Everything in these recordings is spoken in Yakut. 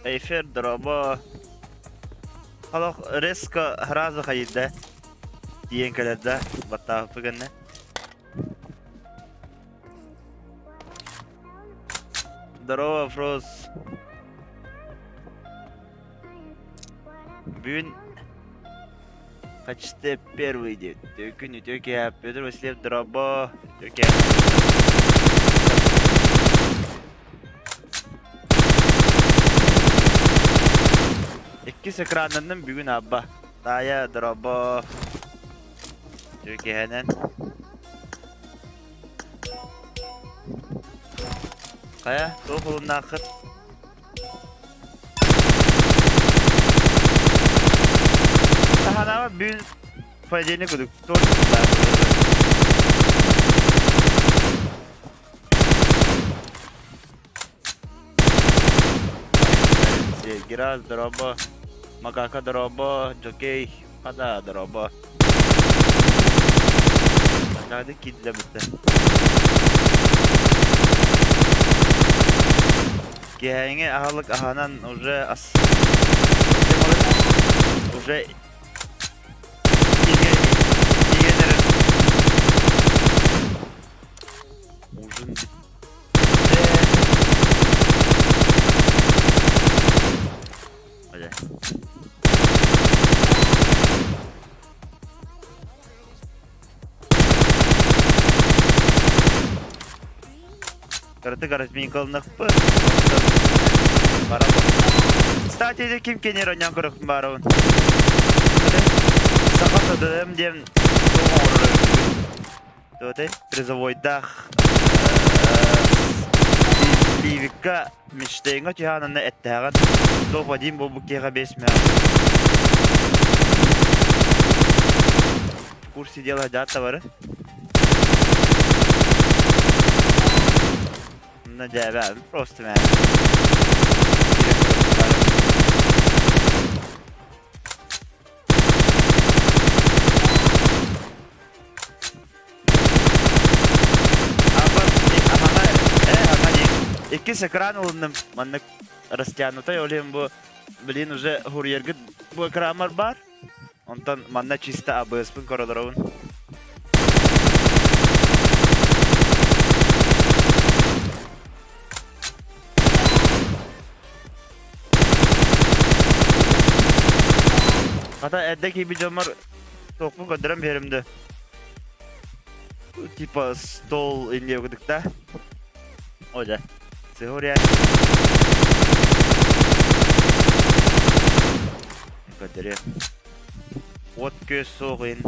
Эфир дорообо. Олох резко сразу хайыйда. Тиийэн кэлэр да, баттаабыппыт гэннэ. Здорово, Фроз. Бүгүн почти первый день. Күн үтүө киэһэ. Петр Васильев дорообо. Үтүө киэһэ. Иккис экраннанным бүгүн абба. Таайа дорообо. Үтүө киэһэнэн. Хайа, туох улуннааххыт? Таһанаба бүгүн понедельник кудук. Герас дорообо, Макака дорообо, Жокей, Хада дорообо. Ханнаады киирдилэ бүтэ. Киэһээҥи аһылык аһанан уже ас уже иген эрэр ужин бүттэ. Hadi. Кыраты разминкалынахпыт. Кстати, дьэ ким кенер онньон көрөхпүн баарабын. Саха ТДМ диэн туох оҥорор эбиппин. Туотай призовойдаах Ливикка мечтайҥа түһээн эттээҕин топ-1 буолбут киһиэхэ 5 мя. В курсе дела дата бары. Ну дьээбэ, просто мэ. Иккис экран ылынным. Маннык растянутай ол иһин бу блин уже хурьергыт бу экранмар бар. Онтон манна чисто АБС-пын көрөлөрөбүн. Хата эрдэ киирбит дьоммор туохпун көрдөрөн биэрим да. Типа стол инде кудук да. О да. Сыһыарыйа. Көрдөрүө. Уот күөс суох ин.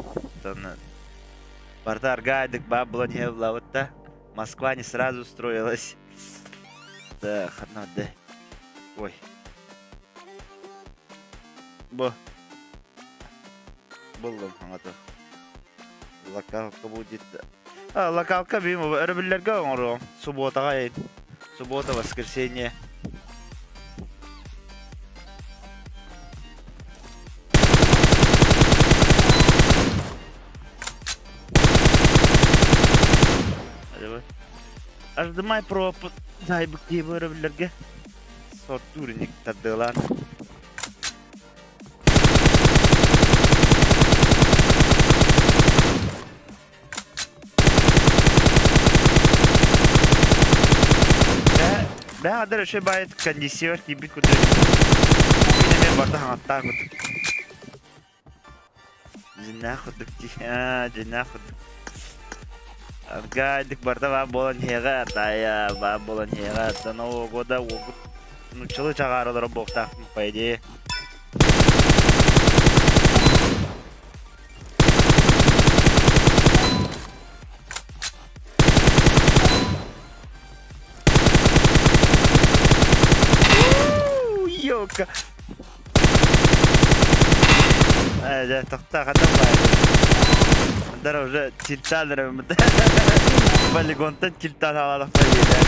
Барыта аргаайдык баа булан иһэ булабыт да. Москва не сразу устроилась. Да, ханна да. Ой. Бу. Буллум хаҥата. Локалка будет. А, локалка бим өрөбүллэргэ оҥоруом. Субботаҕа эйин. Суббота, воскресенье. Аждымай пропут зайбык дии өрөбүллэргэ сортуур иник тардыалаан. Бээ адар өшө байыт кондиционер киирбит курдук. Мин эмиэ барда хаҥаттаах курдук. Дьиннээх курдук дии. Аа, дьиннээх курдук. Аргайдык барда баа буолан иһиэҕэ, таайа баа буолан иһиэҕэ. До Нового года уолбут нууччалыы чаҕааралара буолуохтаахпын, по идее. Ёлка! Ээ, дьэ, тохтоо, ханна баайдын? Дар уже тильтаан эрэ Полигонтан тильтаан аалаахпа диэтэ.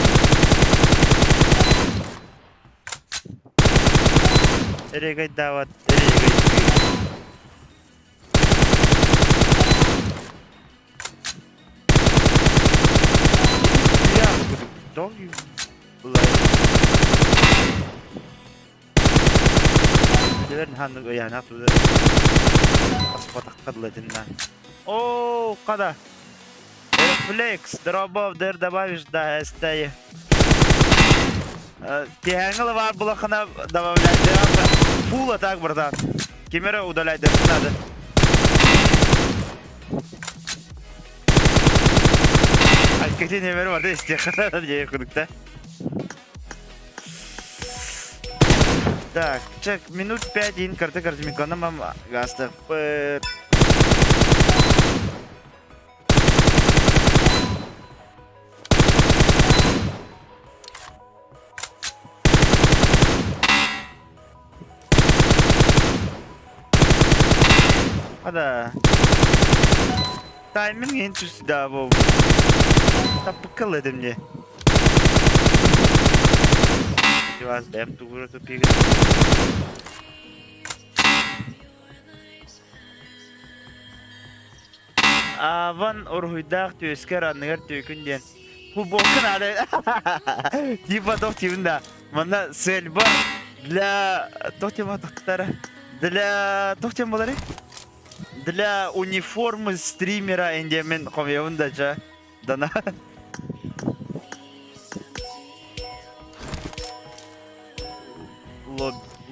Эрегайдаабат, эрегайдыыр. Don't you like? Дьэлэр наһаа ыйаанах туда аспатахха дылы этинна. Оо, хада. Рефлекс, дробов, дыр добавишь, да, эстэй. Киэһээҥҥи лабаар булаххына добавлять Фул так, братан. Кимэрэ удалять надо. Айкати нөмер барды истиэххэ диэн курдукта. Так, чек, минут пять иин карты картимикона мам гастахпыт. Ада. Тайминг иһин түстэ бу. Таппыкка этим дии. Вас бэм тугура тупига. Ааван уруһуйдаах түөскэр анныгар түөкүн диэн. Футболка надо. Типа тох тибин да. Манна сельба для тох тема тохтара. Для тох тем болары? Для униформы стримера индемен хомьявын да ча. Дана.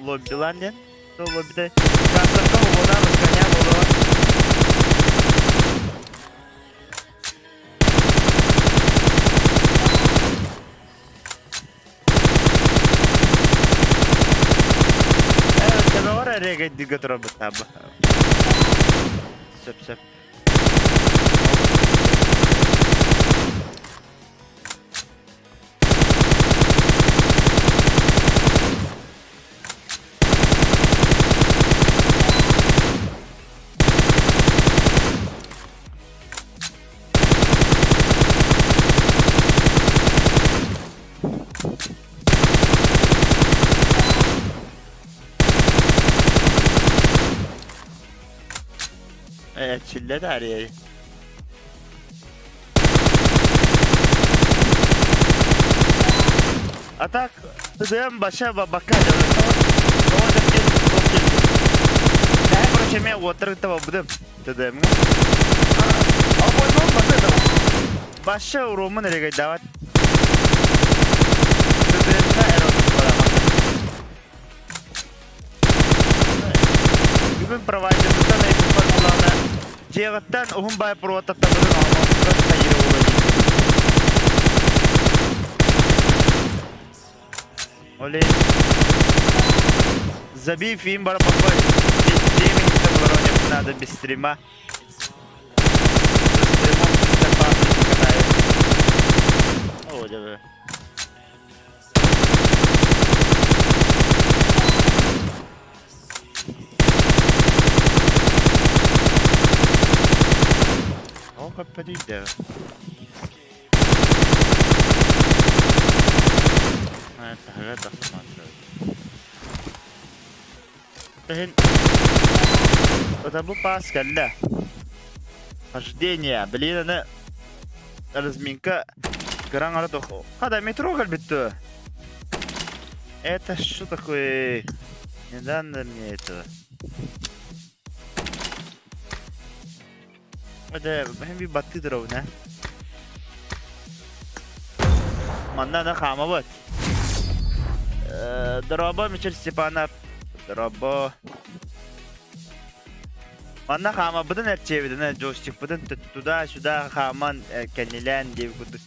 Лоббилан диэн. Лоббида. Кассарка угуна коня болуа. Төбөҕөр эрэгэйдигэ турабыт таба. Сөп сөп. Эрчиллэ таарыйай. А так, ТДМ баша бабака Короче, мен отырып табабыдым ТДМ-га. Баша урумун эрегейдават. ТДМ-га Бүгүн провайдербыттан ыйыппыппар буоллаҕына, дьиэҕиттэн уһун баай проводтаттабытын оҥорбуккар хайыыр уола диир. Ол иһин забей фильм бара папа времени надо без стрима. Со стримом чисто по Африке катает. О, да. Ол көппөтүйдэ. Таһыгар тахсымаан Иһин Потому паас кэллэ. Хождение. Блин, аны разминка кыраҥ ара тох. Хада метро кэлбит дуо? Это что такое? Не надо мне этого. Это би баттыы туробун, Манна аны хаамабыт. Дорообо, Мичил Степанов. Дорообо. Манна хаамабытын эрчиэбитин, джойстикпытын туда-сюда хааман кэннилээн диэбит курдук.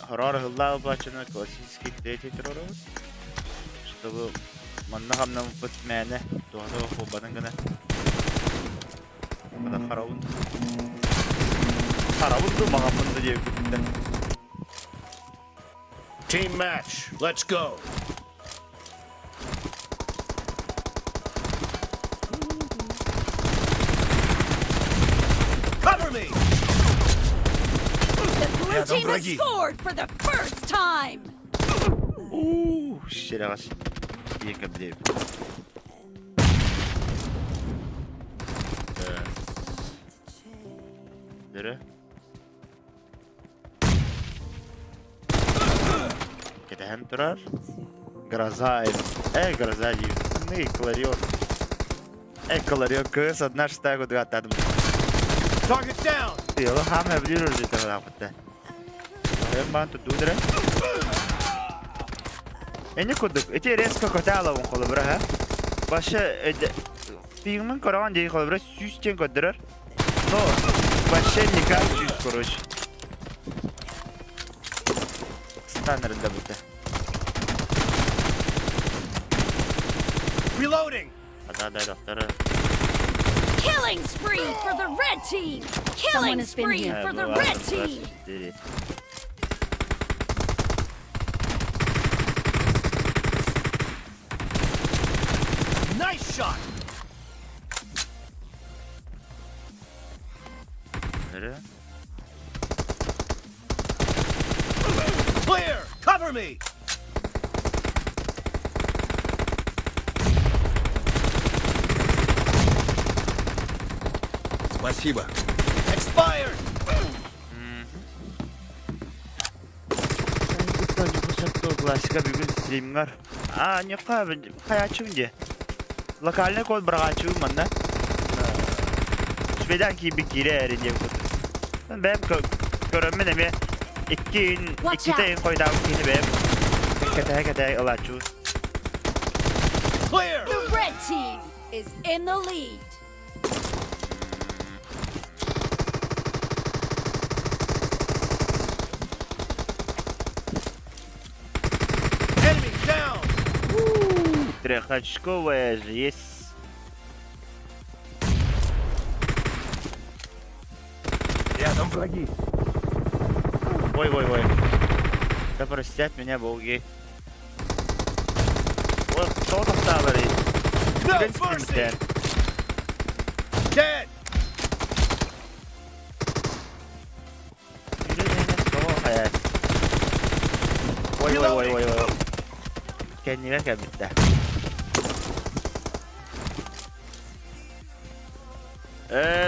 Хороор ыһыллаабыт баччаны классический третий туруорабыт. Чтобы манна хамнаммыппыт мээнэ туһата буолбатын гына. Мана харабын. Харабын ду маҕаммын да диэбиппиттэн. Team match, let's go. Cover me! The blue Рядом team has враги. scored for the first time! Уу, щеляҕас. Диэкэ билиэбит. Дөрө. Кэтэһэн турар. Гроза э гроза диибин. Ханныгый Кларион. Э Кларион кыыс одна шестая курдук ааттаатым. Target down. Тыала хаама эбилиир үрдүтэ Кларион баан тутуудара. Эни курдук ити резко көтө алабын холобура ха. Башы пиҥмин көрөҕүн дии холобура сүүс диэн көрдөрөр. Но вообще никак сүүс короче. Станнарын да бутэ. Reloading. Да, да, доктор. Killing spree for the red team! Killing has been spree here. for the red team! Nice shot. Clear. Cover me. Спасибо. Expired. Классика бүгүн стримҥар. А, ньукка хайааччыбын дии. Локальный код быраҕааччыбын манна. Шведан киирбит киирэ эрин диэн курдук. Бэйэм көрөммүн эмиэ икки Watch иккитэ out. иһин хойутаабыт киһини бэйэм кэтэһэ-кэтэһэ ылааччыбын. Clear. The red team is in the lead. Enemy down. Трехочковая же есть. Рядом враги. Ой-ой-ой. Да простят меня боги. Ой, кто там говорит? No mercy. Dead. Ой, ой, ой, ой, ой. Кэннигэр кэлбиттэ.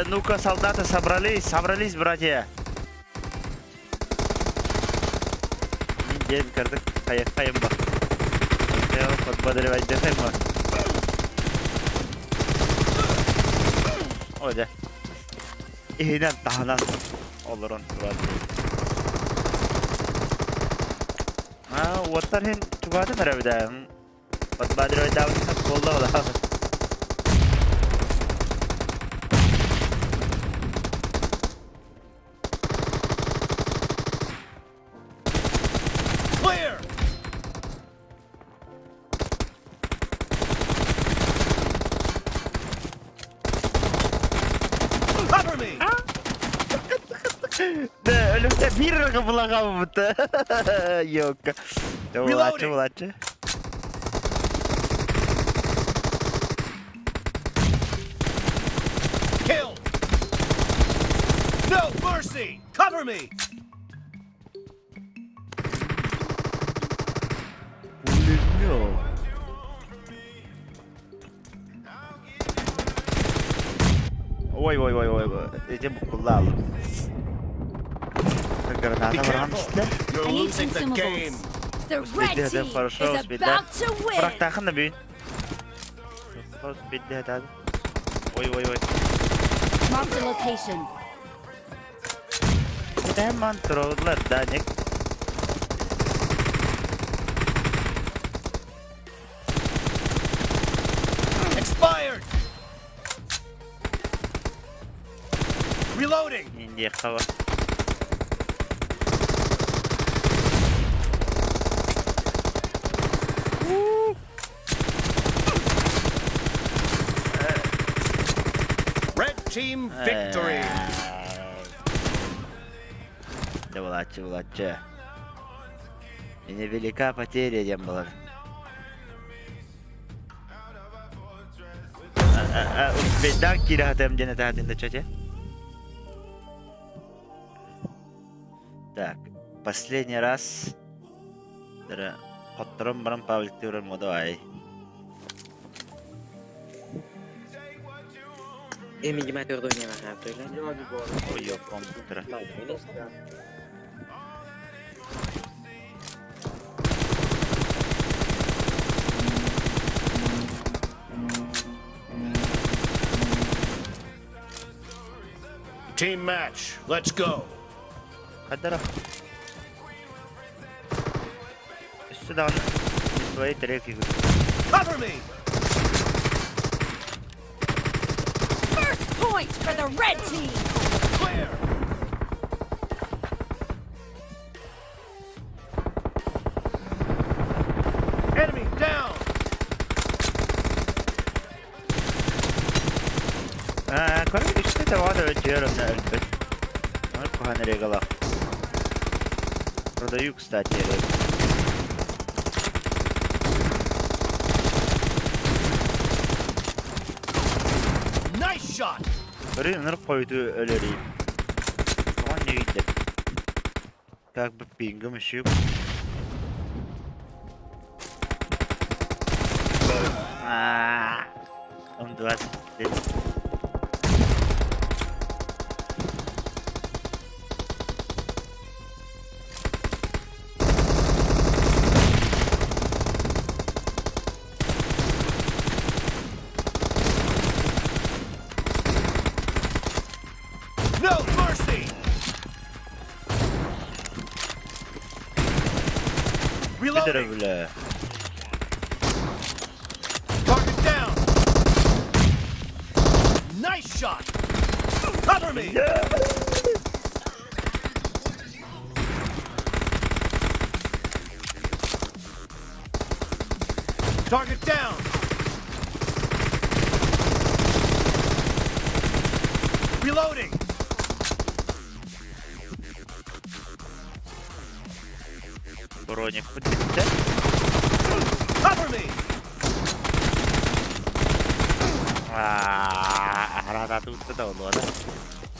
Ну-ка, солдаты собрались, собрались, братья. День кырдык хайаххайым ба. Подбодривать ба. О, дьэ. Иһинэн таһынан олорон турар. А, уоттар хин чугаатын эрэбидэ. Подбадривать буолла була. Clear. Cover me. Да, өлүктэ биир кыбылаҕа Йокка. Улааччы, Reloading. улааччы. Kill. No mercy. Cover me. Пулемет. Ой, ой, ой, ой, ой. Эти букулал. Be Граната careful. You're I need losing the game. consumables. The red Успейте, team хорошо, is успейте. about to win. Бырахтаахын да бүүн. Успейте, Ой, ой, ой. Mark the location. Hemen trolllar да не. Expired. Reloading. Индия хава. Red team victory. Дьэ булааччы, булааччы. И невелика потеря диэн буолар. Успейдаан киирэ сатыам диэн этэ да чача. Так, последний раз. Хотторон баран Павликтыырар давай. Ой, компьютера. Team match. Let's go. Хайдах Өссө даҕаны не свои треки. Cover me. First point for the red team. Clear. Enemy down. Короче, үстэ табаҕа да өтүөр онно өлбөт. Ону куһаҕан регалах. Продаю, кстати, рег. Nice shot. Көрү ынырык хойутуу өлөрүү. Тоҕо ньыгыйдыр? Как бы пингом еще. Аа, он 20. No mercy. Бүдөрө Reloading. бля. Target down. Nice shot. Cover me. Target down. Reloading. Броник бүттэ. Cover me. Аа, тут да да.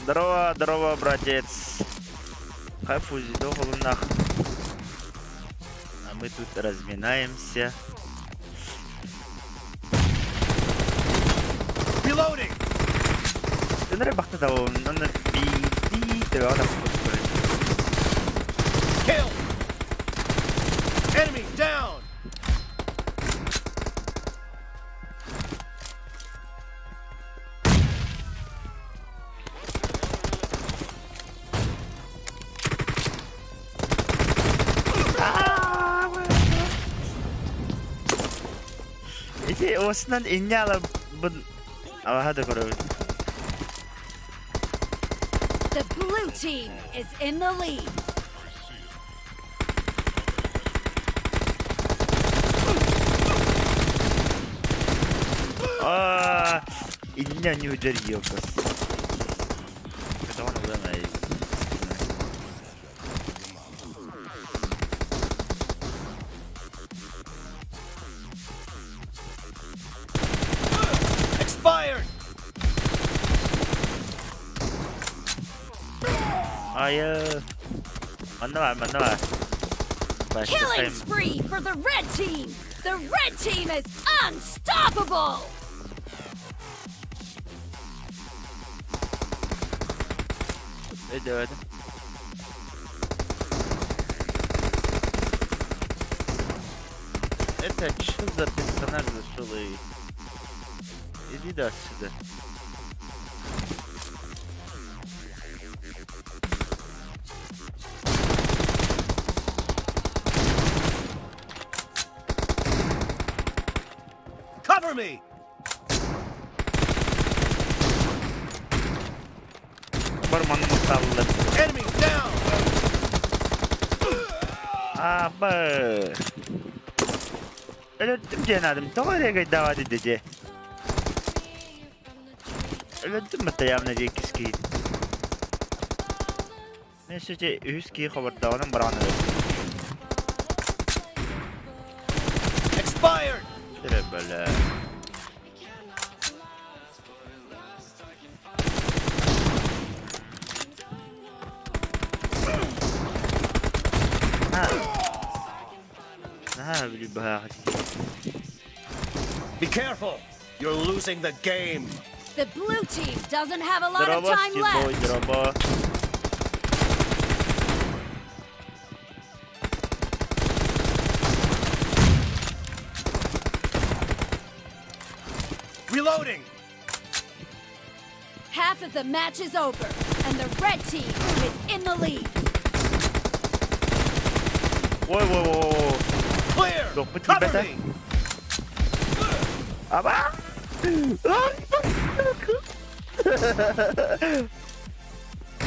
Здорово, здорово, братец. Кайфузи, нах. А мы тут разминаемся. Reloading. Өнөр бахта да онно би би тэвэ Kill. Enemy down. Ити осынан инне бун алаха да көрөбүт. The blue team is in the lead. Аа, инне нюдер ёкос. Это он улана. Expired. Айы. Манна бар, манна бар. Killing spree for the red team. The red team is unstoppable. Öde öde. Это что за персонаж зашел и... Иди да сюда. Cover me. Барманымы саллы. Enemy down. Аба. Өлөттүм диэн адым. Тоҕо эрэ давады деде. Өлөттүм бата явно иккис киһи. Мен сөте үһүс киһи хобордоҕунан бараҕан өлөттүм. Expired. Тирэ бэлэ. Аа, били баах. Be careful. You're losing the game. The blue team doesn't have a lot of Здорово, time Стивой, left. здорово. Reloading. Half of the match is over. And the red team is in the lead. Ой, ой, ой, Clear! Тохпут Cover тиийбэтэ. me! Аба!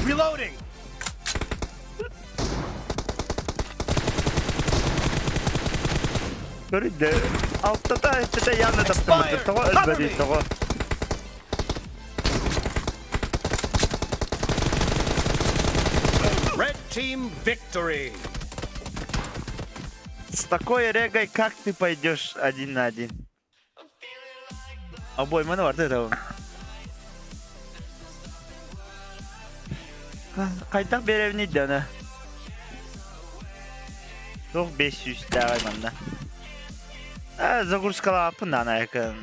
Reloading! Көрүдэ. Алтата эттете яна таптаммыт. Expired! Тоҕо Cover өлбөдүй me! тоҕо. Red team victory! С такой регой как ты пойдешь один на один? Обойманы бар да Хайдах биэрэбиний да аны? Туох 500 тааҕай манна? Аа, загрузкалааппын даҕаны айакын.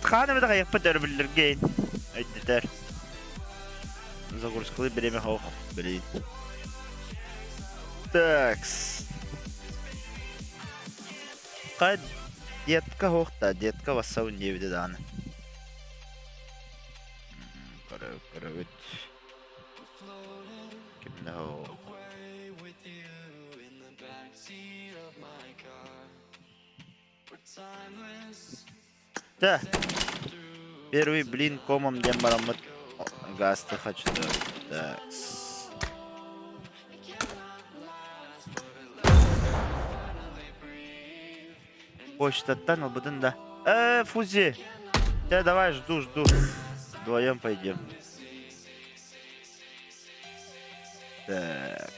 Хаан эмэ да хайыахпыт өрөбүллэргэ өйдөтөр. Загрузкалыы бириэмэ суох, блин. Такс. Хай детка суох да, детка бассабын диэбитэ даҕаны. Көрөбүт. Ким да суох. Да. Первый блин комом диэн бараммыт гасты хочу. Так. Почтаттан ылбытын да. Э, Фузи! Да, давай, жду, жду. Вдвоем пойдем. Так.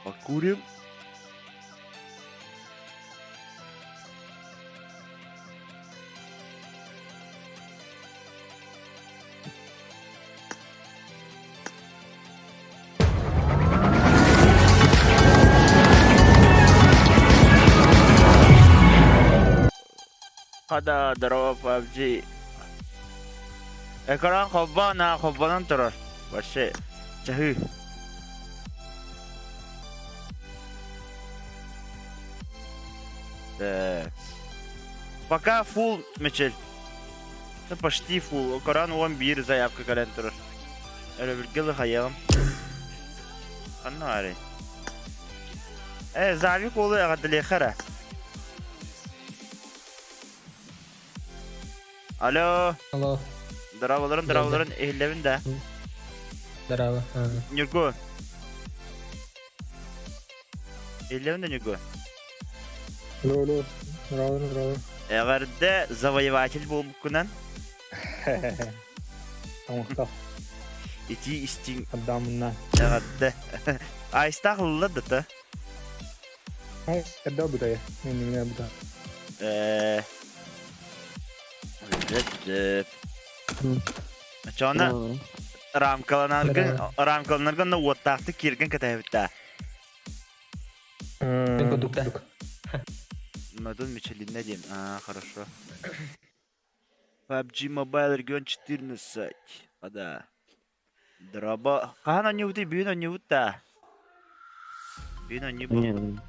Покурим. Хада, здорово, PUBG. Экран холбоон, холбонон турар. Вообще, чаһыы. Так. Пока фул мечель. Это почти фул. Коран 11 заявка кэлэн турар. Өрөбүлгэ лыхайыаҕым. Ханна баарый? Э, Завик уолу эҕэрдэлиэххэ эрэ. Алло. Алло. Здраволарын, здраволарын, иһиллэбин да. Здорово. Ньургу. Иһиллэбин да, Ньургу. Алло, алло. Здорово, здорово. Эҕэрдэ завоеватель буолбуккунан. Тамахтах. Итии истиҥ Адамна. эҕэрдэ. Айстаах ылла да та. Ай, эрдэ бутая. Мен бута. Э Чона рамкаланаргын рамкаланаргын уоттаахтык кииргэн кэтэһэбиттээ. Кудукта. Мадон Мичелинна диэн. А, хорошо. PUBG Mobile регион 14. Ада. Драба. Хаһан оонньуубутуй? Бүгүн оонньуубут да. Бүгүн оонньуубут.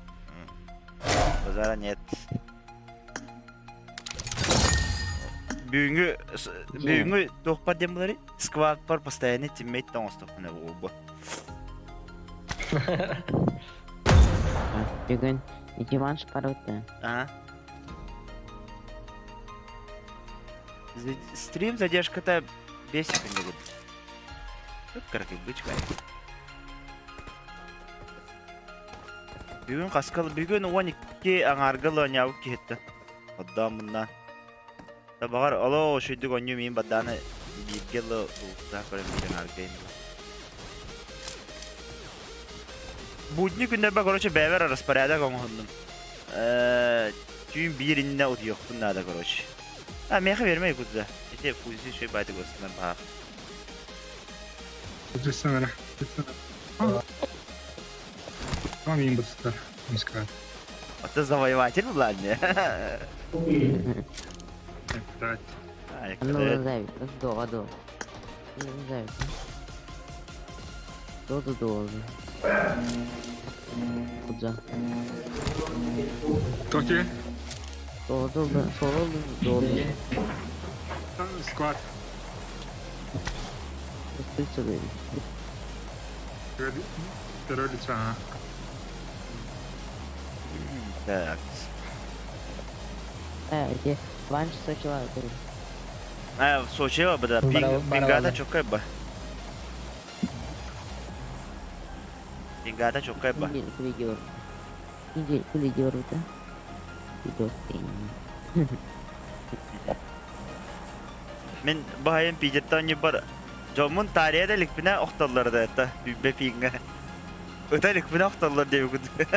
Базара нет. Бүгүҥҥү бүгүҥҥү туохпар диэн буоларый? Сквадпар постоянный тиммейт оҥостохпуна буолбу. Бүгүн диван шпарыта. Ага. Стрим задержката 5 секунд. Кып-кыракый бычка. Бүгүн хаскал бүгүн 12 аҥаарга оонньообут киһиттэн. Оддооммунна. Да баҕар олоо үчүгдүк оонньуу миин бадааны бииргэ ыла булуктаах көрөн биир аҥаарга ин. Будни күннэрбэ короче бэйэбэр распорядок оҥоһуннум. Түүн биир иннинэ утуйуохпун наада короче. А миэхэ биэримэ якутза. Ити фузи үчүгэй баайдык астынар баһаар. Саҥара. Мин быстар. Мискар. Это завоеватель Владимир. Ну, зайвит, до, до. Зайвит. До, до, до. Куда? Кто тебе? Solda solda doğru. Склад. Стрельцовый. Второе лицо, ага. Так. Э, где Ванш сочила. А, Сочи бада. Пингата чокай ба. Пингата чокай ба. Видео. Видео, да? Видео. Мин баһайын Питертан бар. Дьоммун таарыйа да иликпинэ охтоллор да это бе пиҥҥэ. Ыта иликпинэ охтоллор диэбиккит.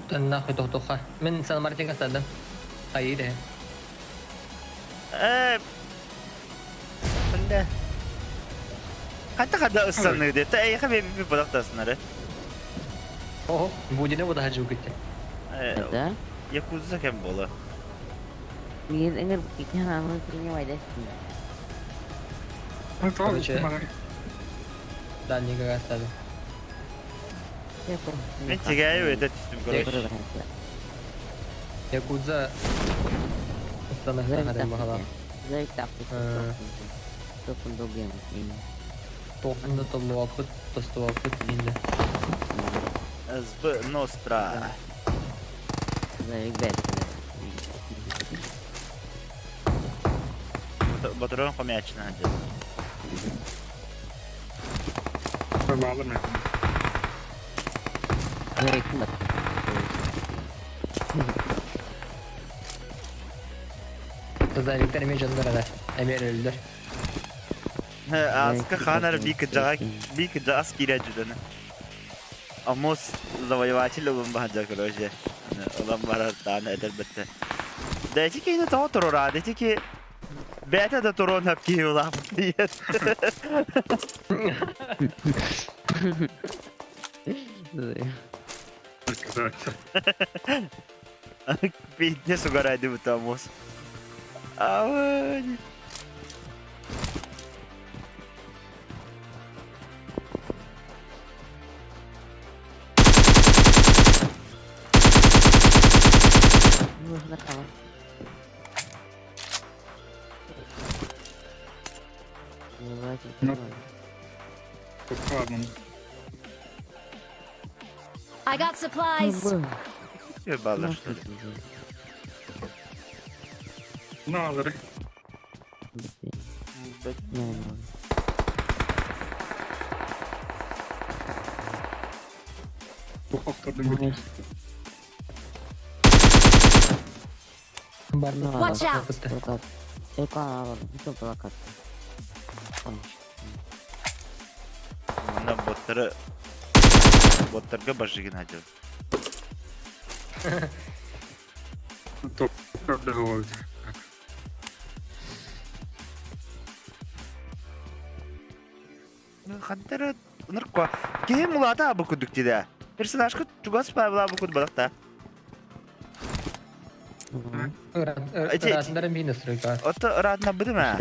Нахуй тохтуха. Мин Сан Мартинга стадым. Хайы Э, бля. Ханта хада ыстаныы диэтэ. Эйиэхэ биэбиппит бодохтоосунары. О, будины будаһа жугите. Да? Якудза кэм буола. Мин эҥэр киһи принимай Короче, дальнийга стадым. Мен тигээйи өтө түстүм короче. Якудза ыстаныхтан баһала. Тоқында толлуаппыт, тостуаппыт инде. СБ Ностра. Батырон хомячина дед. Bağlı mı? Özellikler эме жандар ада. Эмер өлдөр. Аска ханар бик жага бик жас кирә жүдәне. Амос завоеватель улун баһа короче. Улан барар таны эдер бетте. Дәти ки инде тоо турора, дәти ки бәтә да турон хап ки улап. Отказаться. Пидне сугарайды бу Амос. Авай. Ну. Ладно. I got supplies. Баллар что ли? Ну, алыры. Бу Бар. Watch out. Мына боттары боттарга башыгын хадыр. Топ, правда, говорит. Хантера нырква. Кем улата бу кудук тиде. Персонажка чугас павла бу куд балакта. Ыратындар мин стройка. Ото радна будема.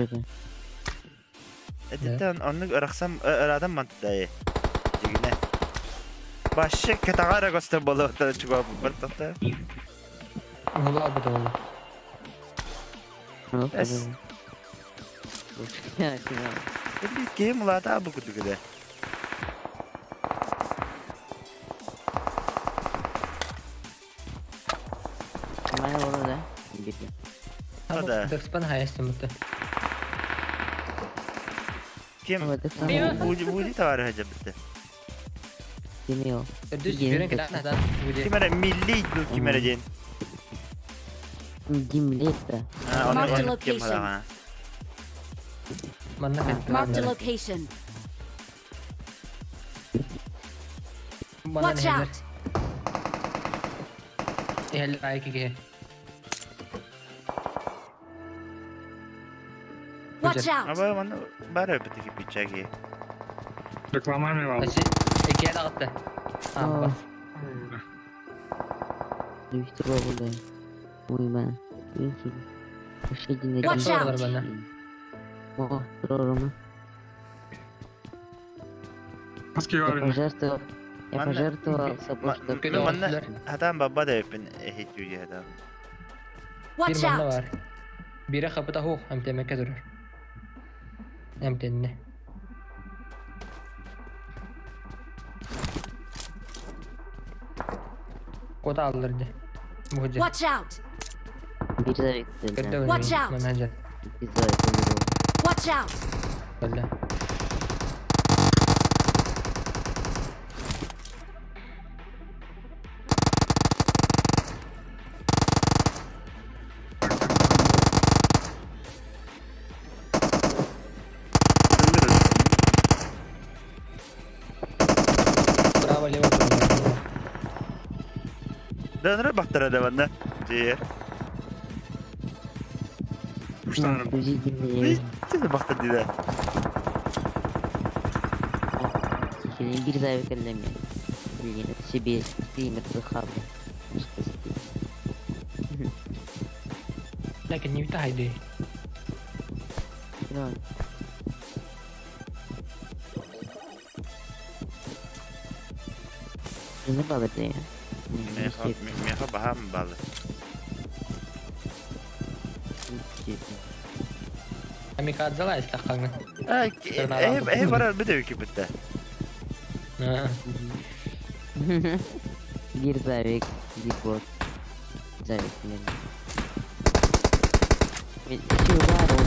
Этен онны ырахсам ырадан мантдай. Жигине. Башы катагара гостер болот чуга бу тохта. Ула бу да. Эс. Кем улата бу кудук тиде. Да. Декспан хайастым бу. Кем? Буди товары хажа битте. Дүз жүрен келе буди. Кимере милли кимере ден. А, Mark the оны кем location. халага. Манна Marked a location. Манна Watch out. Эл айки Watch out. Аба маны бары битте пичаги. Реклама ми алды. Аси эки агытты. А, бас. Watch out. Маски var. Я Манна- пожертвовал собой, чтобы... Көтө Манна оҕустулар. хатаан бабба да эппин эһиттүү хатаан. Биир Watch манна out! баар. Биирэ хапыта суох, эмтэммэккэ турар. Эмтэннэ. Куота ааллар дии. Бу дьэ. Watch out! Биир завик Көрдө Watch out. Манна дьэ. Биир завик Watch out! Көрдө. Браво, лево турар. Дönre бахтара да манна. Дьиэ. Уштан Бахтар диде. Биир завик эллэми. Блин, это себе стример хаб. Что здесь? Ләкин не битә хайды. Ну, Не бабы Меха баһам балы. Камикадзала истаххаҥҥа. Э барар бит өкү битте. Биир завик, биир бот. Завик, блин. Еще бар, он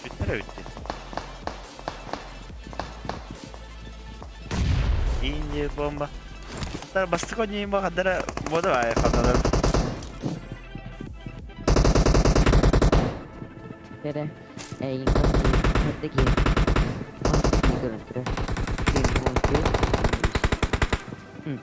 Биттер битти. Инде бомба. Тар бастык ойнайын ба хадара бода ай хадалар. Tere. Ey, Hattaki. Hattaki görüntü. Bir, iki, üç.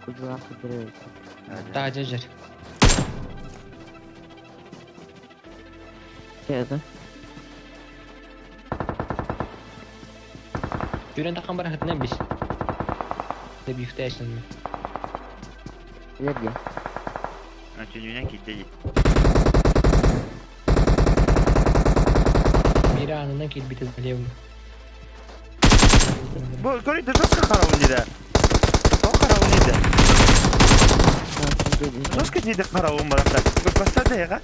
Кудла кудыры. Таһа дьэр. Это. Жүрен таққан бар хытынан бис. Деп юхтайсың. Лерде. Түнүнэн киирдэ дии. Биирэ аанынан киирбитэ левым. Бу көрүй жестко карабын диде. О карабын диде. Жестко диде карабын баракта. Көстө да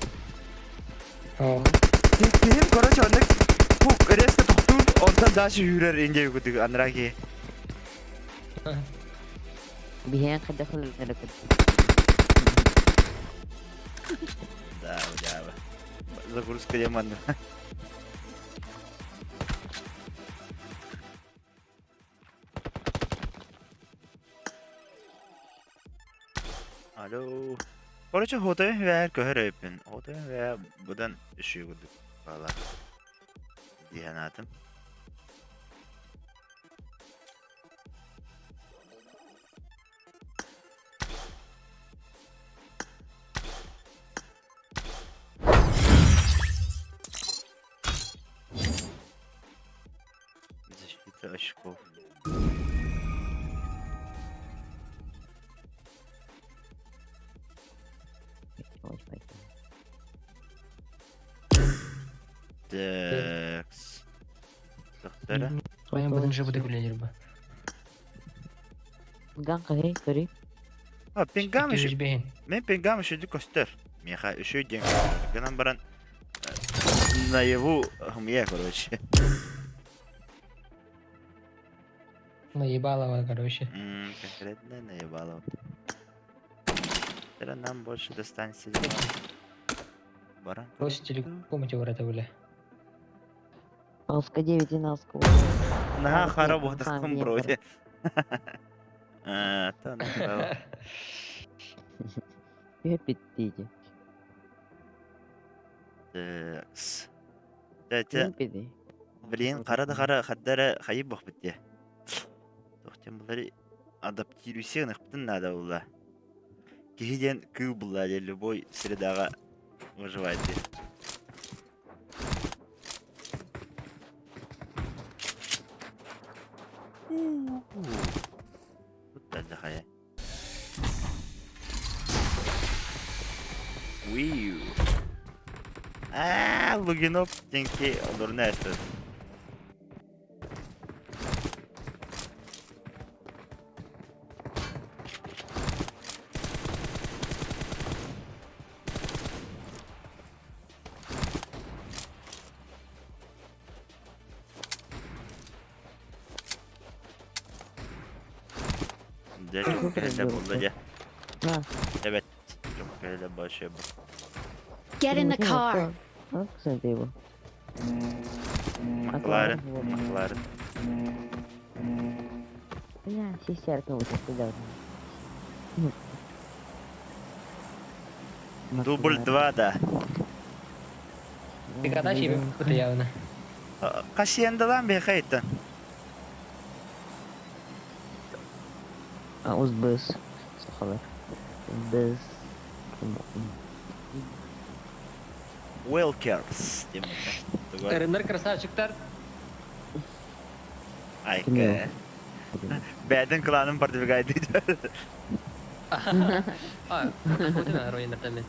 О, Киһим, короче, оннук бу резко тохтуур, онтон дальше үүрэр инде күдүк аныраки. Биһиэн хайдах үлэлэрэ Да, да. Загрузка яман. Алло. Короче, хотойун вээр көһөр өйпүн. Хотойун вээр будан үшүй күдүк. Бала. Диэн атым. Защита очков. Такс. Тохтара. Баян будан же буду күлелер ба. Ган қағай, көрей. А, пингам еще. Бэһин. Мен пингам еще көстөр. Меха еще ден. Гынан баран наяву хмия, короче. Наебалова, короче. Конкретно наебалово. Теперь нам больше достанется. Баран. Просто телеком эти ворота были. Алска 9 и Алска Наха Ладно, хара сам бухдахтым не вроде. А, то направо. Пеппи Такс. Тәтә, Пеппи. блин, кара да кара хаддара хайып бах битте. Тохтем булары адаптируйся нахтын надо было. Киһиден кыл була любой средага выживает. Тут да. Лугинов диэн олорун ээстэн. Дьэ, кэлэ булла дьэ. Evet. Çok кэлэ большой bu. Get in the car. McLaren. McLaren. Бля, сестерка вот это Дубль 2 да. Ты это явно. Касьяндалан бехайтан. А узбес. Сахалар. Без. Wilkers. Эреннер красавчиктар. Айка. Бәдін кланым продвигает. А, вот это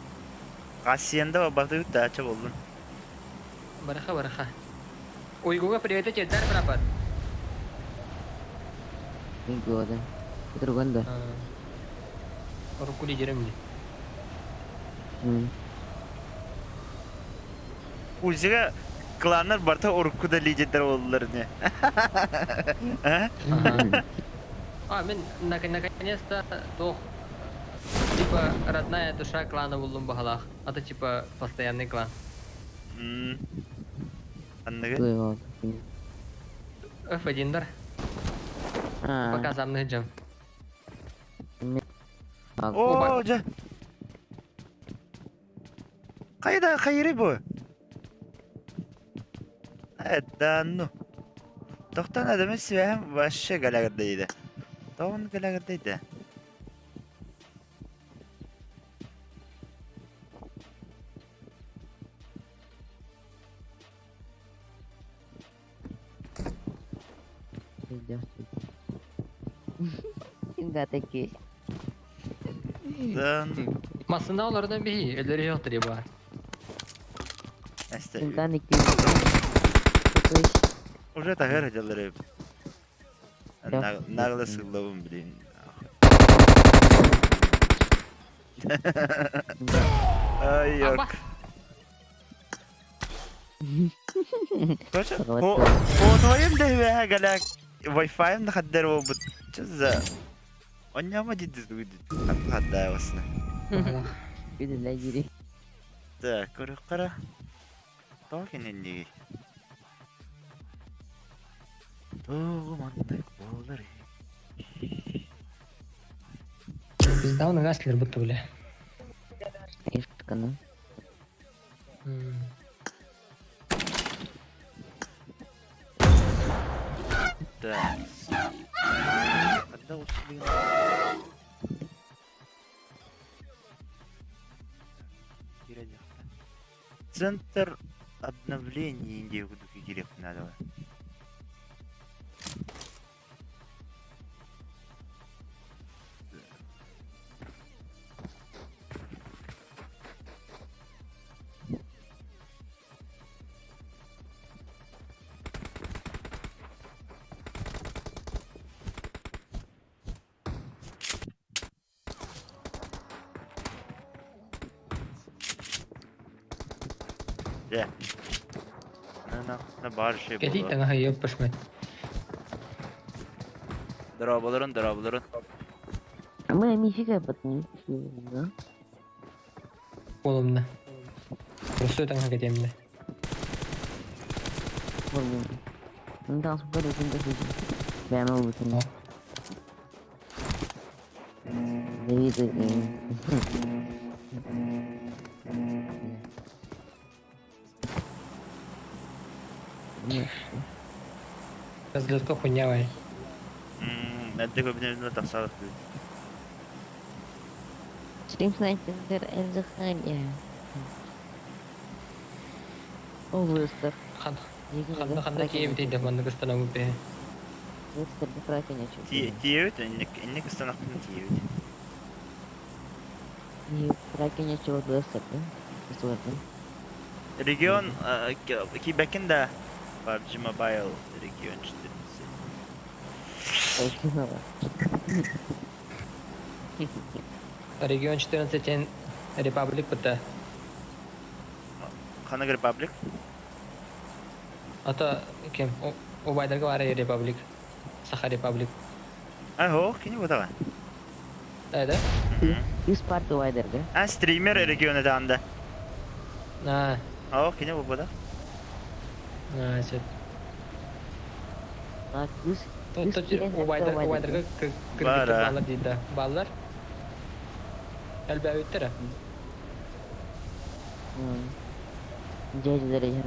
Касьянда баты дача болдун. Бараха, бараха. Уйгуга привет, отец, дар брапат. Года. Друганда. Руку лидером ли. Узига кланнар барта урукку да лидердер болдулар не. А? А, мен наконец-то тох типа родная душа клана буллум бахалах. А то типа постоянный клан. Анныгы? F1 дар. Пока замных джам. О, жа. Кайда хайры бу? Да ну. Тоқтан адамы свәһем вообще галягырдайды. Тоғын галягырдайды. такие. Да. Масына олардан бихи, эллери yok бар. Уже тагыр жалары. Нагло сыллабын блин. Ай, yok. Короче, по твоим ДВ галяк Wi-Fi нахаддер обут. Что за... Онняма диди хадда басна. Так, көрө Токен Тоғу мандай болар. Пизда он гаслер будто бля. Ишкана. Так. Когда ушли? Центр обновления Индии керек надо. Дьэ. На бар şey Кэти буолуо. таҥаһа йөп пашмат. Дорооболорун, дорооболорун. Мы нифига поднесли, да? Олымна. Просто таҥаһа кэтиэмнэ. Ну там спорю, ты Прямо вот. Завидую. Разлетка хуйня вай. Это көбүнэ тахсаабыт. Стрим снайпер Эльзахания. О, выстер. Хан ханна ханна киэбитей да маннык ыстанабыт бэһэ. Выстер, бифракеня чуть. Тиэбит, инник ыстанахпын тиэбит. И фракеня чего выстер, да? Выстер, да? Регион киирбэккин да PUBG Mobile регион 14. Регион 14 диэн Republic быта. Ханнык Republic? Ата ким? Убайдарга баар Republic. Саха Republic. А, кини бутаҕа. Да? Үс парт убайдарга. А, стример региона даанда. А. О, кини бу А, сөп. А, үс Убайдар, убайдарга кыргыттар бааллар дии да. Бааллар? Элбээбиттэр. Дядялар иһэр.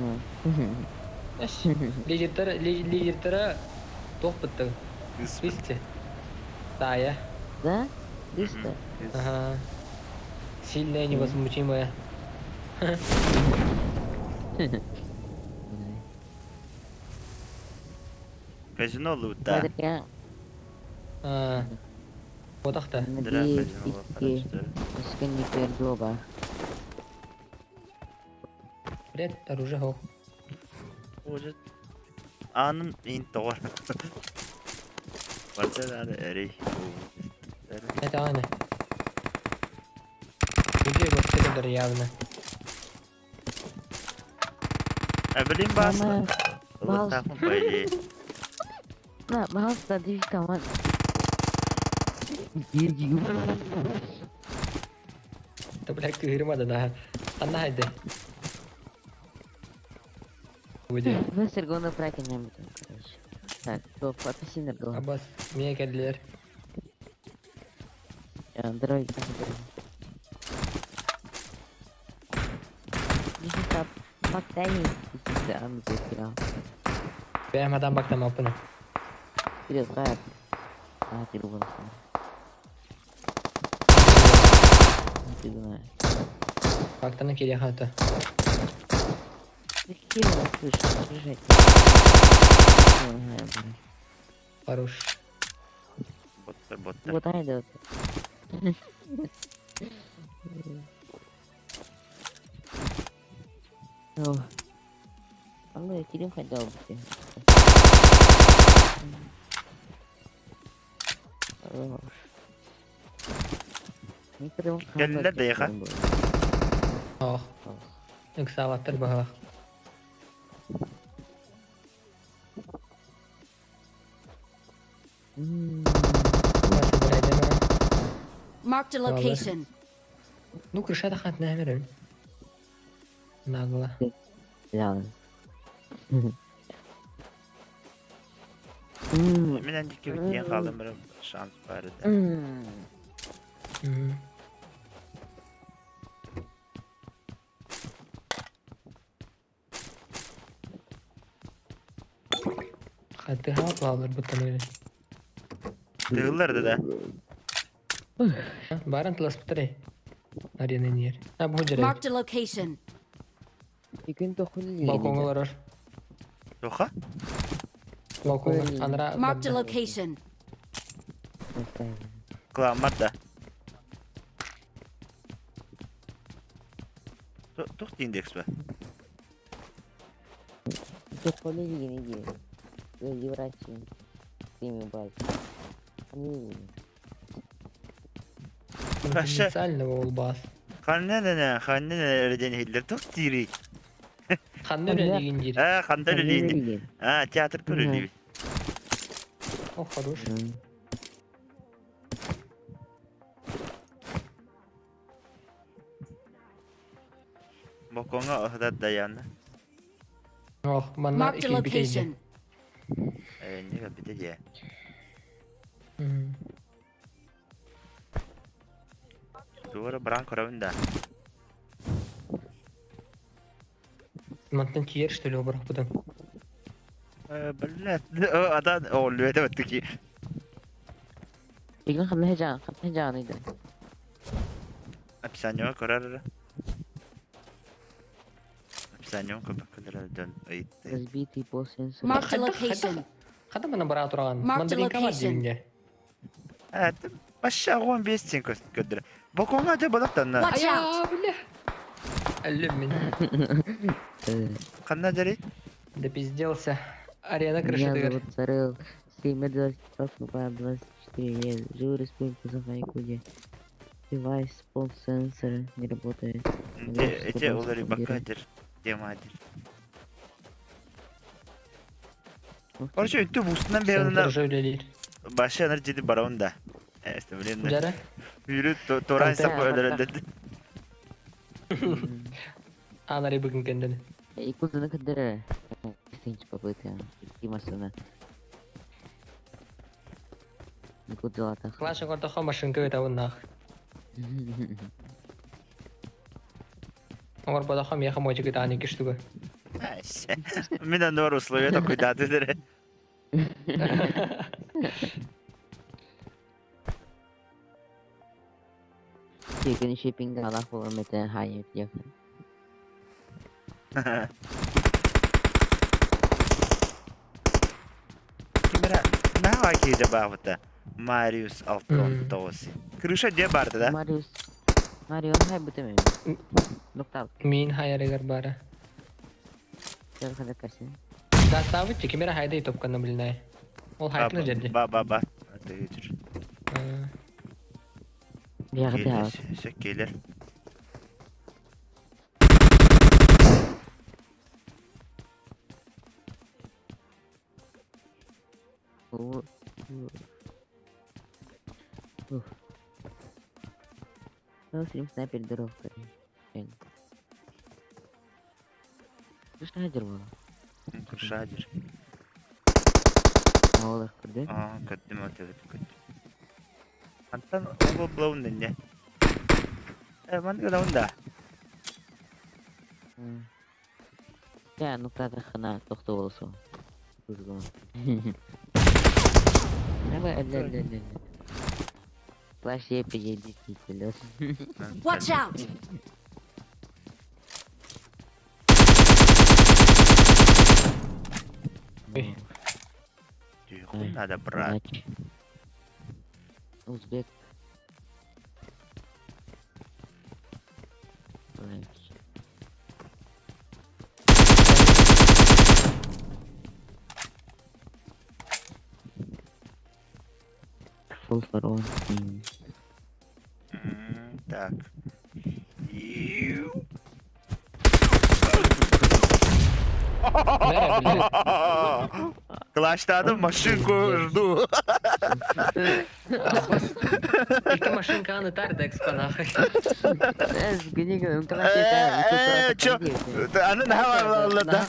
Лидердер, лидердere туох быттың? Кисти. Тая. Да? Кисти. Ага. Сильная, невозмутимая. Казино лута. А. Бодахта. Биир, икки, үскэн никер Привет, оружие хо. Может. Аным ин тоҕор. Барта да эрей. Это она. Где вот явно. Эвелин баста. Лутафын по идее. На, пожалуйста, движ команд. Да бля, кыырма да. Анна хайды. Выйди. Быстро гона пракинем, короче. Так, топ, апельсин был. Абас, меня келдилер. Здорово, здорово. Бэм адам бактам апыны. Вперед, гайд. А, ты ругался. Ты знаешь. Бактаны келе хата. Ты херня, слышь, бежать. Хорош. Боттар, боттар. Вот айда. Алло, кирим хотел бы. Хорош. Кэллилэр да яха. Ох. Ыксаабаттар баһах. Marked a location. Ну, крыша хат нәмерем. Нагло. Да. Мин әндикке битиэн хаалым бир шанс бар edi. Хаты хаалар буттан öyle. Тыгыллар да да. Барын тыласпытыр. Арена нер. А бу жере. Marked a location. Күн тохули. Балконга барар. Тоха? Балконга. Анра. Marked a location. Кыламмар да. Тух индекс ба? Тохули деген иди. Евразия. Теми баз. Конфиденциального улбас. Ханна ханна эрден хиллер тух тири. Ханна деген жер. А, ханда үлелейин. А, театр көрөлейбит. О, хорош. Бокоңа ыһыдар даяна. Ох, манна Marked a икки битейде. location. Э, не бите же. Туара баран көрөбүн да. Мантан киер, что ли, обрах будан. Э, блядь, адан оолуэте баттыки. Игин ханна жан, ханна жан иди. Описание көрөр. Описание көбөк дөн ыйтты. Разбитый по сенсору. Marked a location. Хата мана бара тураган. Marked a Мандаринка бар location. дегенде. Э, баша 15 сен көддөр. Бокоңа да балактан. Watch out! Ая, бля. Өллүм мин. Ханна дьэрий? Допизделся. Арена Меня крышатыгар. зовут Сарыл. 7 24 24 лет. Живу в республике Саха-Якутия. Девайс пол сенсора не работает. Эти, эти олори бакка дир. Тема дир. Короче, үтті бустынан Сентр берінна уже үлелиир. башы анар жеди барауын да. Эсте, блин. Дьэрэ. Үйрі торан Контент сап өлөрөндө. Анари бүгүн кенден. Якутаны кадыры. Тынч попытка. И машина. Якут золотых. Клаша кортохо машинка ытабыннаах. Оҥор бодохо миэхэ муочук ытаан икки штука. Мин аннор условия такой даты дere. Тегін шиппинг алах болар хайып яқын. Кимера на киде бабыта. Мариус Алтон Тоси. Крыша де барды да? Мариус. Марион хай бутеме. Нокта. Мин хайарыгар бара. Жар кашин. Даставыччы кимера хайда топканна билинай. Ол хайтына жерди. Ба ба ба. Атыгыр. Бияғды Сөк келер. Ну, снайпер здоров. Крышадер был. Крышадер. Олар көрді. Аа, көттүм өтөбүт көттүм. Антан ол блоун не? Э, ман гына Я, ну правда хана тоқты болсу. Плащ епи Watch out! Надо брать. Узбек. Full for one team. Так. Клаштадым машинку жду. Икки машинка аны тар да экспонахай. Чё? Аны да.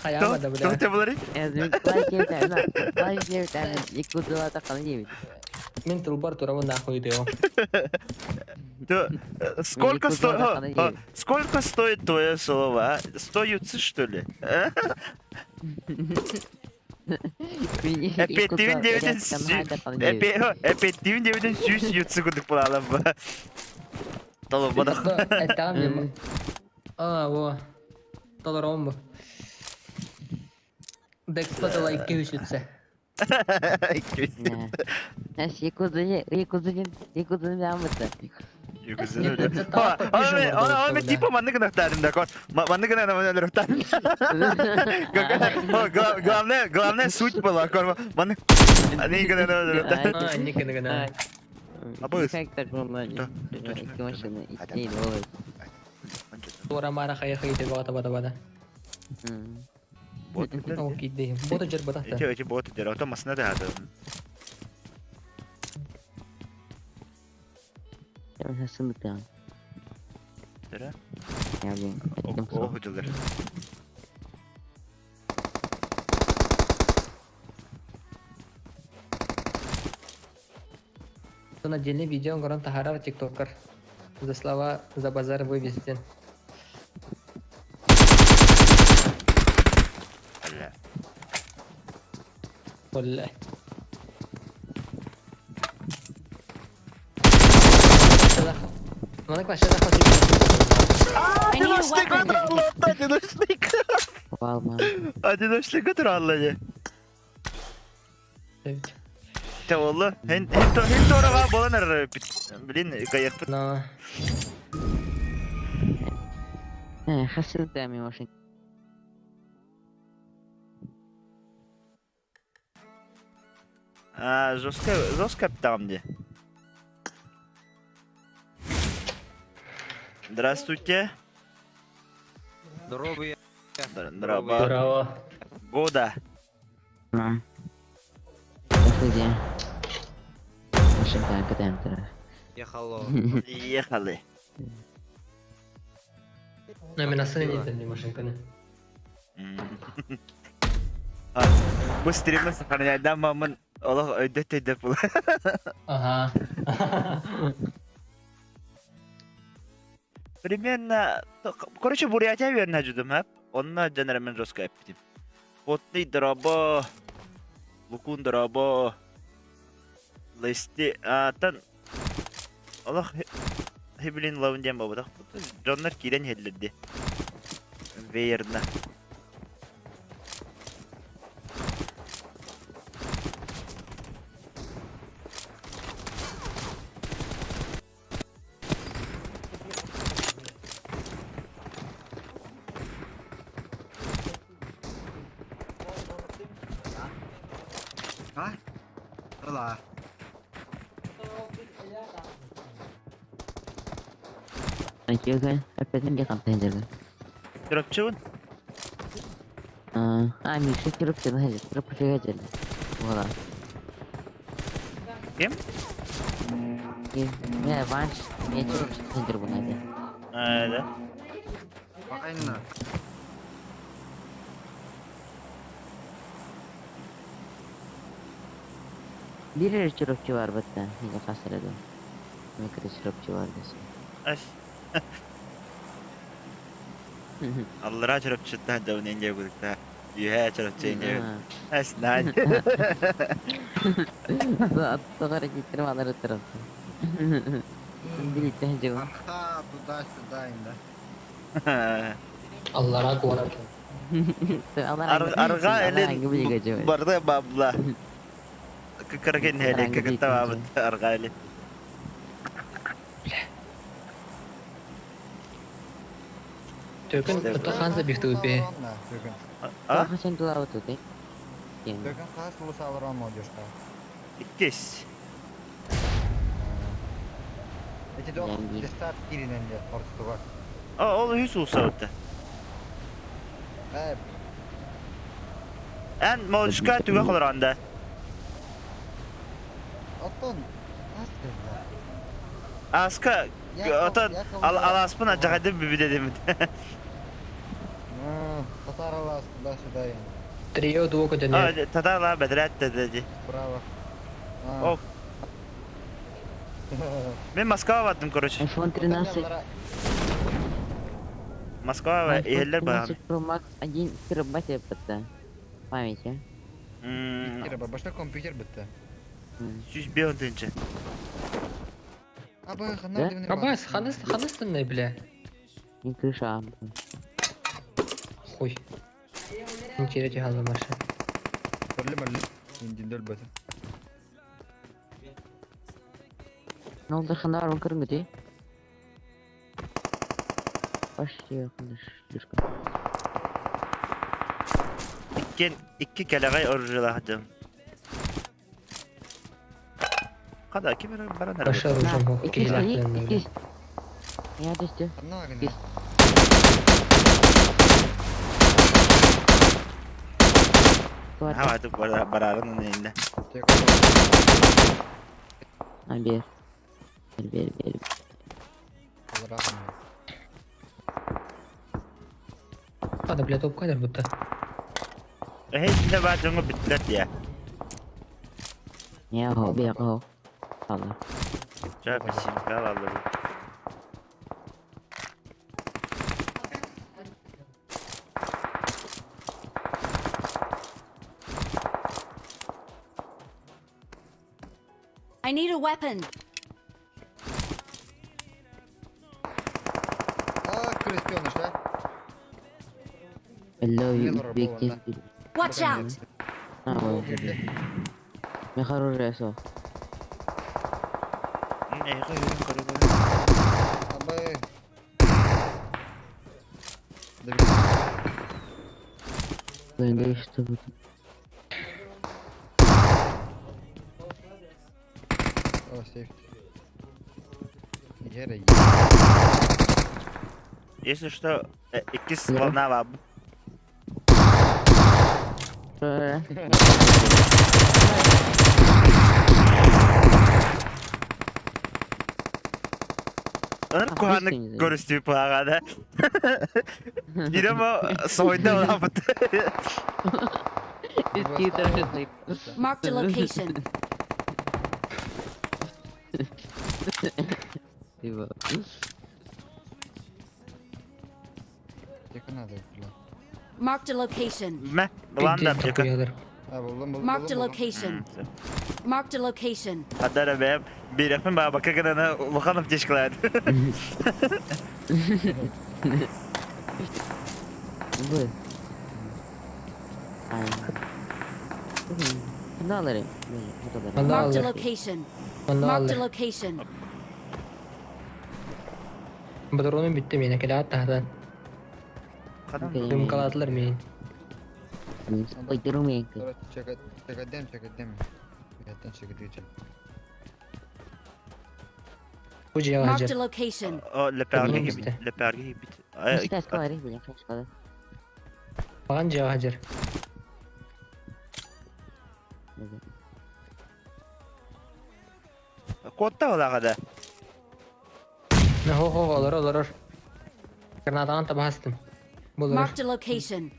Мен тылбар турабын нахуй део. Сколько стоит? Сколько стоит твое слово? Стоят, что ли? Эпеттивин девятин сүүс ютсы кудук булалам ба. Толу бодох. Этам А, во. Толором бу. Декспа лайк күйүсүтсө. Якудзы ямыты. Аны типа манны гына да, кот. Манны гына намын Главное, главное суть была, кор. Манны Аны гына А, никына гына. Абыз. Как так можно? Машина. Тура мара хая хай бата бата бата. Бот. Ол кидде. Бота жер бата. Эти эти боты дер. Ото масына да хады. Дера. О, худылар. На отдельный видео Горон Тахарар тиктокер. За слова за базар вывезен. Бля. Бля. Одиночный контрол, одиночный. Одиночный контрол, Те олы. Хен хен торага боланар. Блин, каяк. Но. Хас сылта машин. А, жестко, жестко там где. Здравствуйте. Здоровые. Здорово. Браво. Года. На. Здравствуйте. Машинка катаем туда. Ехало. Ехали. На меня сын не машинканы. Бу стримы сохраняйдан мамын олох өйдөт өйдөт була. Ага. Примерно, короче, Бурятия верно жудум хап. Онна жанарамен жестко эптим. Потный дроба, лукун дроба, листи, атын олох хибилин лавын диэн бабытах. Дьоннор киирэн иһэллэрди. Верно. А? Ыла. Антига, опять не контейнер. Чурапчыбын. А, Миша, кирпич, кирпич, кирпич. Вот. Ким? Не, Ванш, мне кирпич центр был надо. А, да. Бакайна. Бир чурапчы бар бітті, или қасырады. Микро чурапчы бар десе. Ас. Аллара чурапчыттан жабын энге кудукта. Үйе чурапчы энге. Ас нан. Тоғара кетіріп алары тұрады. Билетті жауын. Арха туда-сюда инда. Аллара куарак. Арга элин барды бабла. Кыкырген хеле кыкыта бабыт арга элин. Төкін ұтта ханза бихті үпе. Төкін. А? Қашан тулап өтті? Төкін қас луса алыран молодежка. Иккис. Эти дом дестат кириненде ортуга. А, ол үс улса өтті. Э, Эн молодежка түгә холоранда. оттон ас кызда. Аска отон ал аласпын ажагады бүбү дедим. Татаралас туда-сюда инда. Трио дуо А, көтене. татала бедрәт деди. Право. Ок. Мен Москва бардым, короче. iPhone 13. Москва иһэллэр баҕан. 13 Pro Max 1 терабайт бітті. Памяти. Башта компьютер бітті. 105 тынчы. Абы ханар Да? Абас, ханыс, ханыстынный, бля. Не крыша. Хуй. Интересно, ханза маша. Төрле мәрле. Индиндел бөтен. Ну, хандар он көрінгіде. Почти слишком. Иккен икки кэлэҕэй оружиялаахтым. Када ким баран Баша оружием бог. Иккис, иккис. Я түсті. Ханна гына. Ха, атып барарын инде. А, бер. Бер, бер, бер. Ада, бля, топ кадр будто. Эй, инде бар жоңго биттер я. Не, хо, бер, хо. Алла. Жа бисинка алды. I need a weapon. А, крестеныш, да? I love you, Мелора big была, team. Watch out! А, ой. Мен оружие со. Эй, Абы. Да что будет? О, сейф. Гера, Если что, иккис волна вам. Onun А, куханы быстро не көрүстүү паагада. Идема сойда улапыт. Marked a location. Типа. Тихо надо, бля. Marked a location. Мэ, ланда аптека. А, булдum, булдum, Marked a булдum, булдum. location. Marked a location. Адара бэм, бирэхпин баа бака гынаны улахан аптечкалаад. Вы. Ай. Финаллары. Манна Marked a аллар. location. Манна Marked a аллар. location. Батроным bitti meni, келе тахтан. Дымкалатылар мени. Ой, Sonra чека, чекадем, чекадем. Яттан чекадем. Бу жега Marked a жер. location. О, лепәрге Bilmiyorum гибит, işte. лепәрге гибит. Баган жега жер. Котта улагада. На хо хо олар олар. Гранатаны табастым. Булар. Marked a location.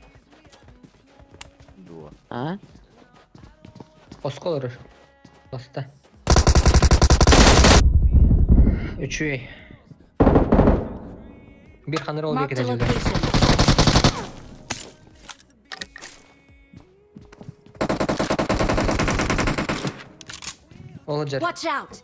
Дуа. А? Оско олар. Баста. Үчүй. Бир ханыр ол Marked a бекете жылдар. location. Ол жер. Watch out!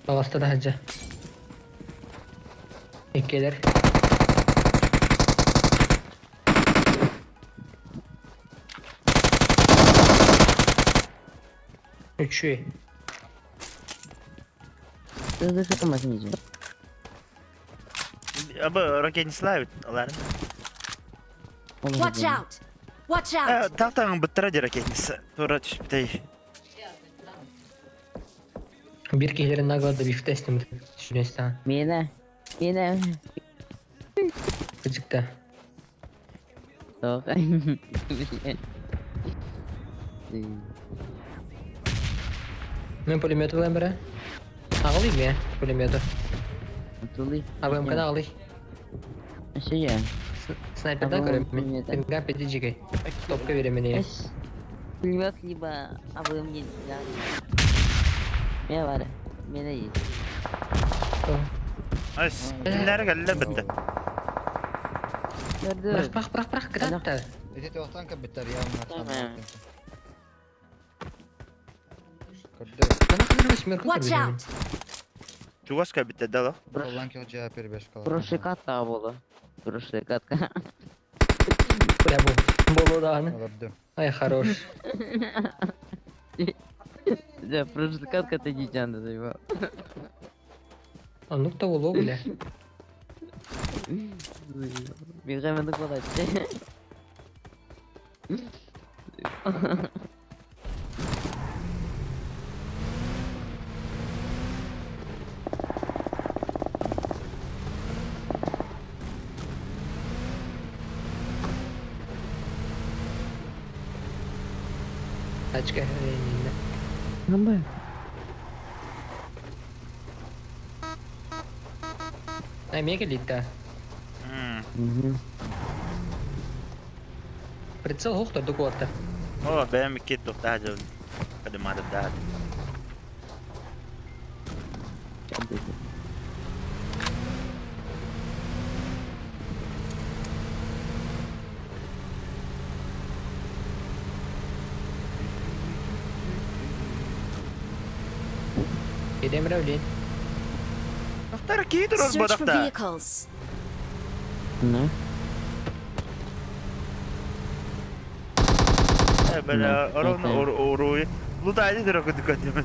Баласта да хаджа. Эккелер. Үчүй. Ты что там возьмите? Абы ракет славит, алар. Watch out! Watch out! Тактан быттыра ди ракетница. Тура түшптэй. Бир киһилэрин наглады бифтестим түшүнэстаан. Мена. Мена. Кыжыкта. Тоқ. Мен пулемет булан бара. Ағылый ме пулеметі. Тулы. АВМ-каны ағылый. Что я? Снайпердан АВМ көрөм. пулемета. Пинга пяти жигей. Топка берем мене. Пулемет либо АВМ не да. Меня вара. Меня есть. Ас, кинләр гэлле битте. Бирак, бирак, бирак, бирак, граната. Эти тоқтан кабиттар я Tamam. Көрдө. Мана ханыр восьмерка Watch көрбүтүм. out! Чугаска битте дала. Болан ки жаа перебеш кала. Прошлый катка была. Прошлая катка. Бля, бу. Болу дааны. Оларды. Ай, хорош. Да, прошлая катка ты не заебал. Оннук та болу, бля. Бегаем на квадрате. Тачка. Э, Намбы. Ай, мега литта. Угу. Прицел хохтор дукуатта. О, бэм кит тухта жыл. Кадымады да. Едем равлин. Тухтар кит Search for бодакта. vehicles. Ну. Бля, ровно уруй. Лутайды дөрө көтү көтүм.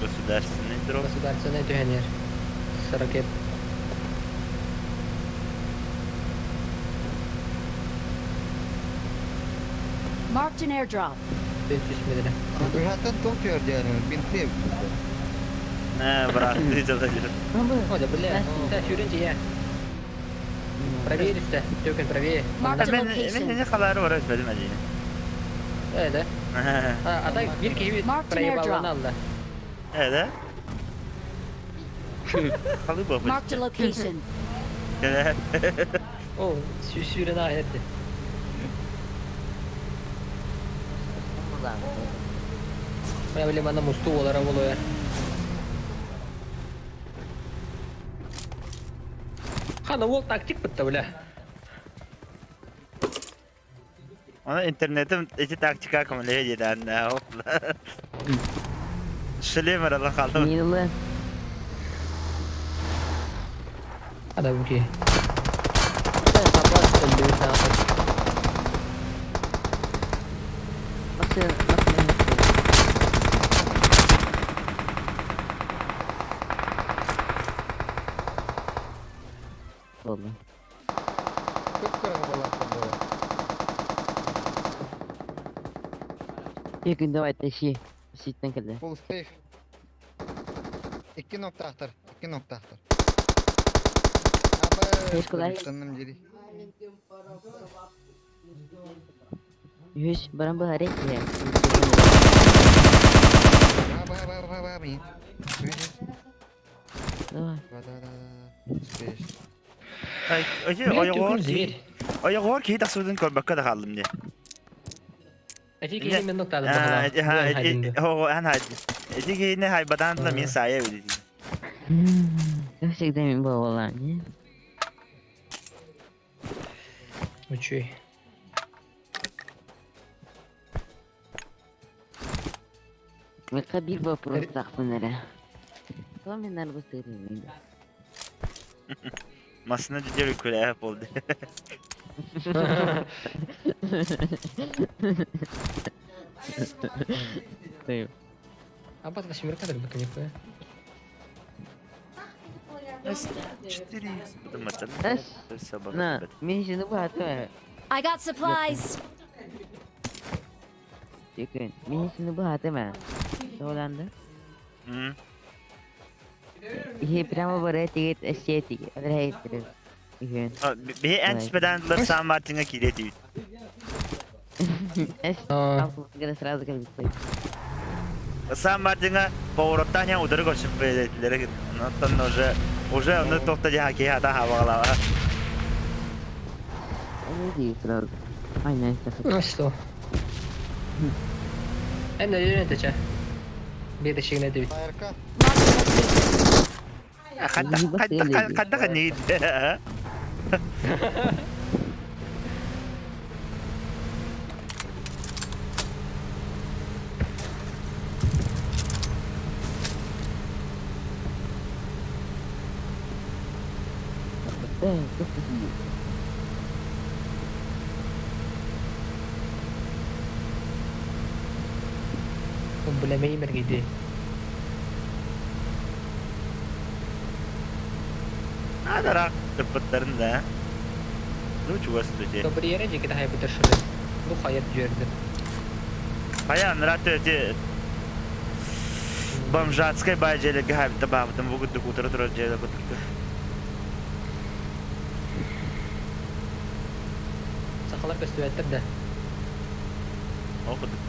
Государственный дроп. Государственный түһэнер. С ракет. Marked an airdrop. 500 метрэ. Үһәттен тол түөрдиэрин бинти Не, брат, ты что О, да бля, да, сүүрэн дьиэ. Правее түсте, төкөн правее. Marked a Мен location. мен не халары бар өтпедим әдейі. Э, да. А, а так бир киһи Marked an проебаллан airdrop. алла. Э, да? Халы бабы. Marked a location. О, сүүрэн аҕай этти. Бля, бля, мана мусту олара болуя. Хана ол тактик бітті, бля. Она интернетим эти тактика көмөлөһө диэтэ анна. Шлем аралан қалдым. Милы. Ада буки. Хабар өлдүбүт наахат. Машина, машина. Болды. Көп көрө болар болар. Екі давай тащи. Ситтен келді. Full safe. 2 nokta ахтар. 2 nokta ахтар. Beş kolay. Tanım geri. Үш, баран бұл әрек е. Ба ба ба ба ба ми. Давай. Ба да да да. Успеешь. Ай, Бля, ойоғор төкөн зверь. Ойоғор кей тақсудың көрбәккә да қалдым де. Эти киһи мен ноктадым Ха, хан хайди. Эти кейне хайбадан да мен сая өйді. Как всегда мен болған, не? Учуй. Мека бир вопрос тақпын әрі. Кто мен арбыз тырын? Масына дидер күлә болды. Абат восьмерка да быка нихуя. 4 На, мен сені бағаты. I got supplies. Екі, мен сені бағаты ма? Соланды. И прямо бар этигет эстетик. Адрайттыр. Үхен. Би әнчпедән Сан Мартинга киле дейт. Эс. Алфа сразу как бы. Сан Мартинга повороттан я удар көрсөп бердилер. Онтон уже уже аны токта жа ки хата хабалава. Они сразу. Ай, найс. Ну что? Эн нөрүн этече. Бир шигине дебит. Байырка. Marked a location. Хатта хатта хатта ханит. Да, как ты Бля, меймер гиди. Адарак тыппыттарын да. Ну чугас төте. Добрый ере жеке хайы бітір Бу хайыр жөрді. Хая нрат төте. Бомжатская бажеле габ табабытым бугут дукутыр тур желе бутырды. Сақалар көстүбәттер да. Оқыдык.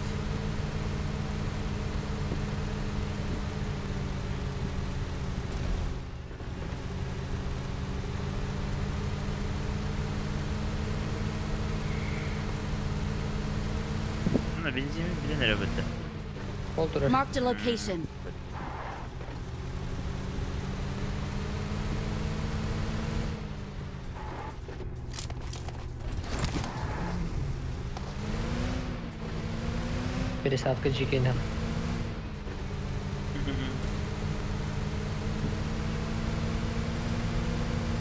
Ну, бензин билен өрөбөттө. Ол турар. Marked a location. Пересадка дьиикэнэх.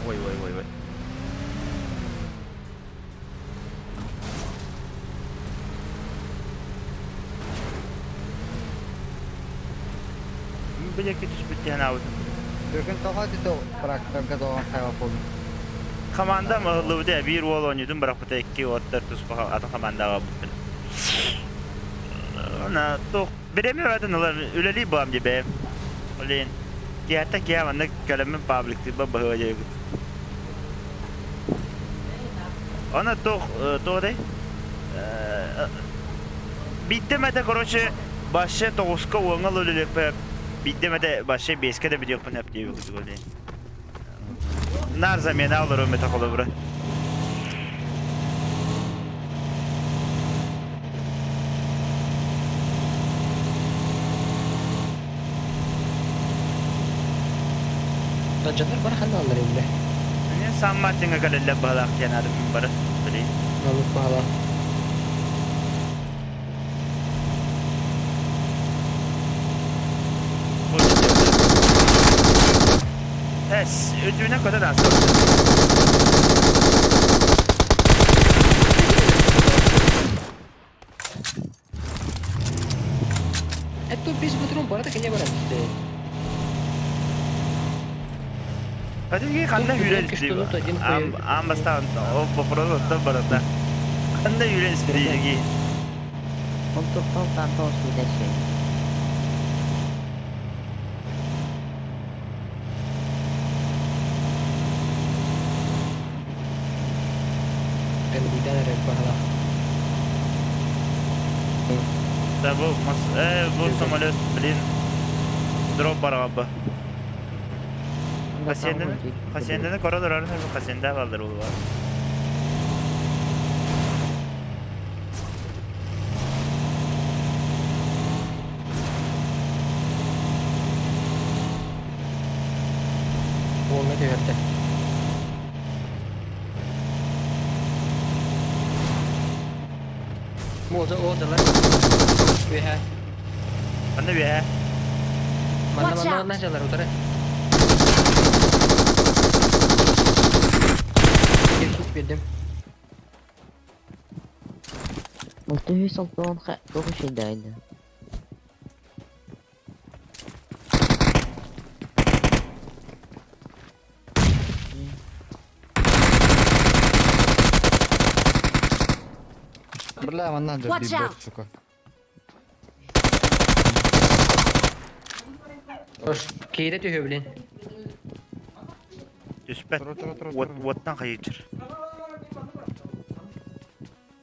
Ой, ой, ой, ой. Били түспүт диэн аабытым. Бүгүн тоҕо дito тракторга доҕон хайа буоллун. Командам ыһыллыбыта биир уол оонньуутун бырахпыта икки уоттар туспа атын командаҕа буттар. На туох бириэмэ баатын ылар үлэлии буолам дии бэйэм. Блин, киһиэхэ киһи маннык кэлэммин пабликтыырба быһыа диэбит. Аны туох туох этэй? Биирдэ эмэтэ короче вообще тоҕуска уоҥҥа үлэлиэхпэ биирдэ эмэтэ вообще биэскэ да бүтүөхпүн сөп диэбит курдук блин. Наар замена олоруом этэ холобура. Дьоннор бары ханналлар иллэ. Мен Сан Мартинга кэлэллэр баһылаах диэн аадым бары. Блин. Налык баһылаах. Эс, өтүүнэ көтө даасты. Это без бутрун барата кене баран түсте. Кадимги ханна үүрэн истиби? Аан бастаан ол вопрос оттон барата. Ханна үүрэн истиги? Он тоқтал тантал сүдәші. Мен буйдан эрэ баһылаах. Да бу бу самолет, блин, дроп барҕабы. Хасиенданы хасиенданы көрө олорор хасиенда балдар улуга. Уоҥҥа түһэрдэ. Уолдьа уолдьалар. Үөһэ. Манна үөһэ. Манна Watch манна out. манна дьалар утары. Биир хит биэрдим. Алты жүз алтыон тоҕус шейдайды. Бля, манна Watch дьэ out. сука. Хош, киирэ түһүө блин. Түспэт. Тура тура тура Уот тура. уоттан хайыыр.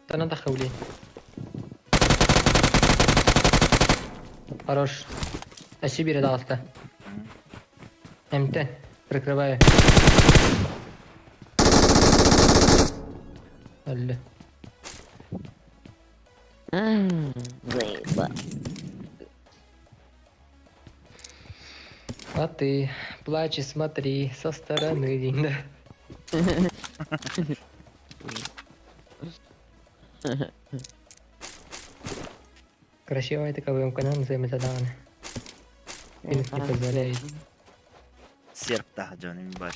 Танан тахха блин. Хорош. Өссө биирэ даҕаста. Эмтэн. Прикрываю. Өллө. Заеба. А ты плачь и смотри со стороны, да. Красивая такая канал заметаданы. Минус не позволяет. Серп таха дьон баш.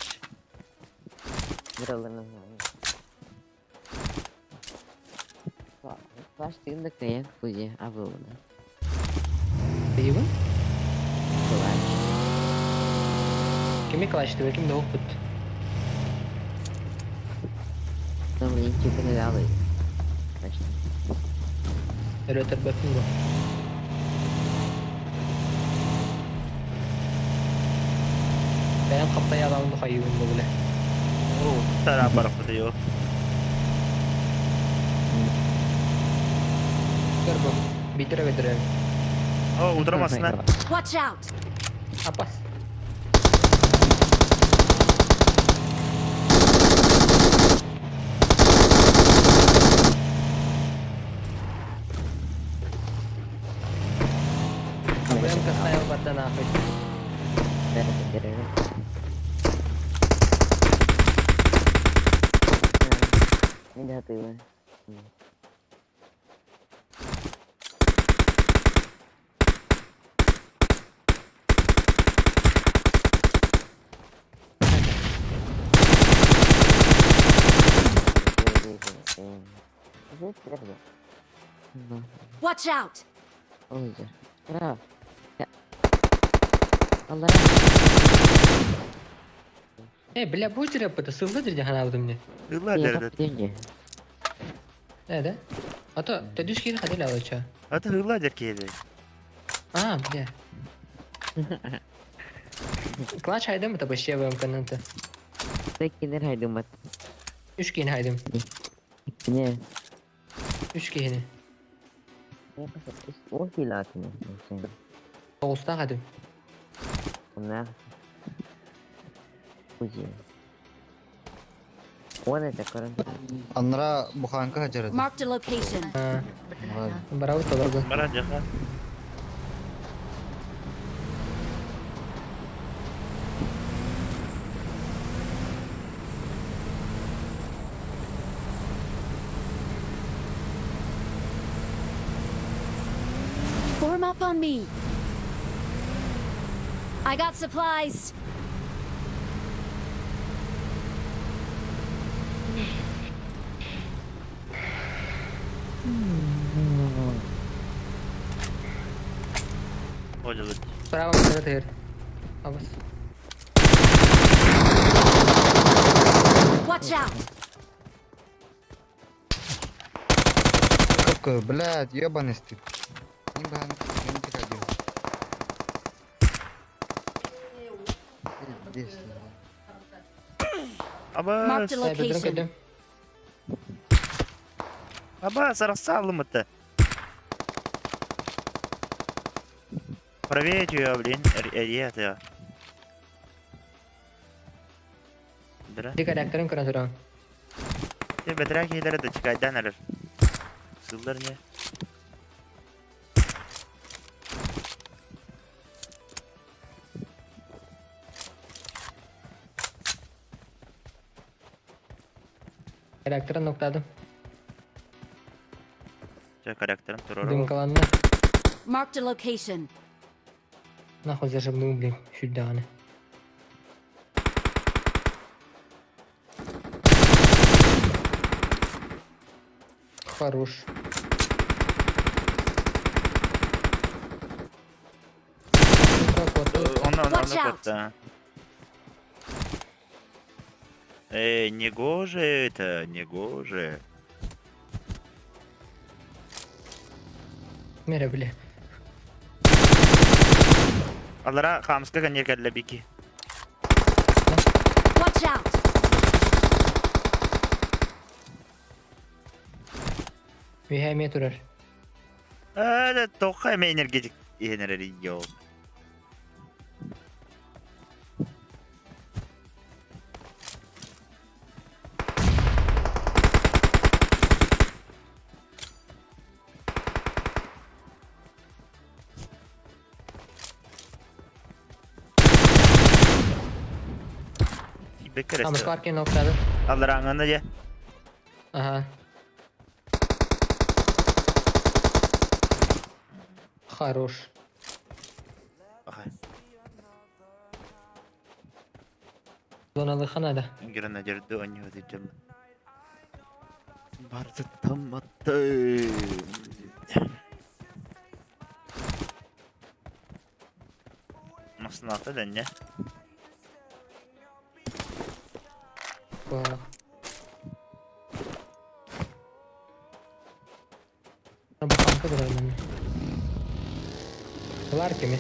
Ваш ты на каяк худе, а вы да. Его? Клач. Кими клач ты, ким да опыт. Там линчик не дали. Значит, Өрөтөр бөпүн бу. Бэйэм хаптай аламын хайыбын бу биле. Тара барахпыта yo. Көр бу. Битире битире. О, утрамасына. Watch out! Апас. БМК ставил барда нахуй. Негативно. Watch out! Ой, Браво. Аллара. Э, бля, будь рэп, это сылла дирде ханаабытым не. Ылла дердет. Деньги. Э, да? А то, ты дюшки ходили, а чё? А то ылла деркеди. А, бля. Клач хайдым, это вообще в МКНТ. Текинер хайдымат. Үш киһини хайдым. Не. Үш киһини. Ол килатыны. Тоҕустаах этим. На. Узи. Он это корон. Аннара буханка хадьар этэ. Marked a location. Барабыт толорго. Баран жаха. Form up on me. I got supplies. Олюлут. Справа машина тыгыр. Абас. Watch out! Какой, блядь, ебаный стыд. Не бан, я не приходил. Здесь. Аба, Marked a Э, бедрым location. кэллим. аба, сарасалымыты. Правее тебя, блин, эрия Дра. Ди характерын көрөн туран. Те бедрак елері де чикайдан әрір. Сылдар не? Характерын ноктадым. Че характерым турору. Дымкаланна. Marked a location. Нахуй зажимну, блин, сюда. Хорош. Ну как вот, Оны, оны, Watch оны out. котта. Эй, не гоже это, не гоже. Мере, бля. Алара хамска канья кәллә бики. Watch out! Вихәмия турар. Ә, тоққа эме энергетик энергия йо. Бекер Амыр паркин ноктады. Алар аңаны же. Ага. Хорош. Ага. Зоналы ханада. Гренадерді ойнап өтемін. Барды таматты. Насыната дәнне. Ба. Буханка турар мен. Булар кими?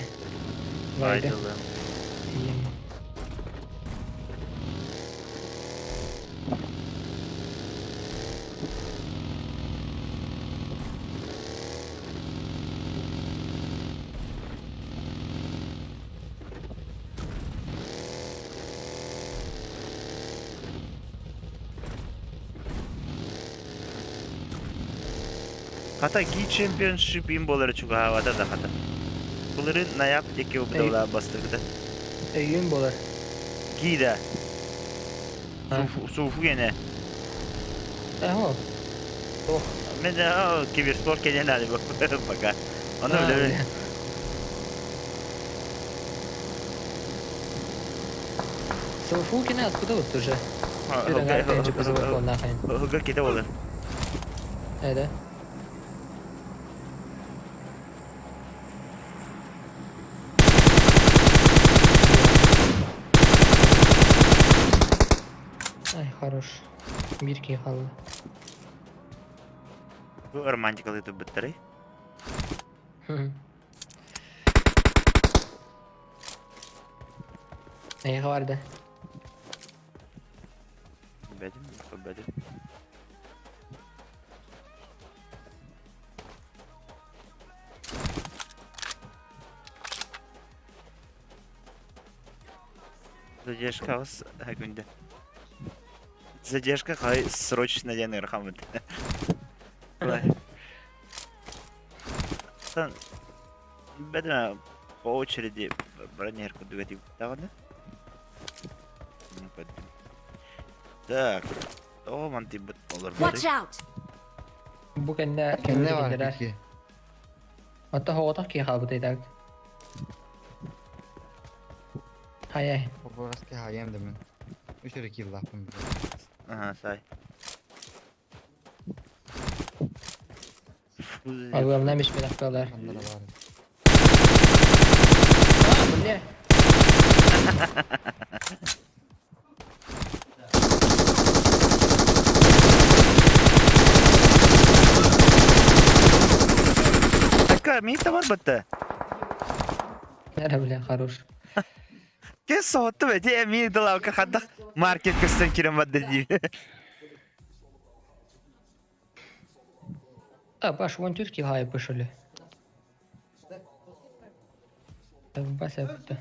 Вайды. Айдылы. Ием. Хата ги чемпионшип им болары чуга хавада да хата. Булары наяп деке убдала бастырды. Өйүн болар. Ги да. Ha. Суфу гене. Эхо. Ох. Мен де киберспорт кенен али пока. Оны А, биле. бля. Суфу кина откуда вот уже? Пирогар кенжи позывал нахрен. Хыгыр кете болар. Это. Ай, хорош. Биир киһи хаалла. Бу романтикалыы турбуттарый? Эйиэхэ бар да. Бэдим, бэдим. Задержка вас күндэ. Задержка хай срочно диэн ыарахаммыт. Сан бэдэ по очереди бронер курдук этибит Так, тоҕо мантыйбыт олорбутуй? Watch out! Бу кэннэ Кэннэ бар кэллилэр. икки. Оттон соҕотох киһи хаалбыт так. Хайа. Обораски хайам да мен. Үс эрэ киллаахпын билэр. Ага, сай. Алгамна мишмелах балар. Ханна да бар. А, бля. Така, мин бар бытты. Нэрэ, бля, хорош. Кес соһутtu бе, те мин дылаука хаддах маркет көстөн кирен бадды дии. А, Паш, вон тютки хай пошли. Бася бутта.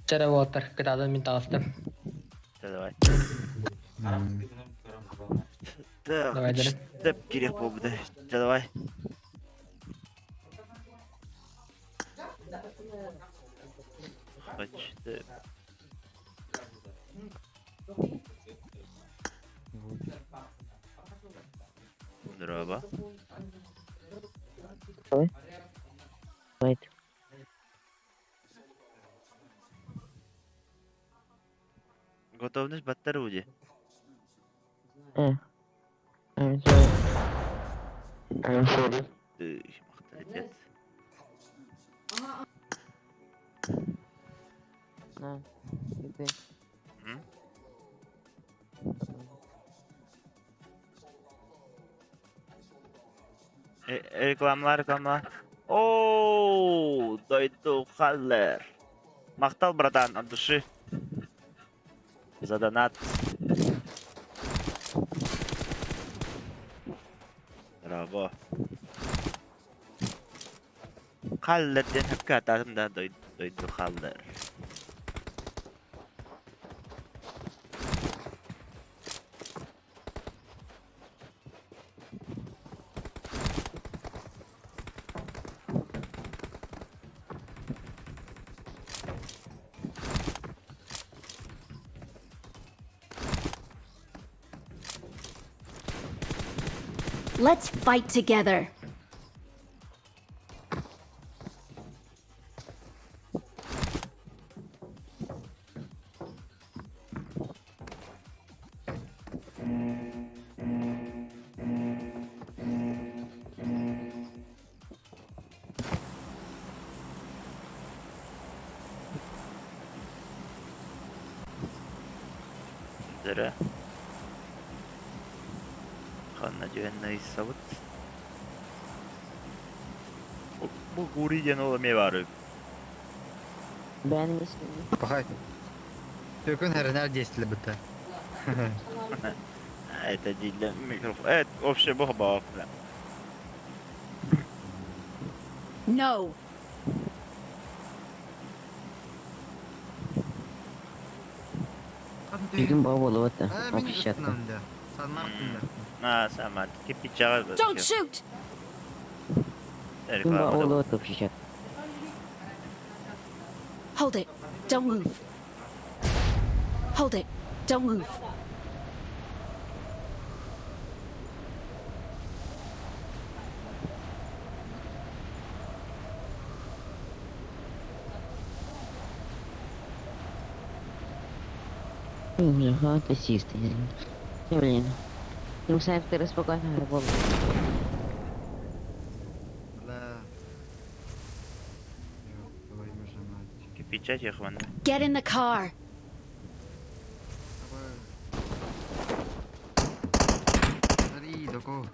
Чара уоттар кытадан мин таҕыстым. Давай. М. Так, Давай, Дарин. Деп керек болду. Давай. Хочет. Дроба. Wait. Готовность баттаруди. I'm sorry. I'm sorry. Авторитет. На. Иди. М? Рекламалар, рекламалар. Ооо, дойду халлер. Махтал, братан, от души. За донат. Браво. Халлер диэн хөпкө атаатым да дойду халлер. Let's fight together. Дыры. Ханна дьүһэннэ ыйсабыт. Бу Гури диэн ол эмиэ баар үһү. Бэйэниҥ исмин. Пахай. Төкөн эрэнэр действие бытта. Это для микрофон. Это вообще бог бог. No. Бүгүн баа буолуо этэ. Э, мин Общаться. ыттым да. Санмар А, сама. Кипичага. Don't shoot! Бүгүн баа буолуо этэ общаться. Hold it. Don't move. Hold it. Don't move. Бля, таксисты. Блин. Ну, сами ты спокойно работал. Бля. Ёб твою же мать. Кипичать их вон. Get in the car. Смотри, доко.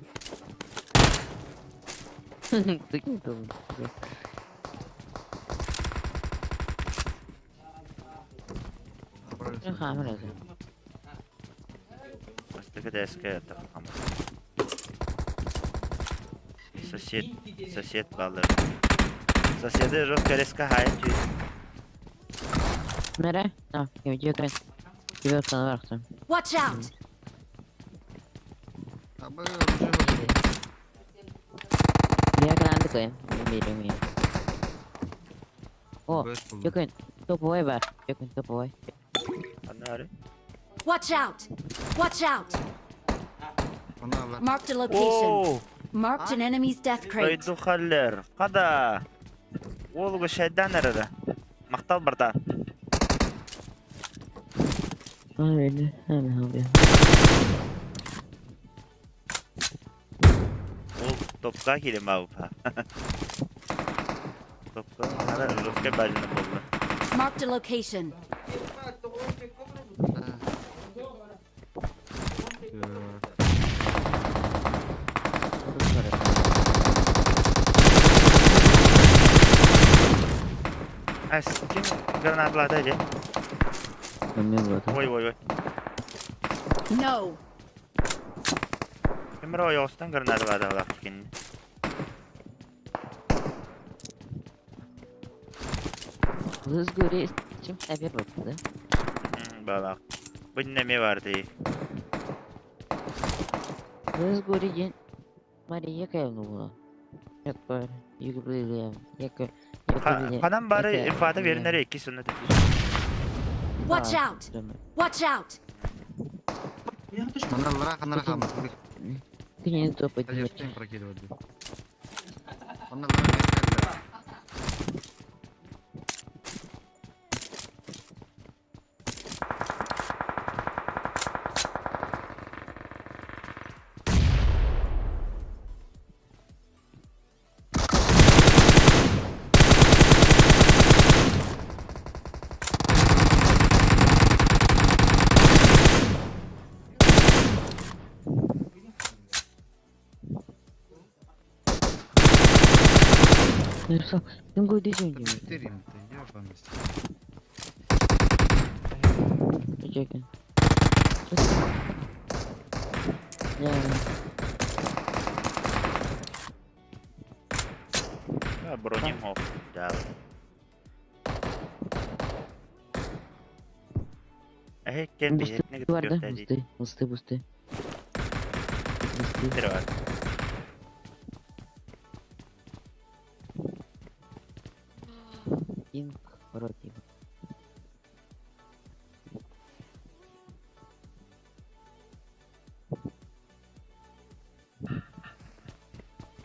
Такие думаю. Хамры. Бастакы это Сосед, сосед балыр. Соседы жестко резко хайт. Мере? А, я тебе Watch out! Абы, уже Я канадыкы. Берем О, Жөкөн, топовой бар. Жөкөн, топовой. Анары. Watch out! Watch out! Marked a location. Marked an enemy's death crate. Дойду халлер. Када. Олуга шайдан арада. Мактал барда. Ол топка кирем ауpa. Топка. Ана жестко бажына болду. Marked a location. Ас, ким гранатлады же? Ой, ой, ой. No. Ким рой остан гранатлады алак кин. Лызгури чем да? Балак. Бу неме бар ди. Лызгури ден Мария Яковлевна була. Якор, югблилем, якор. Канан бары ifade verenlere iki sünnet Watch out! Watch out! Ты не топай. Прокидывать. Ну что, ты говоришь, Четыре, ты ёбаный. Чекай. Да. Бронемов, да. Эй, кем Бусты бар, да? Бусты, бусты, бусты. Бусты. Кинг, вроде.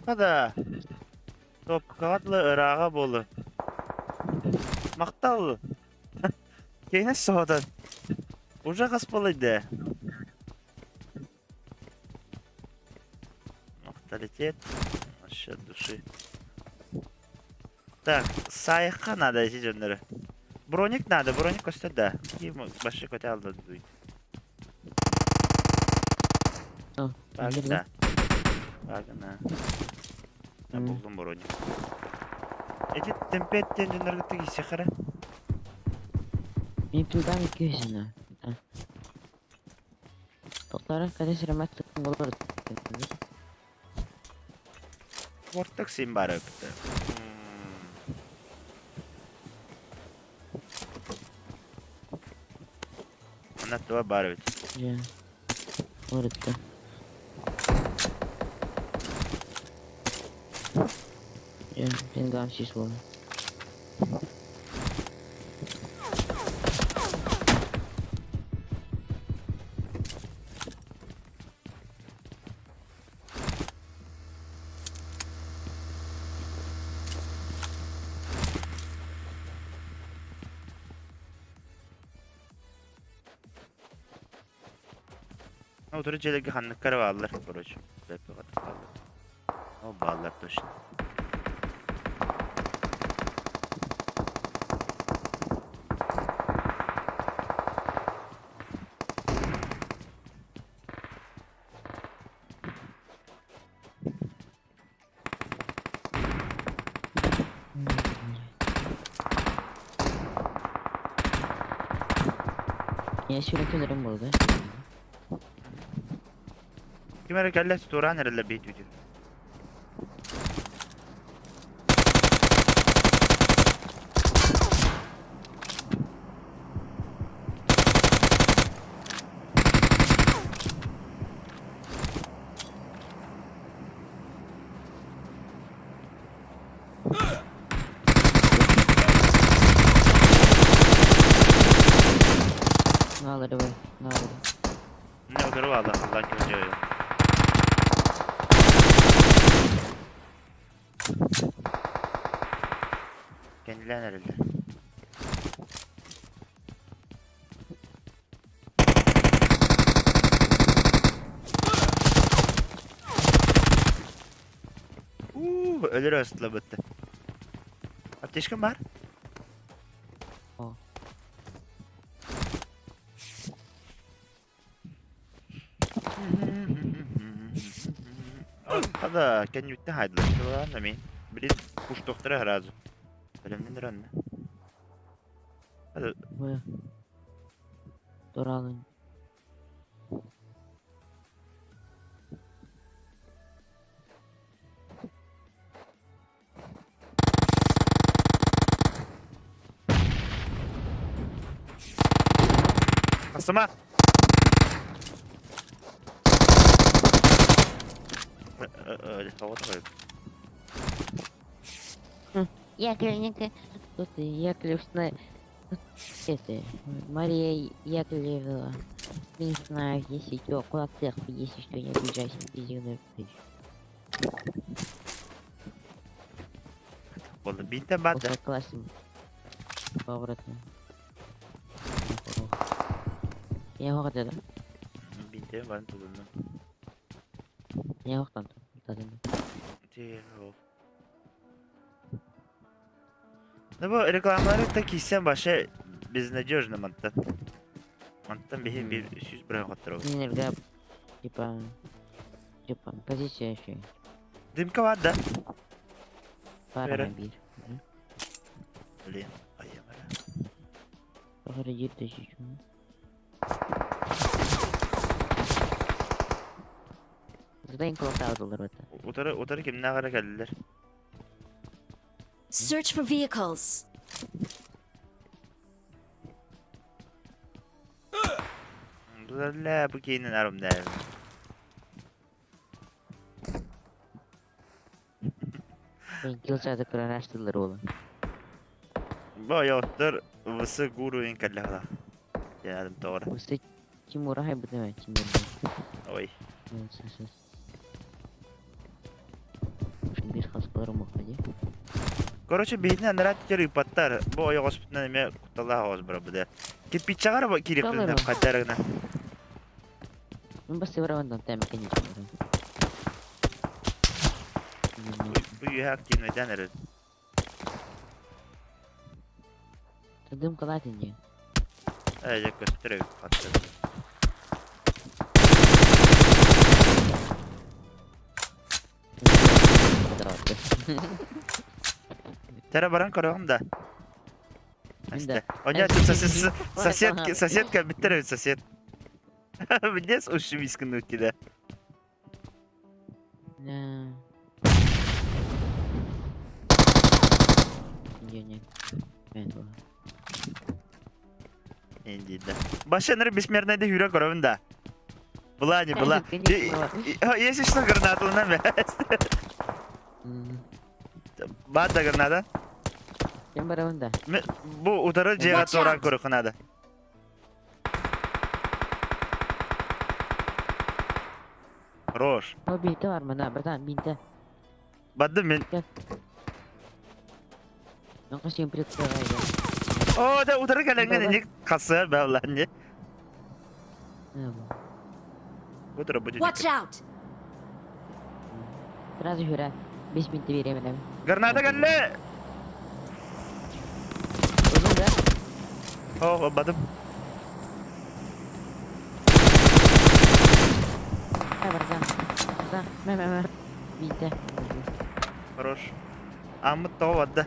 Када. Топкадлы ырага болу. Мактал. Кейне содан. Уже каспалыйды. Авторитет. Вообще от души. Так, сайка надо эти жөннөрү. Броник надо, броник көстө да. Ким башы көтө алды дуйт. Багына. Багына. Булдум броник. Эти темпеттен жөннөргө тиги сехара. Мен пилдам 200 Тоқтары кәде сирамат болор. Ортак син бар өптү. Ана туа бар бит. Я. Орытты. Я, пингам число. Ну, утары дьиэлэргэ ханныкка эрэ бааллар, короче. Ол бааллар точно. Я сүрөкөлөрүм буолда. Ким эрэ кэллэ туораан эрэллэр биитүүтү. Наалары бар, наалары. Не утары бааллар, Аллаан ким Кэннилээн эрэллэр. Уу, өлөр астылабытты. Аптечкам бар? О. Хада, кэннибиттэн хайдылар. Кылаан мин. Блин, куштуохтара сразу. Бэлэмнэн анна. Хада, Бу. Туралын. Асыма! Яковленко. Тут Яковлевна. Это, Мария Яковлева. Не знаю, если что, куда цех, если что, не обижайся, безумно. Болду. Бинтен бар да. Классым. Поворотно. Я хоқат да. Бинтен барын тудундum. Я хоқтан. Тадым. Ну бу рекламалары да кийсен башы безнадежно мантан. Мантан биһи бир сүз бирен хоттор. Энерго типа типа позиция еще. Дымка бар да. Пара бир. Блин, айамара. Похоже, 2000. Здаин колотаудылар это. Утары утары кимнәгә гара кэллилер. Search for vehicles. Бу бу кейинен арым да. Мен килсады кыранаштылар ола. Бу yoттор высы гуру ин кэллэхла. Ядым тоҕор. Осы Тимур ай бутыма Тимур. Ой. Бир хаспалар мохади. Короче, биһитин анарат тер ыпаттар. Бу ойоҕоспутунан эмэ кутталаах оҕос бара бу да. Кирпиччаҕар бу кириэхпитинэ хаддарыгына. Мен бас сыбыравандан тәм конечно. Бу үһэ активныйдан эрэр. Тадым калатын не. Ээ, дьэ көстөр эбит хатта. Тәрә баран көрөҕүм да. Да. Оня соседка, соседка биттер эбит сосед. Мне ушибискын да. Не. Не, не. Мен була. Инди да. Башыныр бессмертный хүрө көрөбүн да. Была не была. Если что, гранату на месте. Бат да граната. Кем барабын да? Бу утары жега Watch тура out. көрөхүн надо. Хорош. О, бинті бар мына, братан, бинті. Бадым мен. Мен қашан прикрываю. О, да утары кэлэнген не касы бәллән не. Вот работе. Watch out! Сразу жюра. Без минуты беременна. Граната кэллэ! Ылын да? О, ылбатым. Барда. Барда. Мэ мэ мэ. Биитэ. Хорош. Аммыт тоҕо барда.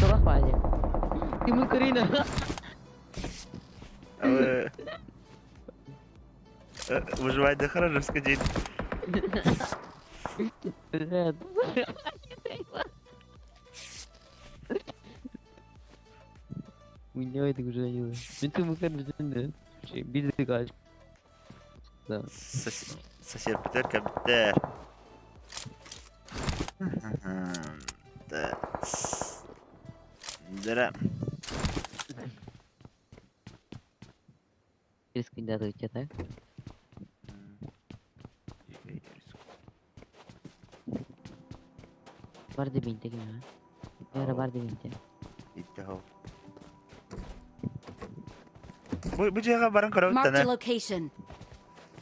Тоҕо хватит. Ты мы Карина. Выживать да хорошо, скажи. Уйнайдык уже. Билдик Сосед битер кэбиттэр. Дара. Риск так? Барды бинте гина. Яра барды бинте. Иттэ Бу бу дьиэҕэ баран көрөбүт Marked a тана. location.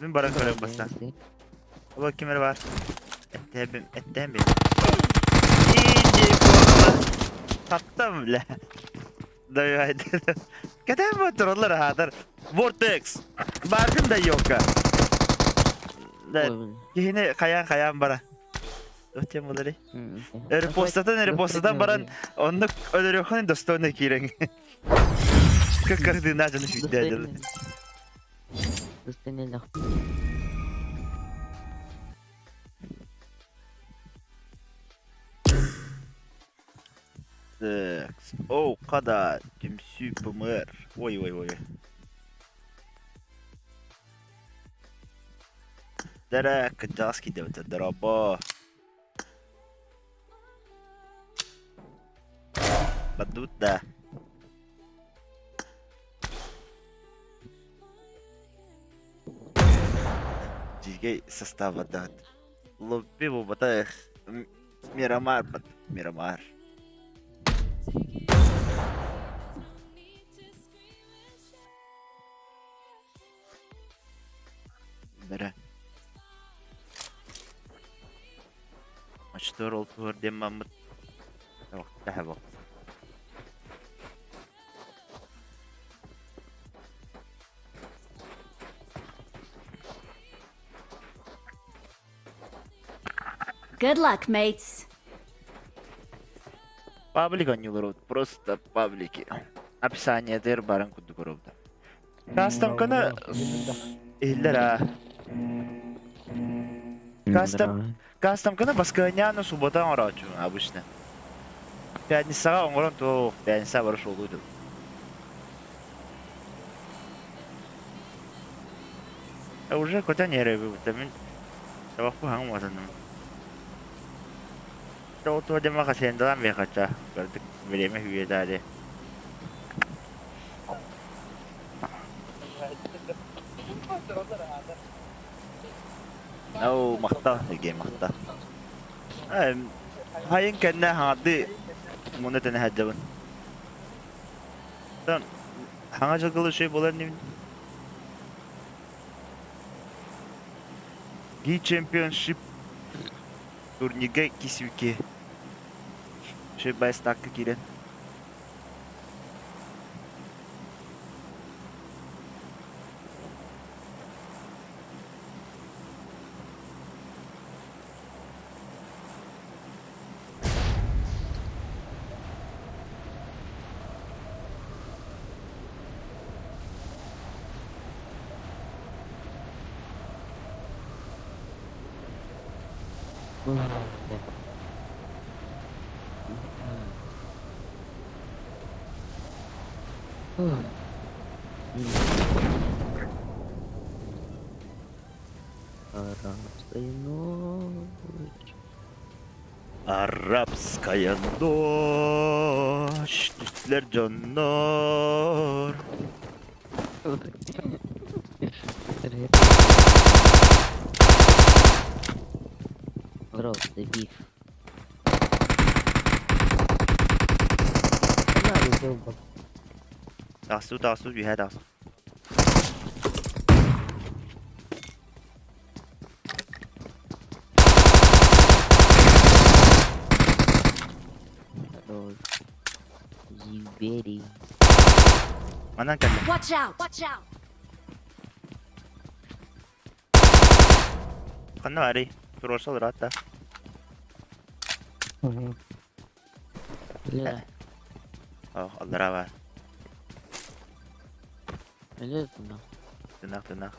Мин баран көрөм бастаан. Ол ким эрэ баар. Эттэбим, эттэм бин. Иди буола. Таптам бля. Давай. Кэтээн бу тураллар аһаатар. Vortex. Бааргын да ёлка. Да, киһини хайаан-хайаан бара. Туох диэн буоларый? Репостатан, репостатан баран оннук өлөрүөххүн достойно киирэҥ. Кыккардыына дьону сүүрдээ дылы. Так, оу, қада түмсүү ПМР. Ой, ой, ой. Дәрә, кыджаас кидэбитэ, дорообо. Бардыбыт да. Дьиҥэй состава даат. Лобби буолбатах. Мирамар Мирамар. Бэрэ. Очтор ол туһур диэн маммыт. Тэһэ Good luck, mates. Паблик оонньуулар просто паблики. Описаниетыгар баран курдук оробута. Кастамканы иһиллэр аа. Кастам кастамканы баскыһынньааны суббота оҥорооччу обычно. Пятницаҕа оҥорон туох пятница бары суолуй дыл. Уже көтөн иһэр эбиппит мин табахпын хаҥ уотанным. Тоҕо диэн хасендалаан биэхачча көрдүк время хүедали. Оо, махтал, Евгений, махтал. Хайын кэннэ хаҥардыы муна тэнэ сылдьабын. Оттон хаҥа дьылгылы үчүгэй буолар инибин. Ги Championship турнига кисвики. Үчүгэй байыстаакка киирэн. Арабская ночь. Арабская ночь, түслэр дьоннор. Просто биф. Тахсуу, тахсуу, үһэ тахсуу. Двери. Манан кэллэ. Watch out! Watch out! Ханна баарый? Туруорса олороот да. Бля, Ох, аллараа баар. өлөр тунах. Тынах, тынах.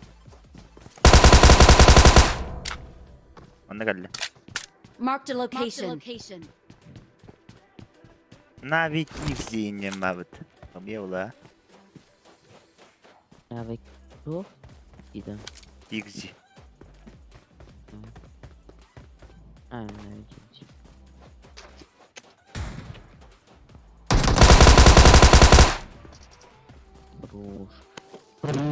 Онно кэллэ. Marked a location. Нави Кивзи диэн баабыт. Эмиэ була. Навык. Туох? Ида. Тикзи. А, навык. Хорош.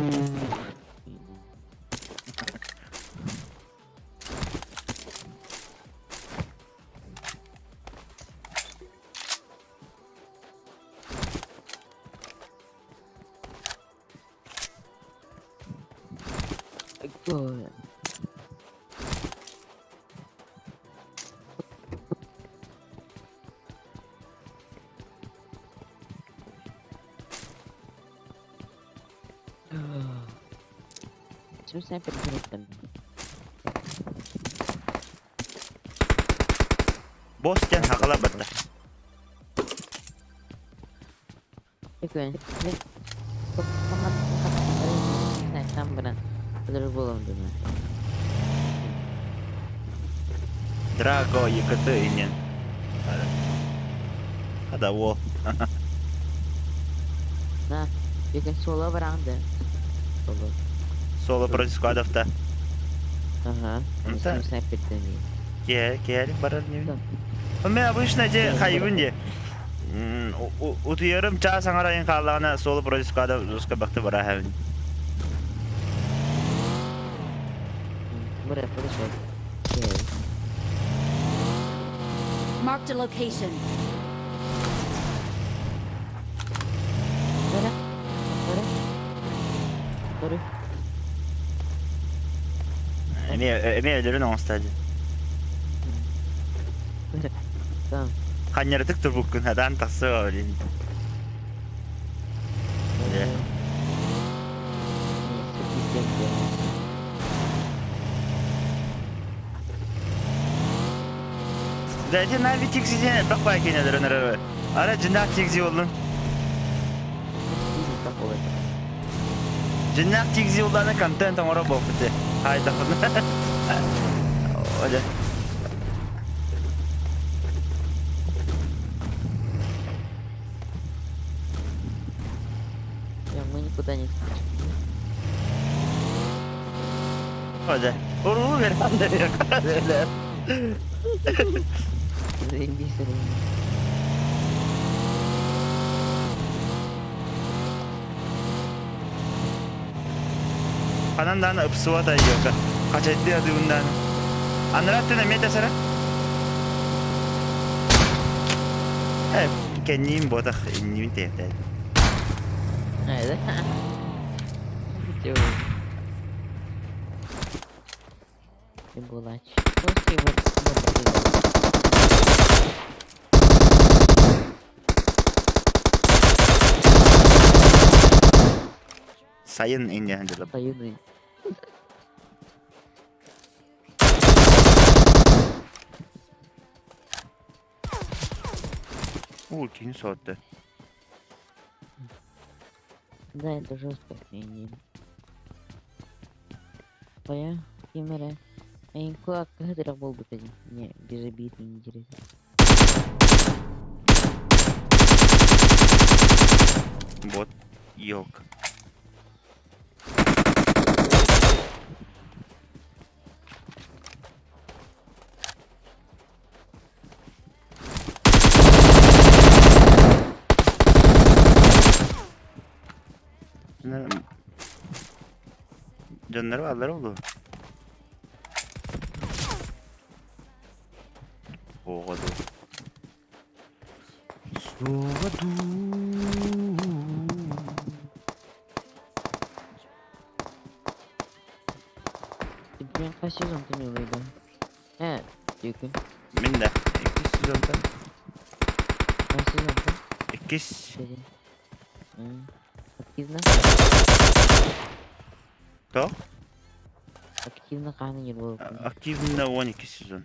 Ой. Чем снайпер там? Босс диэн хахала барда. Такой. По-другому думаю. Драго ЕКТ инен. Хада уол. На, you соло баранды. Соло. Соло против сквадов-то. Ага. Онта. Снайпер Кел, кел, барар не. Мен обычно же хайбын де. Утуярым час аңарайын қалағына соло против сквадов жестко бақты бара хәбін. Бара, подошел. Marked a location. Бара. Бара. Бара. Эме өлөрүн оңостады. Там. Ханнератык турбуккун хадан тахсыга блин. Э. Дайте на витик сиден бак бай кенедер өнөрө. Ара жинак тигзи болдун. Жинак тигзи болданы контент оңоро болуп Хайда. Оля. Мы никуда не скачем. Оля. Уруу бер. Заебись, Ханан дааны ыпсыба тайыка. Качайды адыбындан. Анраттына мета сара. Э, кенним ботах инним тепте. А, да? Чего? Ты булач. Просто его. Сайын инне хандылап. Союзы. Уу, кин соотты. Да, это жестко хрень. Твоя камера. Эйнкуа, как был бы ты? Не, без обид, не интересно. Бот. Ёлка. Дьоннору аллар oldu. Оҕоду. Суоҕаду. Ты прям по сезон ты не выйду. Тюкин. Мин да. Икки сезонтан. По сезон ты? Иккис. Активно. То? Активно хаһан не было. Активно 12 сезон.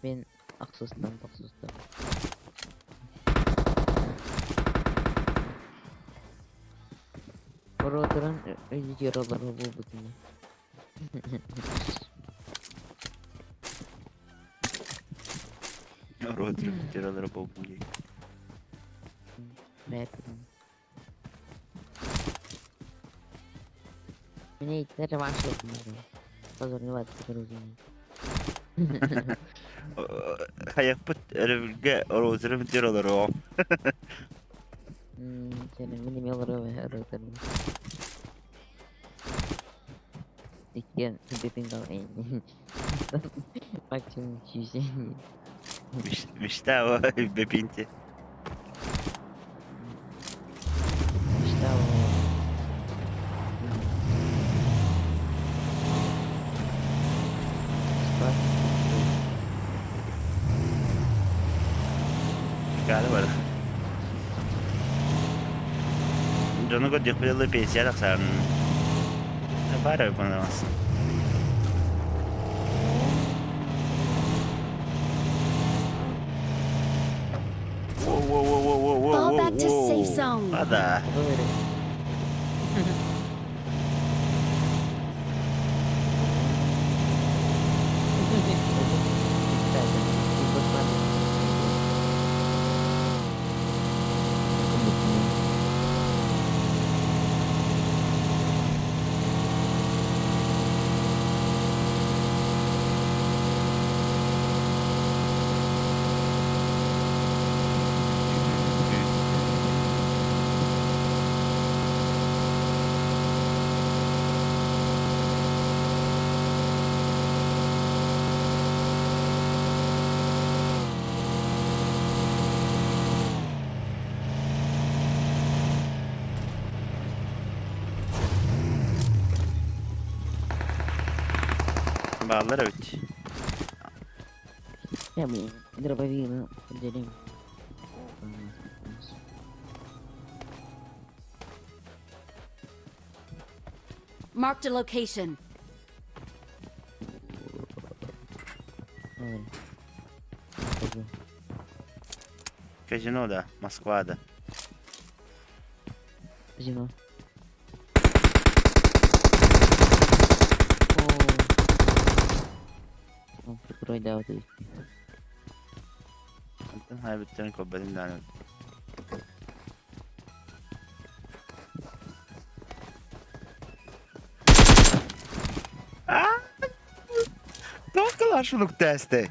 Мен ахсыстан тохсустан. Роторун өлүтүөр буолбутун. Роторун өлүтүөр буолбутун дии. Бэппин. Мне это реванш можно. Позорневать грузин. Хайахпыт өрөбүлгэ роторун өлүтүөр олоруом. Мин эмиэ олоруом роторун. Иккиэн бипин Максимум чүйсен. Мечта о Бепинте. Мечта о... Гады бар. Дьону көрдөхпүт пенсия тахсарын. Баар понамас. Воу-воу-воу-воу-воу-воу. Fall back to safe zone. Ада. Бааллар эбит. Я, блин, дробовик поделим. Marked a location. Ой. Скажу. Казино, да. Москва, да. Казино. О. Прикрой, да, вот здесь. Онтон хайбыттарын көрбөтүм даҕаны. Аа! Туох кылаашынук тээстэй?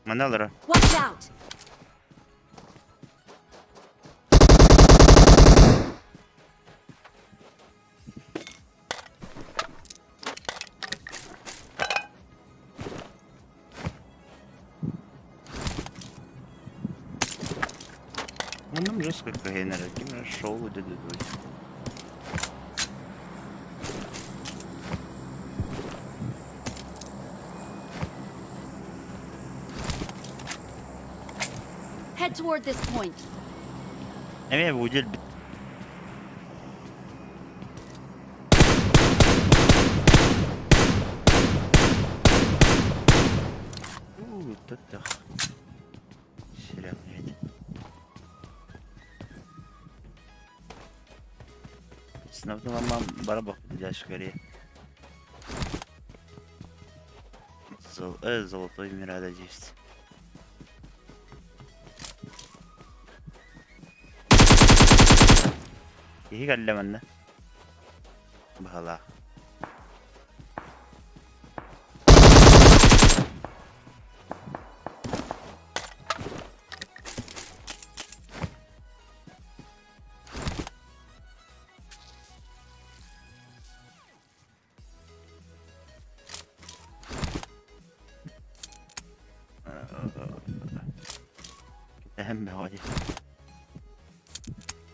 Манна олорор. Watch out! Муннум жестко кыһын эрэ, ким эрэ шоу дедудуй. Head toward this point. Эмиэ бу бит. Уу, таттах. Сирэх Снабдыламам бара бах скорее. Золотой Мирада есть. Киһи кэллэ манна. Баһалаах. Тэһэн бөҕө дии.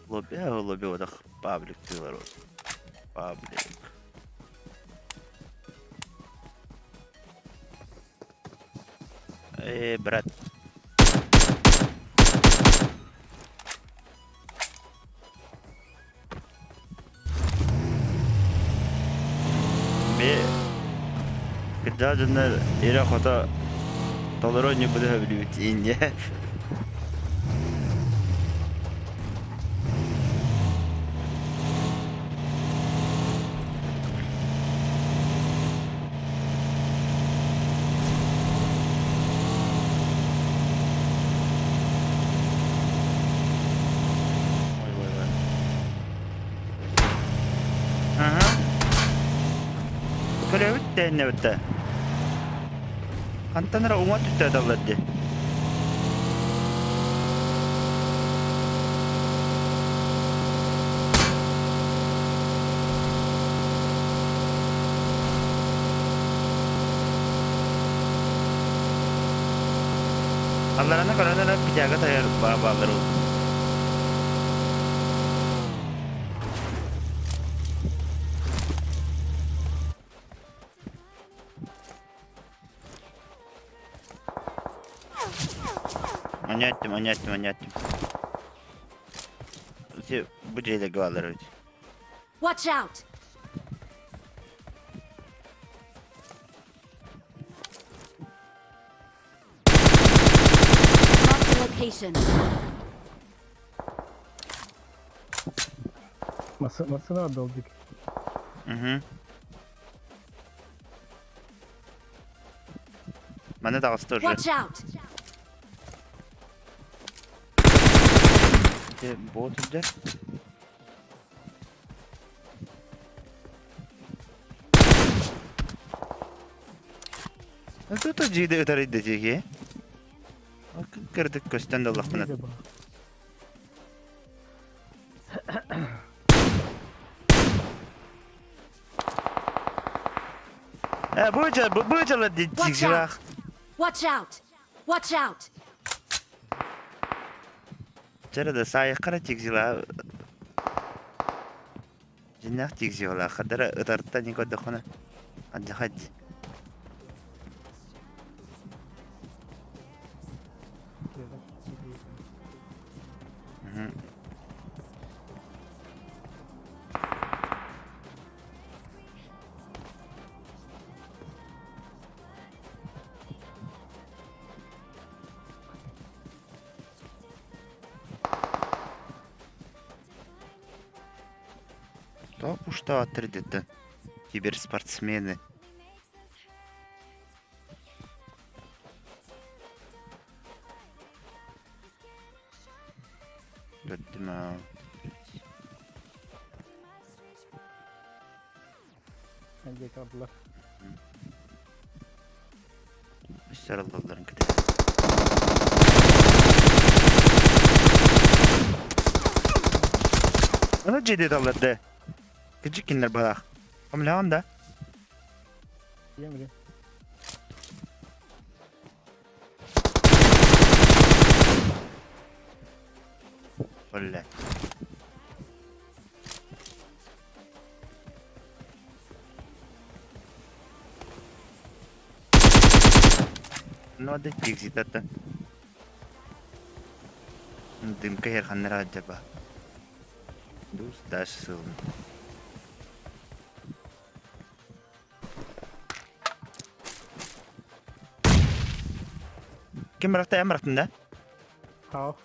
Лобби, лобби одах паблик тыылар Паблик. Э, брат. Би кырдьаҕас дьоннор ирэ-хото толору оонньуурбутун сөбүлүүбүт инньэ. Ой, ой, ой. Аха. Көрөбүт тээннэбит да. Хантан эрэ уҥа түттэ аталлар дии. Аллараны көрөн эрэ пятяга тайар бааллар ол. Оняттым, оняттым, оняттым. Бу дьиэлэргэ бааллар эбит. Watch out! Mark the location. Массына долдик. Угу. Маны таҕыста уже. Watch out! Ити бот үрдэр. Тут дьиде ытарыйда тиги. Кырдык көстөн да олохпуна. Э, бу бу Watch out! Watch out! Watch out! Чара да саайаххара тигзила дьиннээх тигзиолаах хадара ытарта не көрдөххүнэ алдьархай дии. Топ уштааттар деді. Киберспортсмены. Көрдүм аа. Диэки Сарыллалларын кытары. Аны дьиэде талларды. Кыжык кинилэр балаах. Омляҕын да? Бля. Ну, да тигзитата. Дымка хэрханнара аджаба. Дус даш сылын. Ким бырахта, эн бырахтын да? Хау.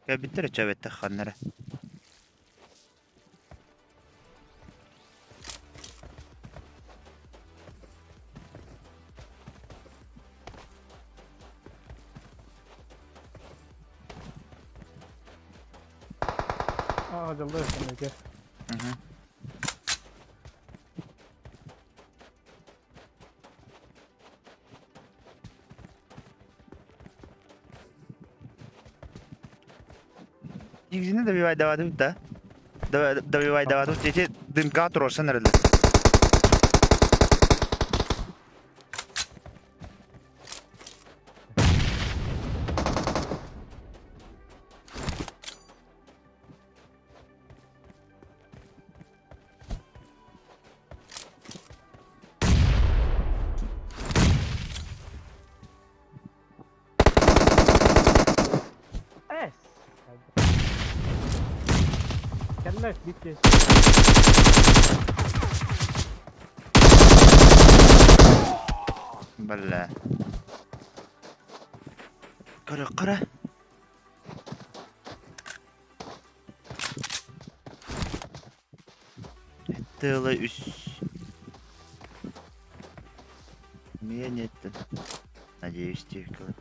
Кэлбиттэр өчөөбөттөр ханна эрэ. Аа, дьаллар эсэнэгэ. Мгм. Игзини добивайдавадыбыт да? Добивайдавадыбыт эти дымка туруорсан эрэллэр. Кэллэ биир Бля. Көрө-көрө. Тыла үс. Меня нет. Надеюсь, тихо.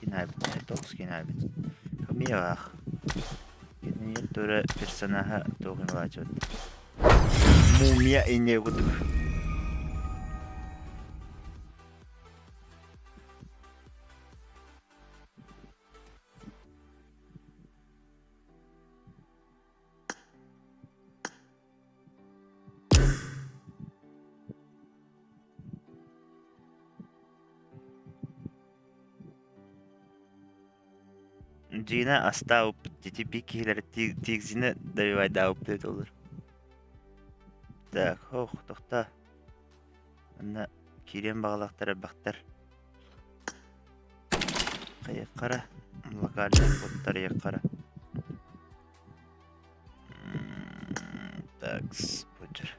Скинайбит, тоқ скинайбит. Кымиях. Кинини тура персонаһа туох Мумия инне курдук. Дина астаабыппыт ити киһилэри тигзини добивайдаабыппыт олор. Так, ох, тохтоо. Манна киириэн баҕалаахтар элбэхтэр. Хайыаххара, локальнай кодтар ыйыаххара. Так, спойлер.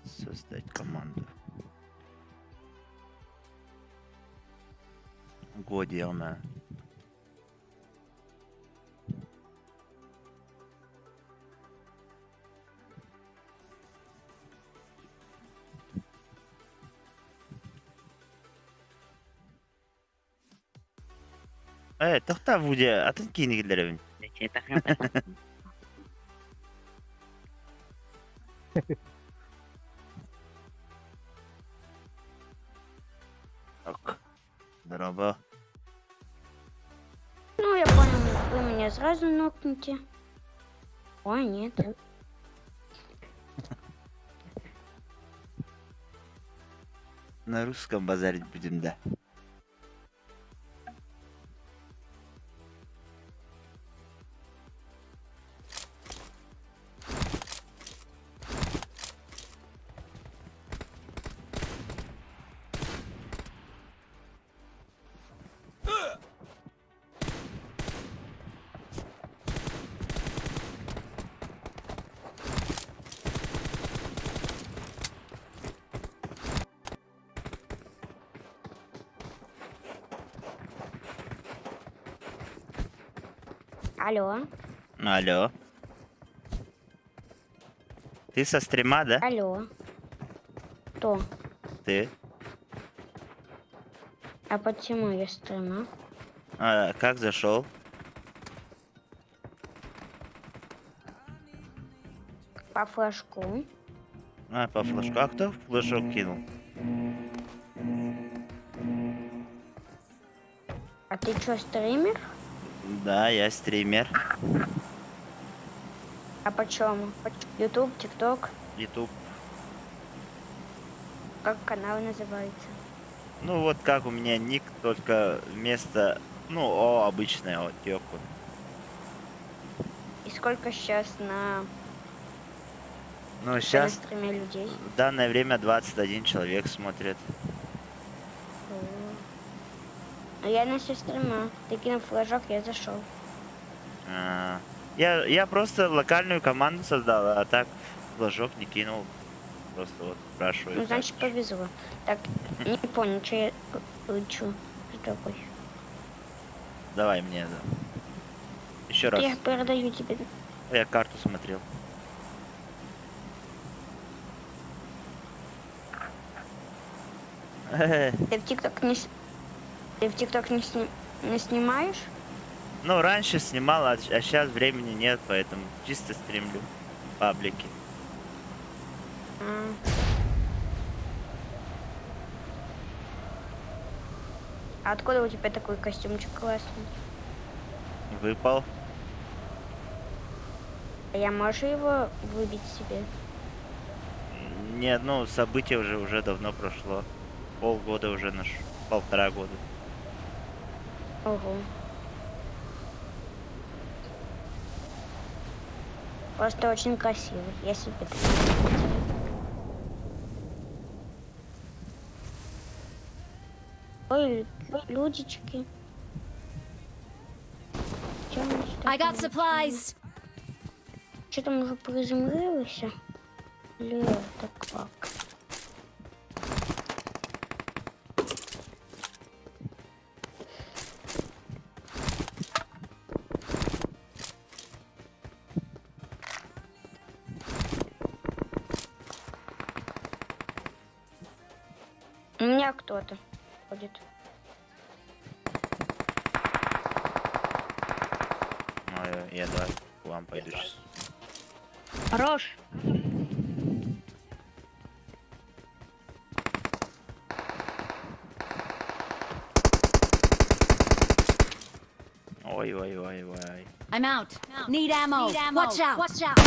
Создать команду. Го диэҕим ээ. Ээ, тохтоо Вуди, атын киини киллэрэбин. Ок. Дорообо. Ну, я понял, вы меня сразу нокнете. Ой, нет. На русском базарить будем, да. Алло, Алло. Ты со стрима, да? алло. Кто? Ты? А почему я стрима? А, как зашел? По флажку. А, по флажку. А кто флажок кинул? А ты чё, стример? Да, я стример. А почему? Ютуб, ТикТок, Ютуб. как канал называется? Ну вот как у меня ник, только вместо... Ну, О, обычное, вот, Тёку. И сколько сейчас на, Ну, на сейчас, стриме людей? в данное время 21 человек смотрит. О. Ну, я на стрима. Ты кинул флажок, я зашел. А, я просто локальную команду создал, а так флажок не кинул. Просто вот спрашиваю. Ну, как. значит, повезло. Так, не понял, что я лечу с тобой. Давай мне. Еще раз. Я передаю тебе. Я карту смотрел. Ты в ТикТок не, ты в ТикТок не, не снимаешь? Ну, раньше снимал, а сейчас времени нет, поэтому чисто стримлю паблики. А. А откуда у тебя такой костюмчик классный? Выпал. А я могу его выбить себе? Нет, ну, событие уже давно прошло. Полгода уже наш. Полтора года. Ого. Просто очень красивый. Я себе такой хотела. Ой, людички. Чем они сюда I got прилетели? supplies. Что там уже приземлилось? Или это как? У меня кто-то ходит. Ну, я давай к вам пойду сейчас. Хорош. Ой, ой, ой, ой. I'm out. Need ammo. Watch out. Watch out.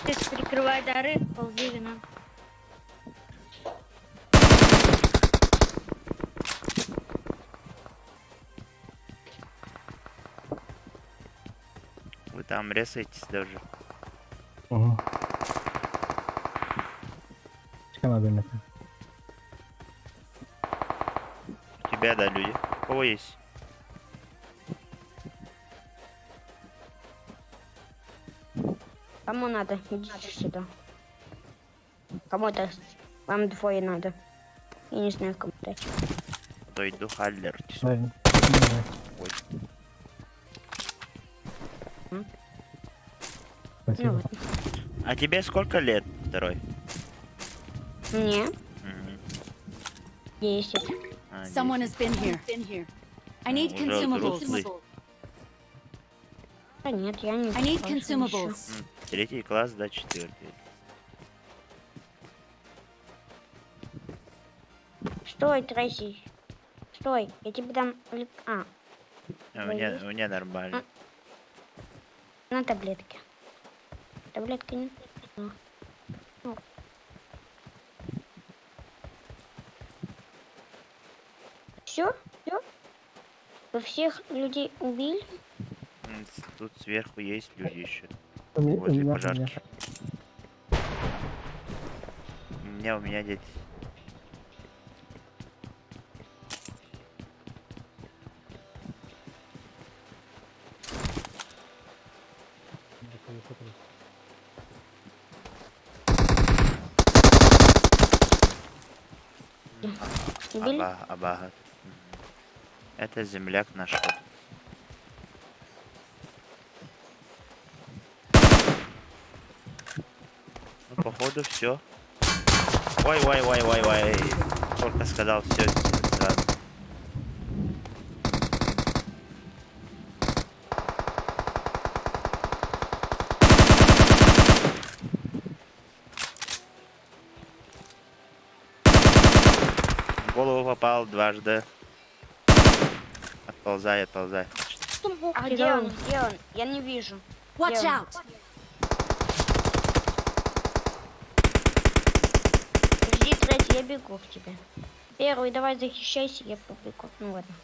Ты прикрывай дары, ползи вина. Вы там резаетесь даже. Угу. Çıkamadım mesela. У тебя, да, люди. У кого есть? Кому надо? Идите сюда. Кому это? Вам двое надо. Я не знаю, кому дать. Дойду халлер. Дай. Ой. Ну Спасибо. вот. А тебе сколько лет, второй? Мне Мгм. 10. А, Someone 10. has been here. Been here. I need Уже consumables. взрослый. Да нет, я не I need взрослый ещё. consumables. Третий класс, да, четвертый. Стой, третий. Стой, я тебе дам... А, А, у меня нормально. на таблетки. Таблетки не... Ну. Все? Все? Вы всех людей убили? Тут сверху есть люди еще. У меня, у Возле меня, у меня. пожарки. У меня дети. Убили? Аба, аба. Мгм. Это земляк наш. Ну, походу, все. Ой, ой, ой, ой, ой. Только сказал все сразу. В голову попал дважды. Отползай, отползай. А где он? Где он? Я не вижу. Watch Где он? out. Жди, третий, я бегу к тебе. Первый, давай защищайся, я побегу. Ну ладно.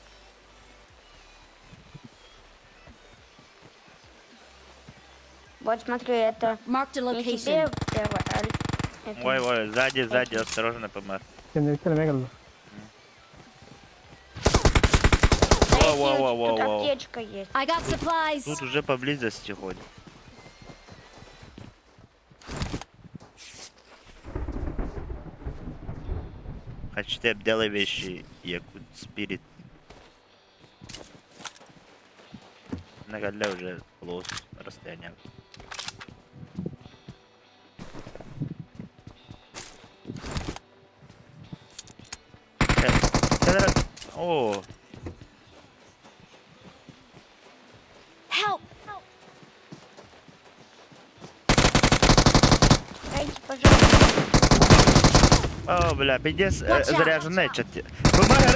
Вот смотри, это Marked a не тебе location. первый, а это... Ой, ой, сзади, сзади, осторожно, ПМР. Кеннеликтер мегаллар. Третий, Во, во, во, тут во, во. аптечка есть. I got supplies. Тут уже поблизости ходит. Хочу делай вещи, Якут Спирит. На уже close расстояние. О, Help. Дайте, пожалуйста. О, бля, пиздец, Watch out. заряженная чат. Помогай,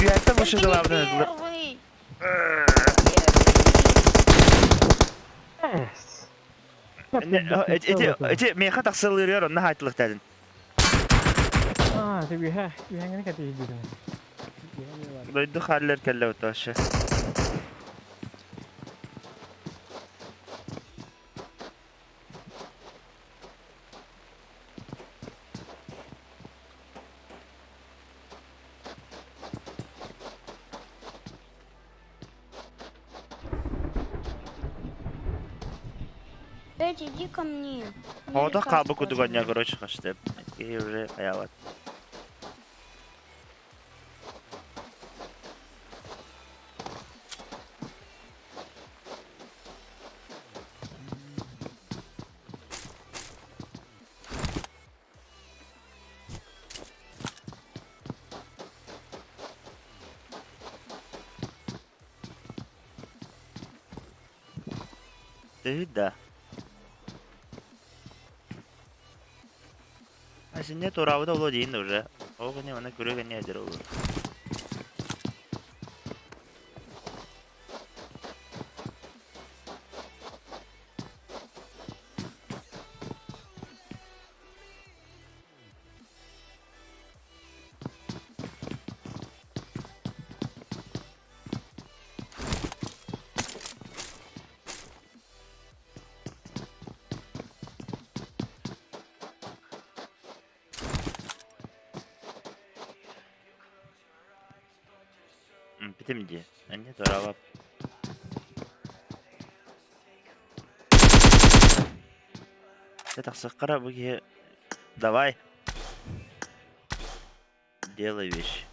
Я это выше Только не главное. первый. Эти, эти, меха тахсылырıyor, онна хайтылык дедин. Аа, ти үһэ, үһэҥҥэ кэтии дидин. Дойду халлер келле отошы. Эдди, иди ко мне. Мне Оҕото хаалбыт лекарство курдук анньа надо. короче хашты. Киһи уже хайаабат. Ты да. А синне туораабыта буолуо диин да уже. Ол кэннэ манна күрүө кэннэ эдэр олор. Бүтүм дии. Анне туораабап. Дьэ тахсыаххара бу киһи давай делай вещь.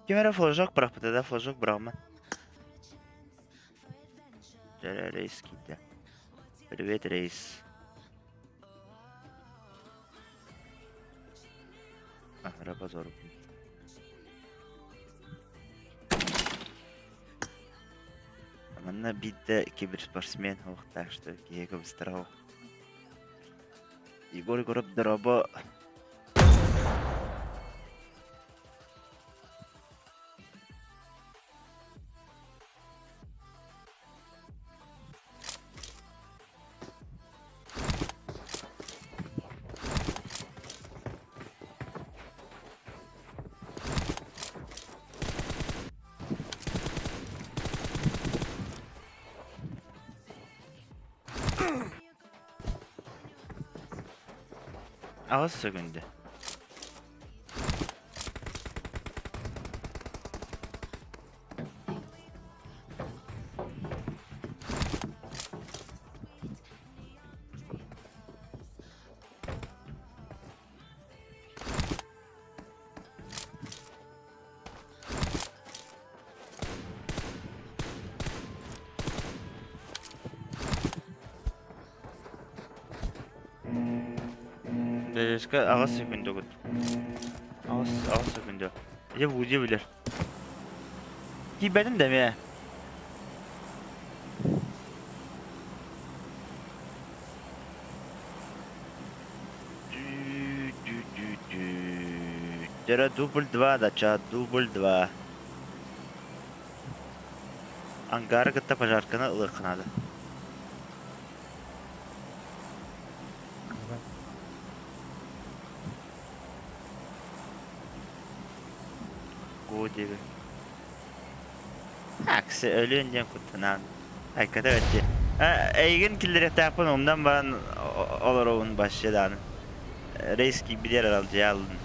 Ким эрэ флажок бырахпыта да флажок быраҕыма. Дьэ рейс киирдэ. Привет, рейс. Аһара позорбун. Манна биирдэ киберспортсмен суох, так что киһи кыбыстара суох. Егор Егоров дорообо. Аҕыс сөкүндэ. Дедушка аҕыс секунда кут. Аҕыс аҕыс секунда. Дьэ Вуди билэр. Тиийбэтим да эмиэ. Дьэ дубль два дача дубль два. Ангары кытта пожарканы ылыахха наада. Го диэби. Аксы өлүөн диэн куттанаан. Айката бэрти. Эйигин киллэриэхтээхпин умнан баран олоробун вообще даҕаны. Рейс киирбитигэр аралдьыйа аллын.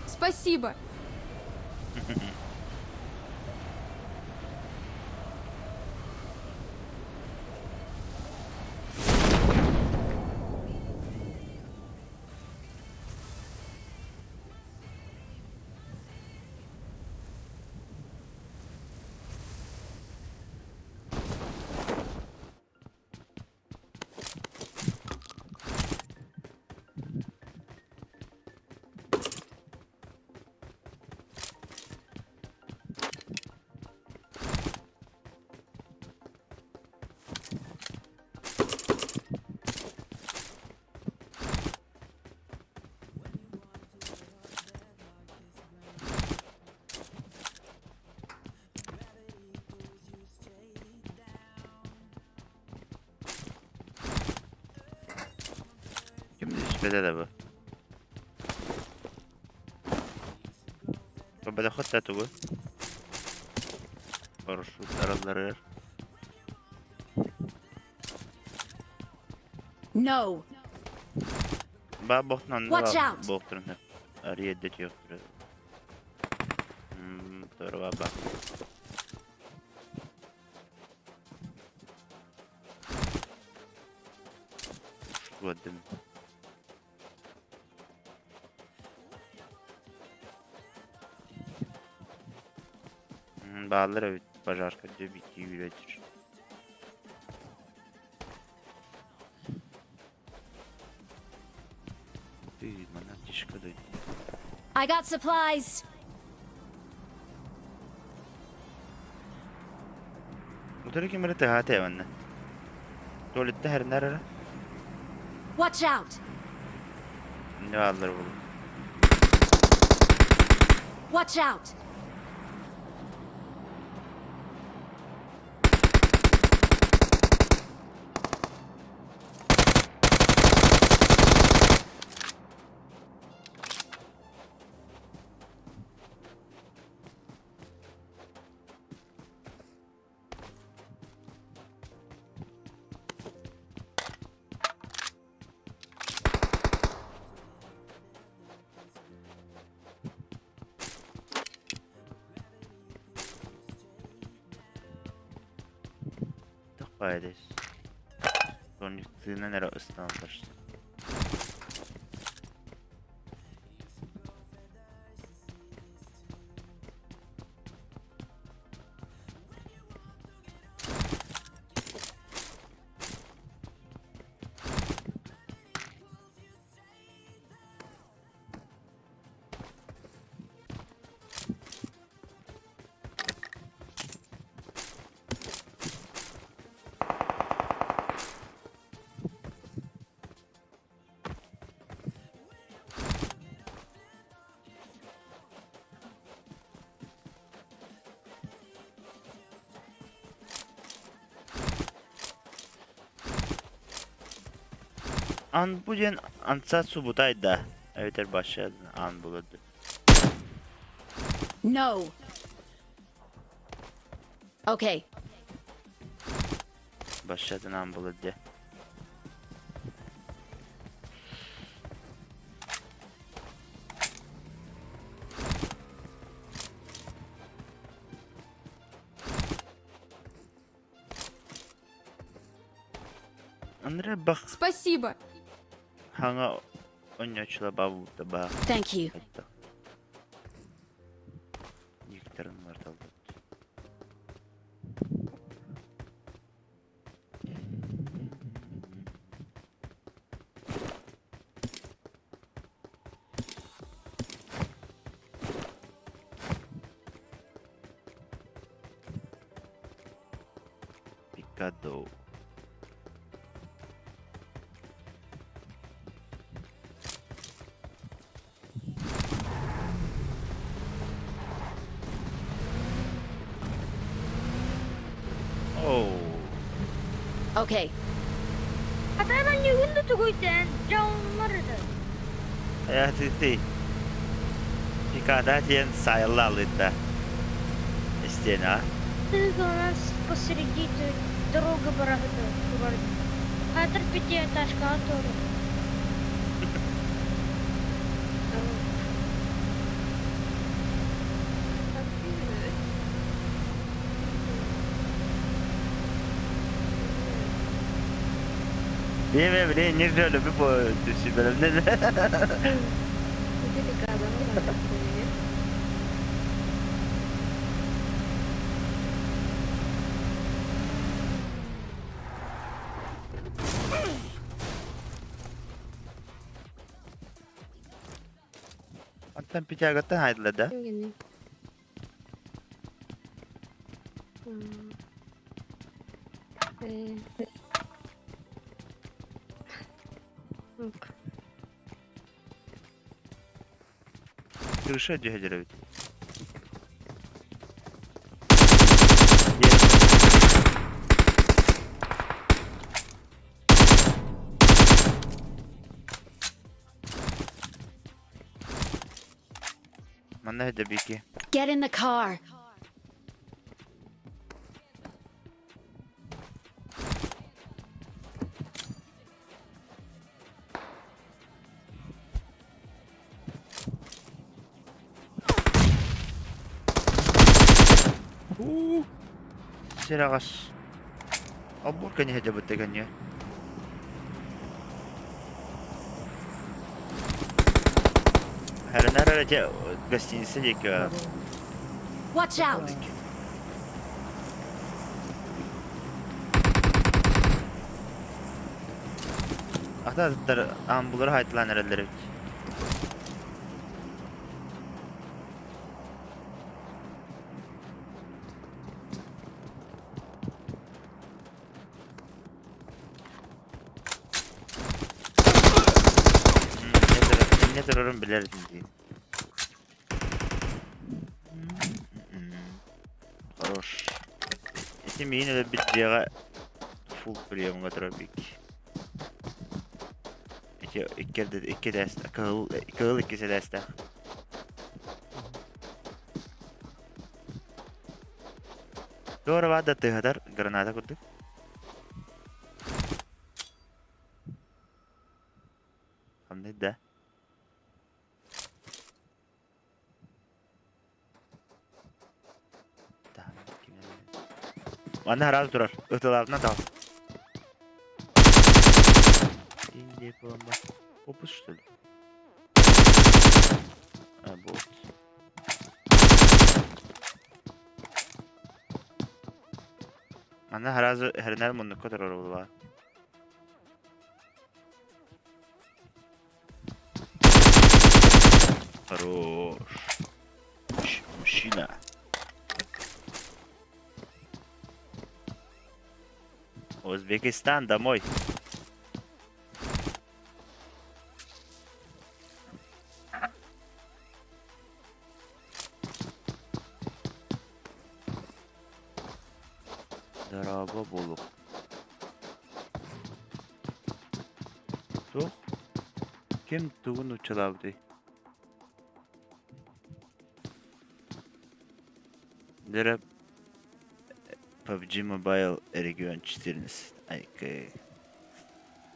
Спасибо. Ким түспэтэ да бу? Бөлөххүт да тугу? Парашют аралларыгар. No. Баа бохтун анны Watch out. Бохтурун хөп. Ария дэт ёктур. Торва ба. Годым. Баалар эбит пожарка дьэ битии үлэтир. Ты, манна тишка дой. I got supplies. Утары ким эрэ тыаһаата манна. Туалетта хэрнэр эрэ. Watch out! Не бааллар буолуо. Watch out! Тохпайдыс. Тоннуктыынан эрэ ыстаналлар. Ан бу диэн ансат субутай да эбэтэр баша аан буолар дуу. No. Okay. Башатын аан буолар дии. Андрей бах Спасибо. хаҥа онньоочула бабута баах Thank you. хайдах. Никторын барталбыт. Picado. Oh. Okay. Хата ньугун да тугуйтан, дьоннор да. Hayatı Picada диэн сайылла алыта. Стена. Ты у нас посреди дорога барахта. Хатыр пятиэтажка атор. Бе бе не ждали бы по түсүбөрөм. Онтон пятягаттан хайдыла да? Крыша дьэһэлэр эбит. Манна һэдэ бики. Get in the car. Уу. Сирэҕэс. Обур кэнниһэ дьабытта кэнниэ. Хэрэнэр эрэ дьэ гостиница диэки барар. Watch out! Ата атыттар амбулары хайтылаан эрэллэр эбит. Инньэ турарын билэр этим дии. Хорош. Ити миин өлөрбүт дьиэҕэ фул приемҥа турар бик. Ити икки икки этээстээх, кыһыл кыһыл иккис этээстээх. Туора да тыаһатар граната курдук. Ханна да? Манна араас турар. Ытылаабытынан таҕыс. Опус что ли? А, вот. Манна сразу хэринэр муннукка турар буолла. Хорош. Мужчина. Узбекистан домой. Дорообо буолуох. Туох? Ким тугун учалаабытый? Дөрө PUBG Mobile Region 14 Айкы.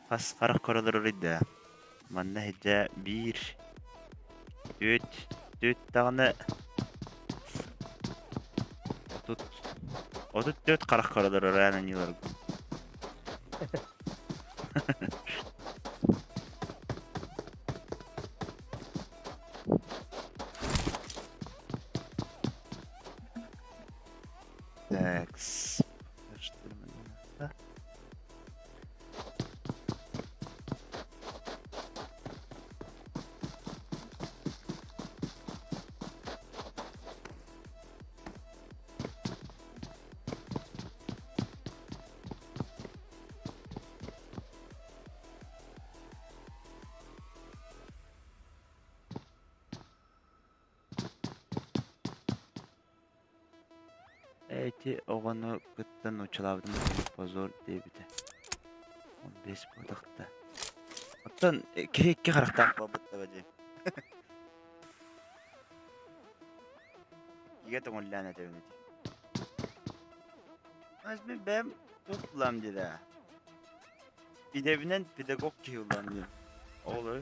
Хас харах көрөлөр да. Манна иһирдьэ биир, түөрт, түөрт даҕаны 34 харах көрөлөр ырыан анньыыларга. Так-с. Эти оҕону кытта нууччалаабытым позор диэбитэ. 15 буолахта. Оттон киһи икки харахтаах буолбут таба дии. Игэ тоҥуллаан этэбин ити. Аз мин бэйэм туох булам диэ Идэбинэн педагог киһи булам диэн. Оҕолору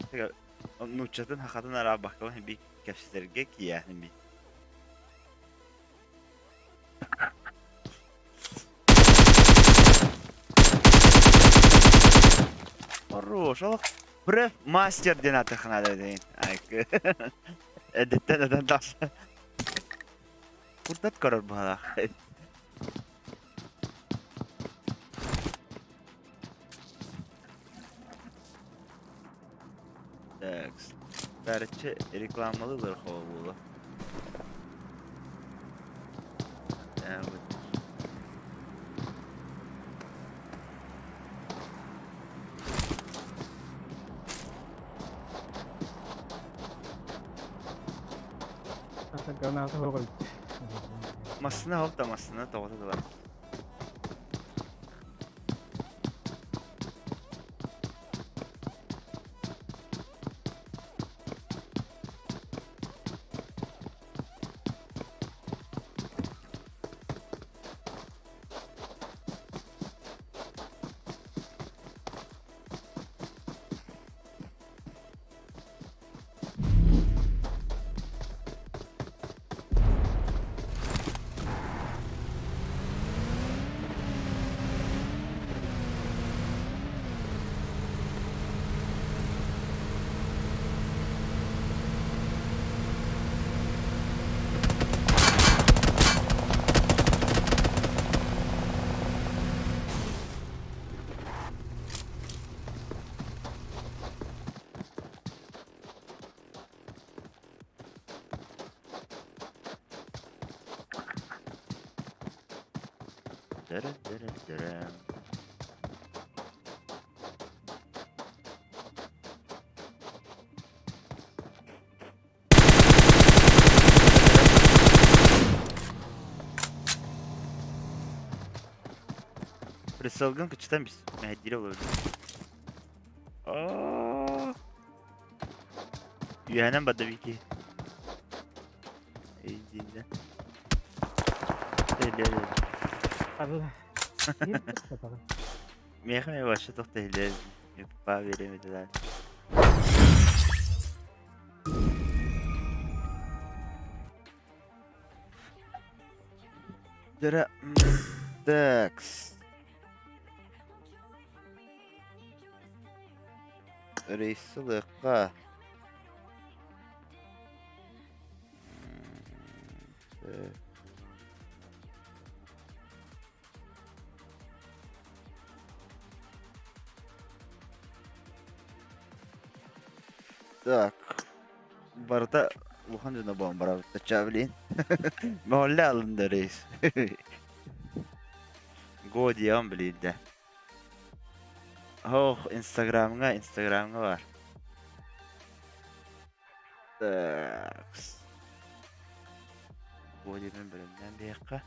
нууччатын хахатын араабаккабын би кэпсэтэргэ киэһин би. Хорош, ол Преф мастер диэн аатыххына дейин. Эдиттен өтөн тахса. Курдат көрөр быһалаах. Так, короче, рекламалыылар буолла. Вот. Граната хоҕой. Массына ол да массына тоҕото да бар. Дэрэ-дэрэ-дэрэ. Прицелгын кычытан бис. Мэһэйдиирэ олорор. Үөһэнэн барда Вики. Эйдиинэ. Миэхэ эмиэ вообще туох да иһиллэр баа биэриэм этэ да. Дөрө Такс. Рейсы лыахха. Так, барыта улахан дьоно буолан барабыт блин. Моһолле алынды рейс. Го диэн блин да. Ох, инстаграмҥа, инстаграмҥа бар. Так. Го диэн бэлэмнээн биһиэххэ.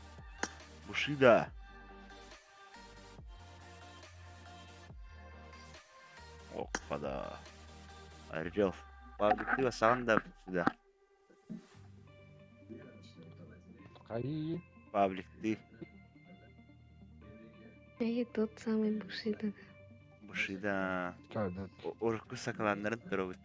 Бушида. Оппада. Орел. Пабликтыга саҕан да сюда. Хайыы. Пабликтыы. И тот самый Бушида. Бушида. Урукку сакаланнарын туробут.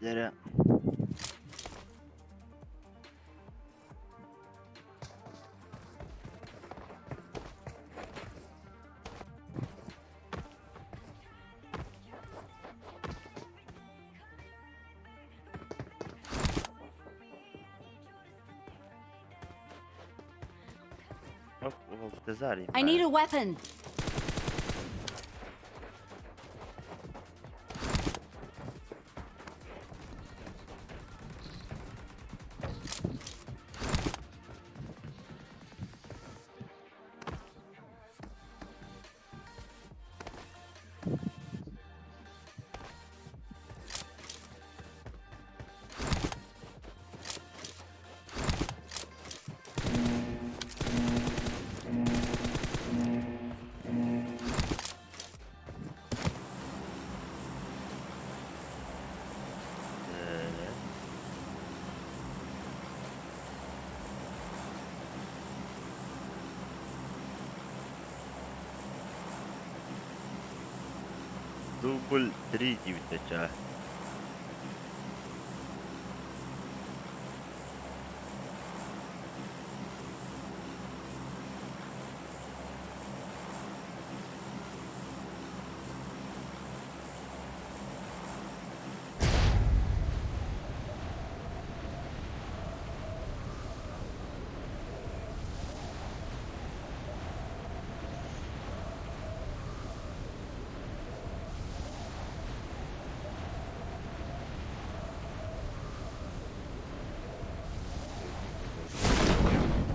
Дьэрэ. I need a weapon. Дубль 3 диэбитэ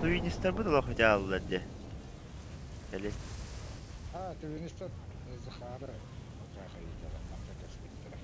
Туинистарбыт олох дьааллар дии. Кэлин. А, туинистар Захары манна кэспиттэрэ.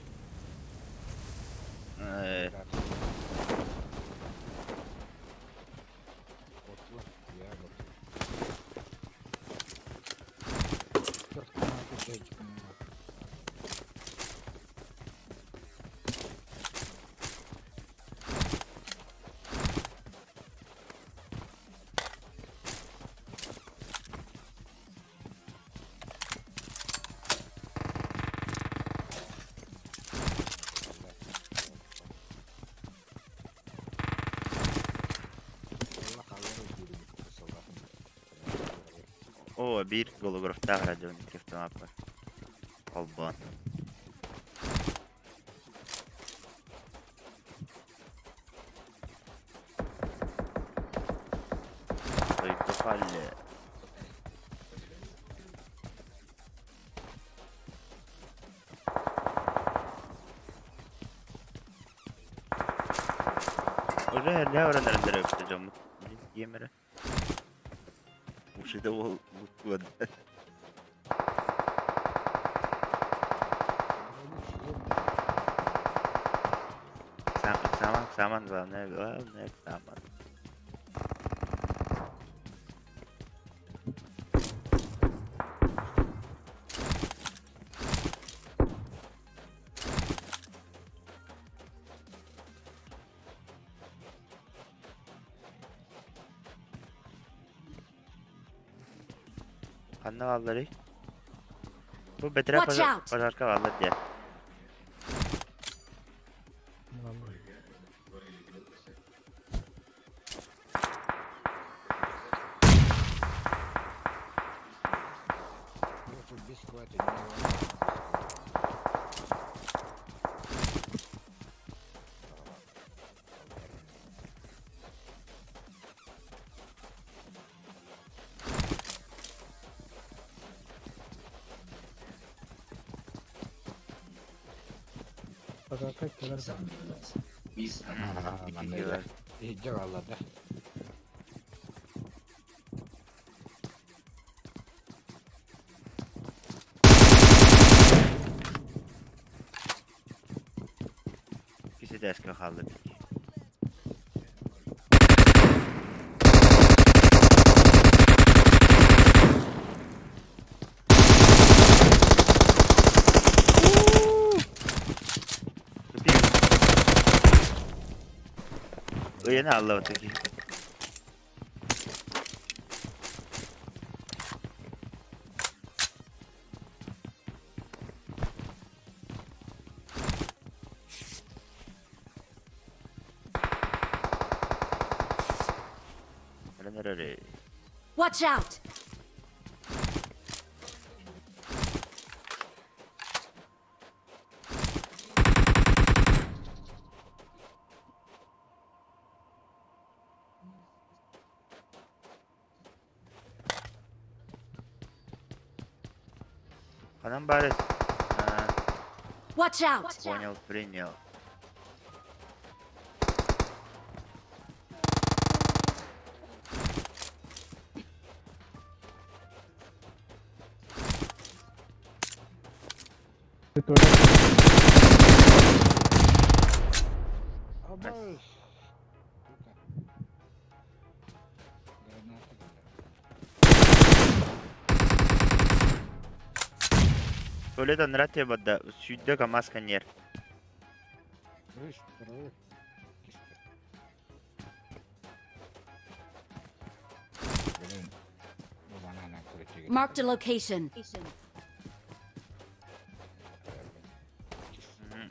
Оо, биир голографтаах радионы автомаппар. Холбоон. Поехали. Уже эрдэ баран эрэллэрэ өптө дьоммут. Диэм эрэ. Ушида уол буккуода. Саман, саман, главное, главное, саман. Ханна баалларый? Бу бэтэрээ Watch out! пожарка бааллар диэн. Пожарка кэлэр Манна иһдьэ хаалларда. Иккис этээскэ хаалла бит. Ыйан хаалла таки. Watch out! Ханан баар А, Watch out! Понял, принял. Ты тоже. Абас! Граната, Туалет анрате бада сүйдө КамАЗ коньер. Крыш, второй. Блин, бу банана крутик. Marked a location.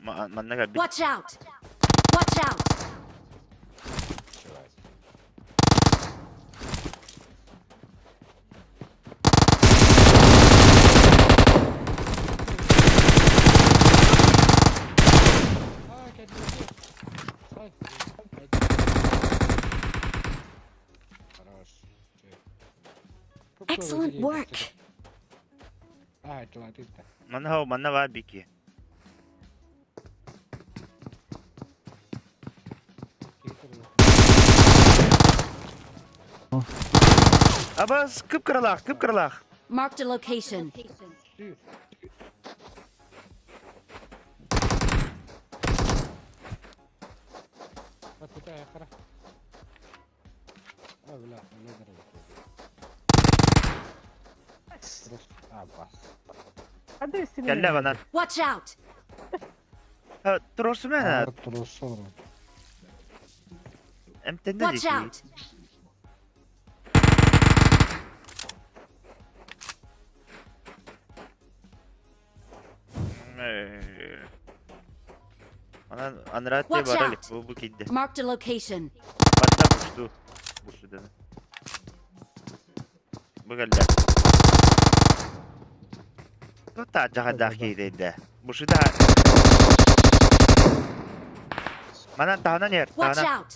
Манна кэлбит. Watch out! Watch out! Чувак. А, кәдімгі. Сай. Хорош. Excellent work. А, это Манна хау, манна баар бики. Абас кып-кыралаах, кып-кыралаах. Marked a location. Кэллэ банан. Watch out! Туруорсумена. Эмтэннэ Watch дии. out! Онон анараа Watch бара илик out. бу бу киирдэ. Marked a location. Батта бушту. Бушту дэнэ. Бу кэллэ. Тута дьаһайдаах киирдэ. Бушуда. Манан таһынан иһэр, Watch таһынан. out!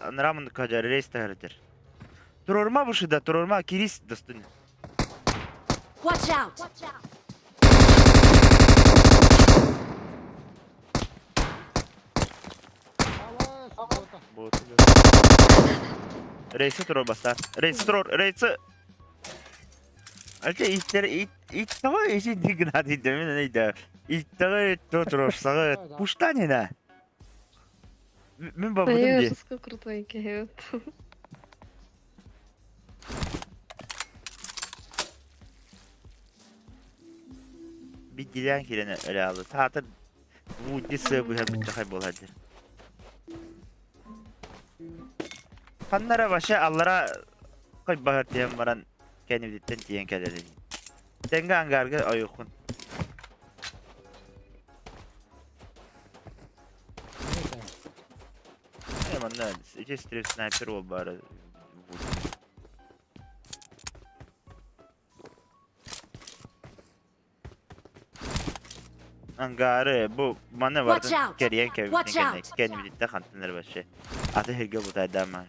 Анараа муннукка дьэ рейс таһырдыр. Туруорума бушида, туруорума, кирис достун. Watch out! Рейси туруор бастаан. Рейси туруор, рейси. Ача иттер ит ит тоҕо ити дигнат идэмин өйдө. Иттеҕи туруорсаҕыт. Пуштанина. Мин бабытым дии. Жестко крутой киһи. Биддилээн киирэн өлө аалы. Таатыр Вуди сыа быһа быччахай буолар дии. Ханнара вообще аллара хайбаһар тиһэн баран кэннибититтэн тиийэн кэлэр ини. Тэҥҥэ ангарга ойуоххун. Э, манна ити стрим снайпер уол баара. Ангары бу маны Watch бардын out! кэрийэн Watch кэбиттин кэннэ out! кэннибититтэн хантан эрэ вообще аты сиргэ бутайдаама.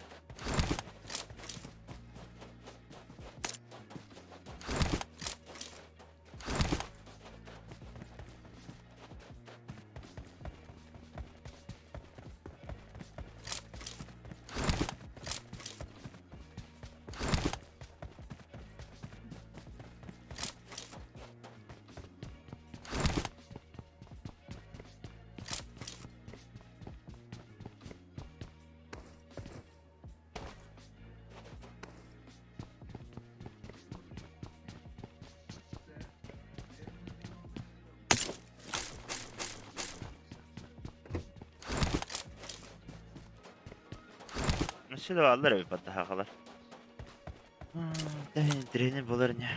Өссө да бааллар эбит баттахахалар. Тренер буолар ини.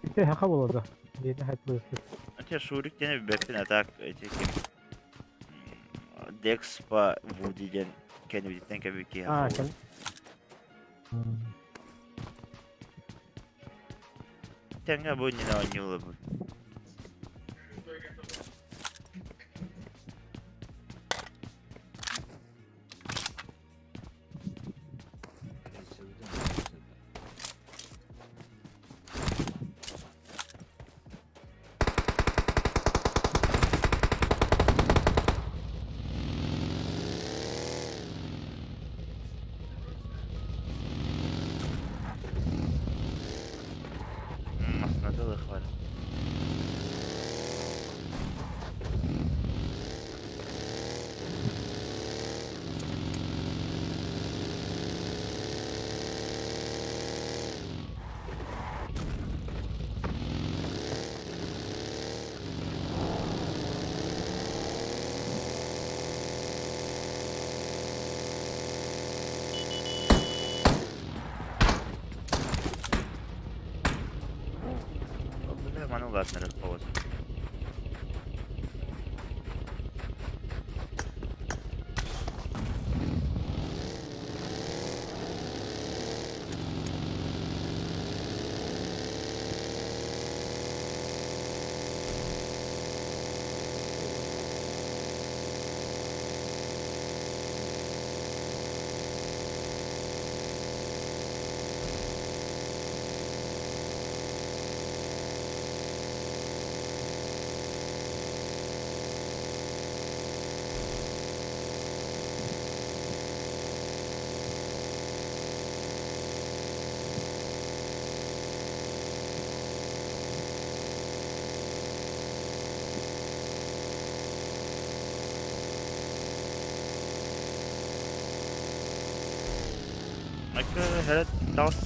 Ити хака буолла. Диэни хайпылыыр. Ате Шурик диэн билбэппин, а так эти ким Декс по Вуди диэн кэннибититтэн кэбит киһи Аа, буолар. кэн. Тэҥҥэ бу иннинэ оонньуулабын. Массыната ылыах баар. Бля, маны улаатыннарар повод. Майка, таҕыс.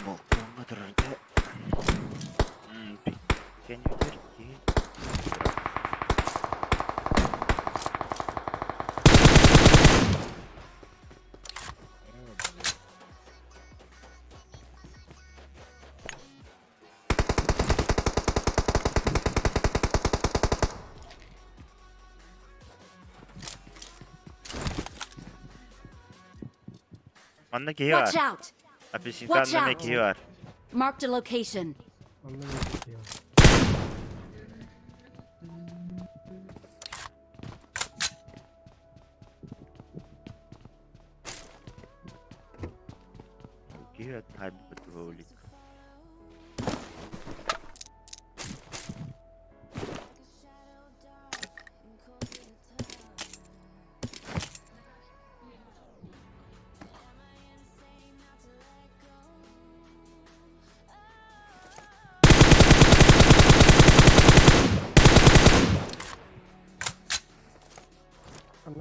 Балкоҥҥа турарга кэннибитигэр киһи Манна киһи Watch баар. out! Апельсинка Watch анна out! киһи баар. Marked a location. Онно эмиэ киһи бар. Киһи хайбыт ролик.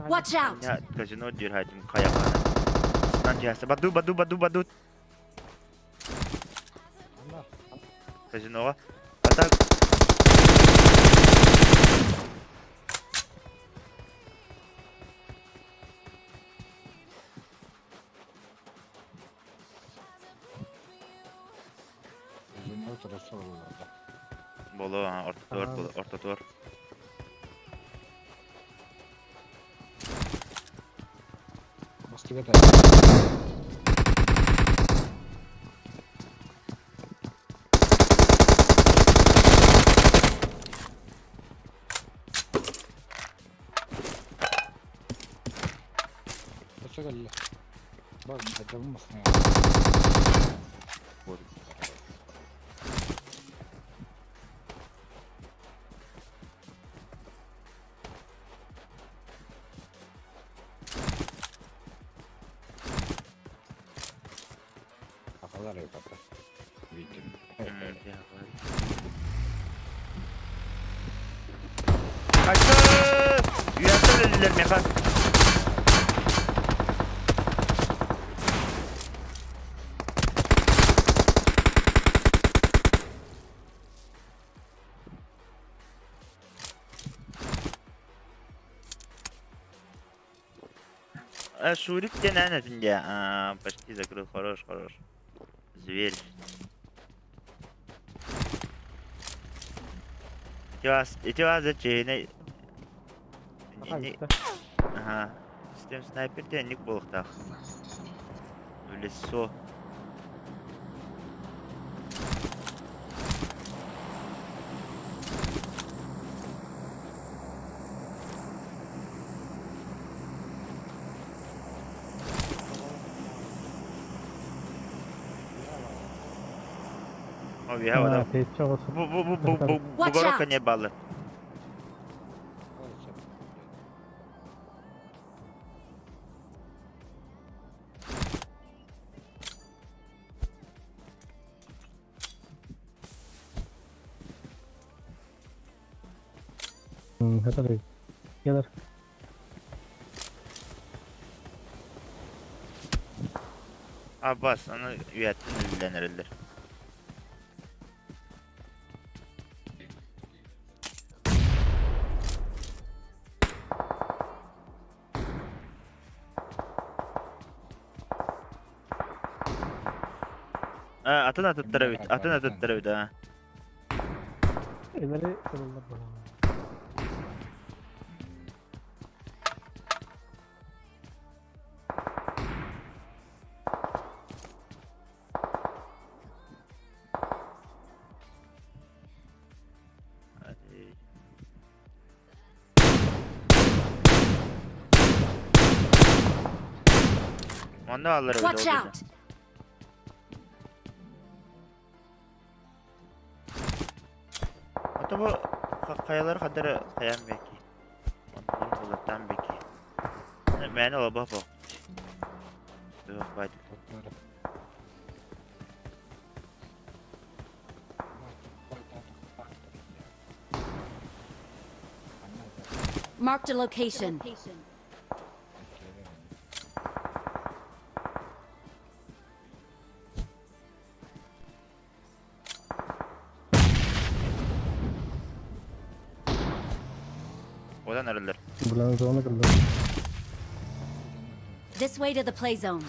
Watch out! Казино диир хаайтым хайаҕаана. Стан дьиэсэ баду баду баду баду казиноҕа. А так Боло ортотугар боло ортотугар. Kaçtı! Üyerten öldüler Mekan. Шурик тебе, наверное, где? А, почти закрыл. Хорош, хорош. Зверь. Эти вас зачем? Ага. Систем снайпер ник буолуохтаах. В лесу. О, я вот. Бу бу бу бу бу бугорок не баллы. Это Келер. Аббас, аны үйәттен үлләнерелер. Атын атыттара бит, атын атыттара бит, а. Элери ылылар буолар. Манна аллар эбит Watch ол out! Ото бу хайалар хадара хаян беки. Онтон булаттан беки. Мен ола бу. Туох байды. Marked a location. Уотан эрэллэр. Блин, зона кэллэ. This way to the play zone.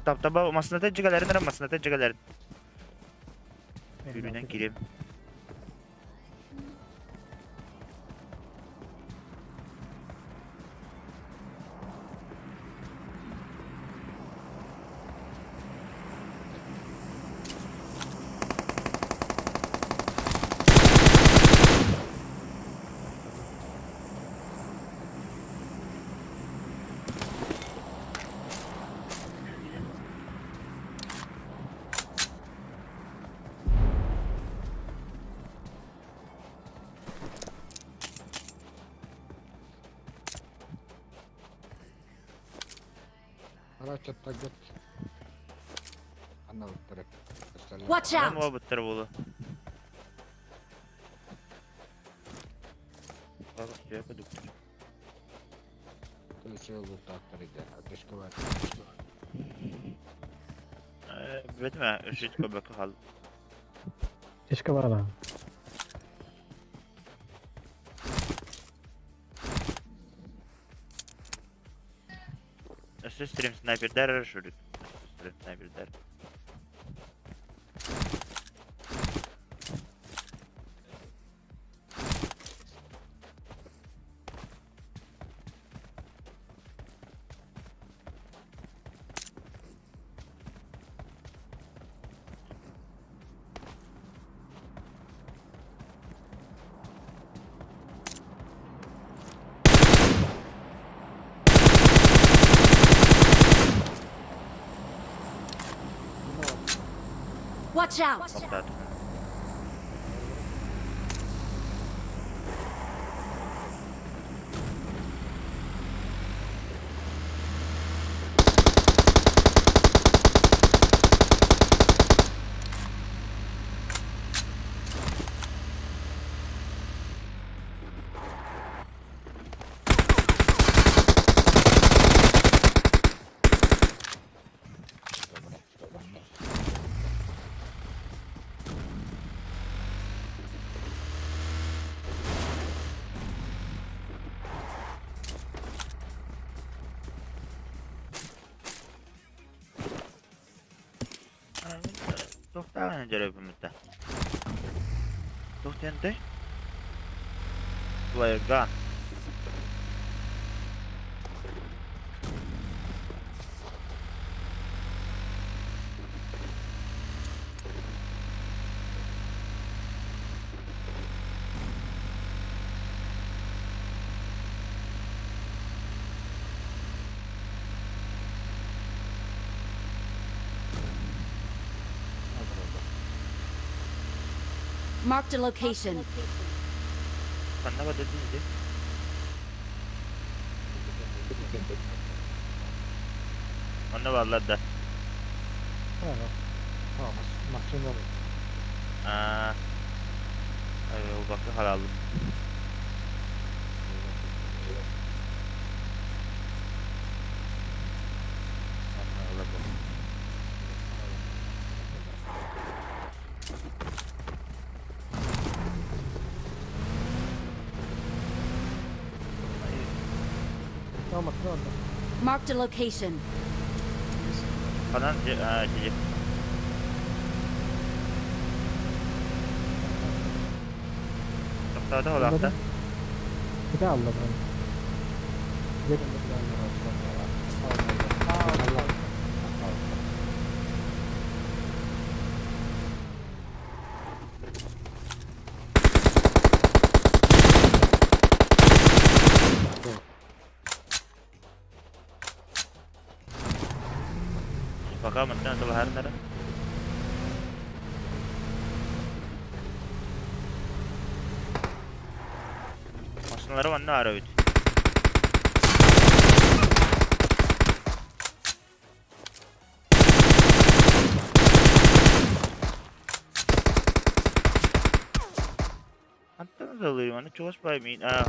Таптаба масыната дьигэлэрин эрэ масыната дьигэлэрин. Сүүрүүнэн киириэм. Арачаттаргыт аналыттары Watch Онон out! уолбуттар буолуо. Билбэтим ээ, үчүгэй көрбөккө хааллым. Тишка барана. Өссө стрим снайпердар эрэ шүрүт. Стрим снайпердар. Watch out! Тохтоотум. Туохтааҕын дьөрөбүммүтэ. Туох диэнтэй? Плеерга. Marked a location. Ханна бадатын ити? Онно бааллар да. Аа, убакка харааллым. Онно ылабын. Marked a location. Ханан дьэ Тохтоото улаатта. Пока мантан тулаһарынара. Массыналары манна ара эбит. Ханна Маны чугас баай миин. Аа.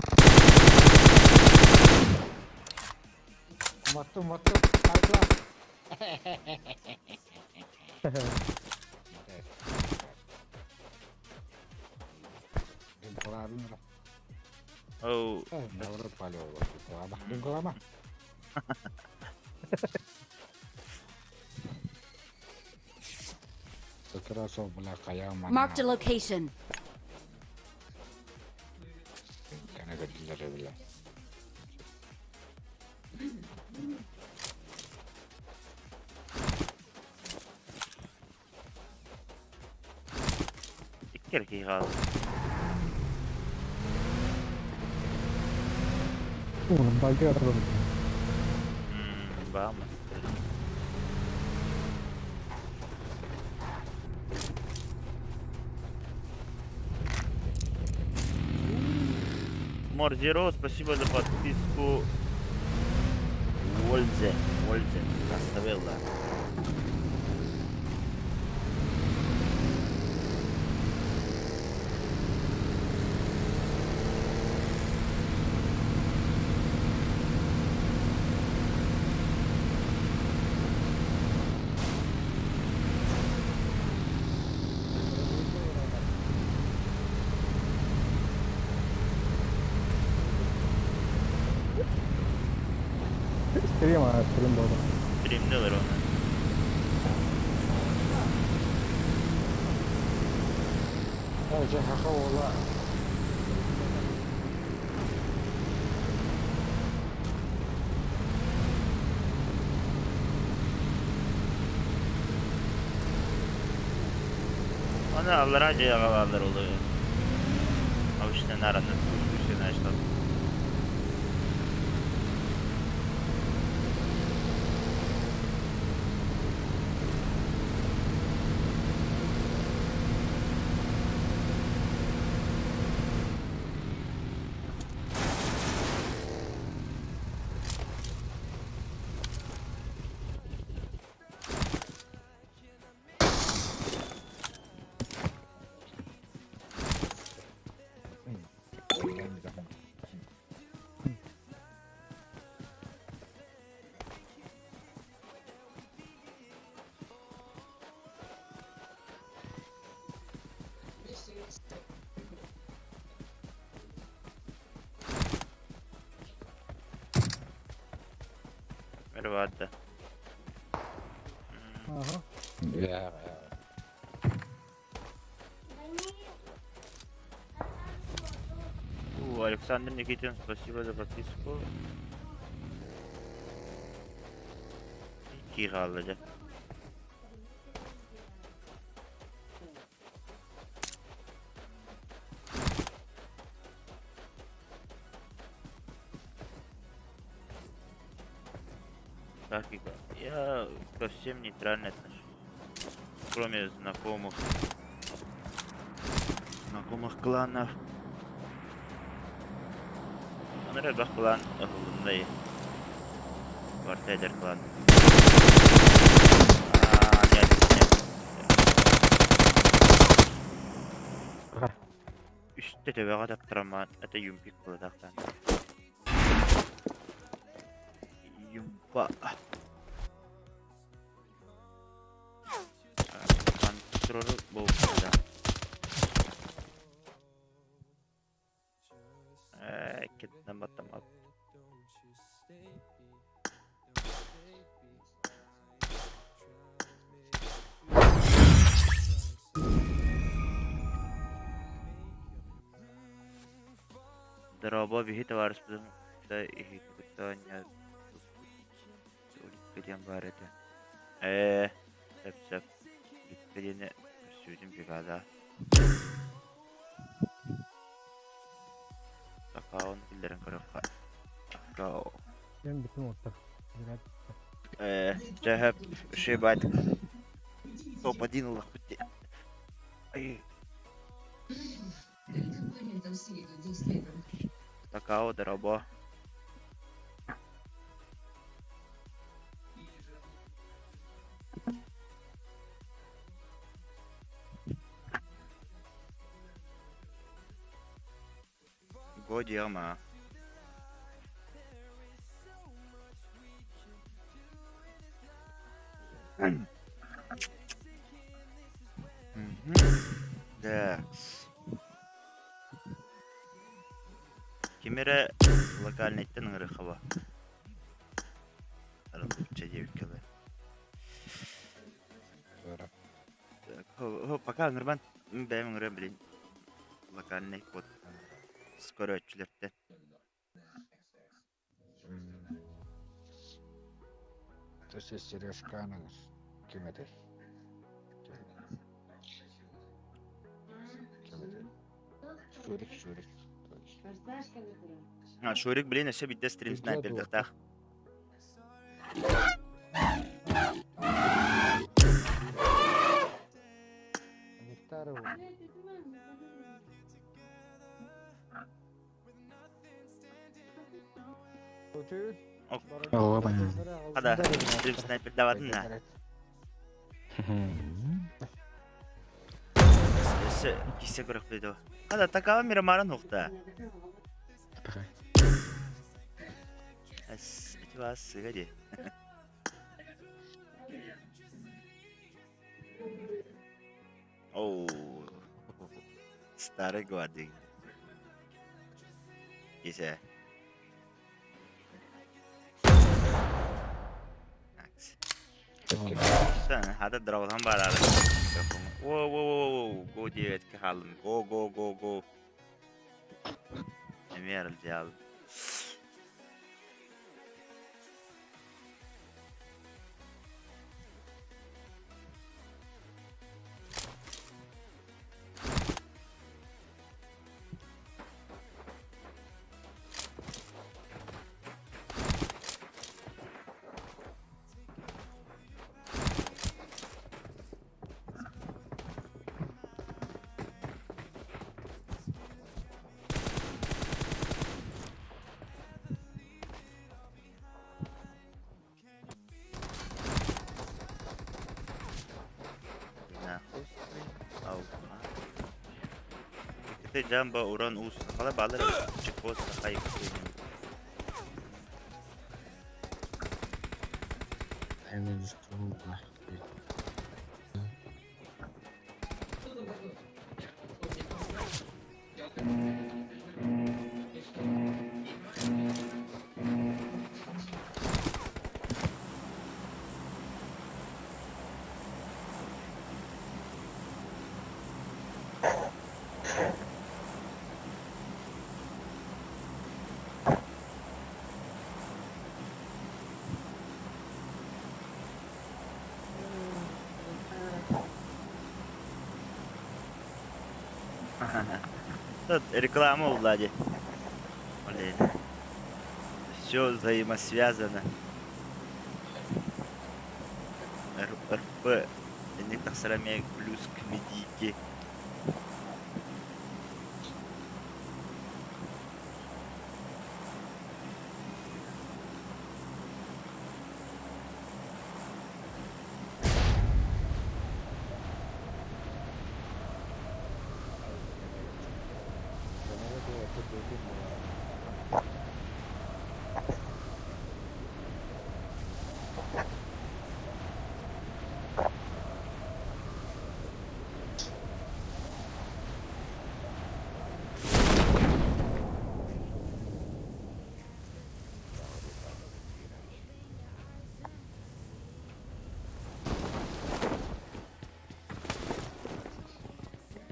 Уматтым, уматтым. Хайдла. Оу. Marked a location. Икки эрэ киһи хаалла. Баама. Морзеро, спасибо за подписку. Вользе, Вользе, Наставелла. Стрим, а стрим был. Стримнилер оны. Аны аллараа дьиэҕэ бааллар ол обычно наранан Merhaba. Ага. У, Александр Никитин, спасибо за подписку. Икки хаалла дьэ. Так, я ко всем нейтрально отношусь. Кроме знакомых. Знакомых кланов. Онор элбэх клан ыһыллынна Барыта эдэр клан. А, нет, нет. Үстэ төбөҕө таптарамаан, это юмпик буолатахтан. Юмпа. Контроль буолбута. Э, кеттен баттамат. Дорообо биһи табаарыспытын кытта иһити кытта Уликка диэн баар этэ. Ээ, сөп-сөп. Уликка диэни көрсүбүтүм бригада. Аккаунт киллэрэн көрүөххэ. Аккаунт. Мен бүтүн оттор. Ээ, чэ ошибать. Топ-1 ыллахпыт дии. Ай. Какао, дорообо. Го диэҕим аа. Так. Ким эрэ локальнайтан ыҥырыахха Арыллыбычча диэбиккэ дылы. Так, пока ыҥырбан бэйэм ыҥырыам билин локальный код көрөөччүлэртэн. Төсө Сережканың ким этэй? Ким этэй? Шурик, Шурик. А, Шурик, блин, өссө биирдэ стрим снайпердыахтаах. Хада, стрим снайпердаватын на. Өссө кисе көрөхпүт дуо. Хада, такава мирамаран ухта. Эс, эти вас сыга ди. Оу. Старый гвардии. Кисе. Хата дроволан барары. Воу, воу, воу, го диэбэткэ хааллым. Го, го, го, го. Эмиэ аралдьаал. Ити Джамбо уран уус сахала баалар эбит чекпост саха Тут реклама у Влади. Блин. Все взаимосвязано. РП. Инник тахсара эмиэ плюс к медийке.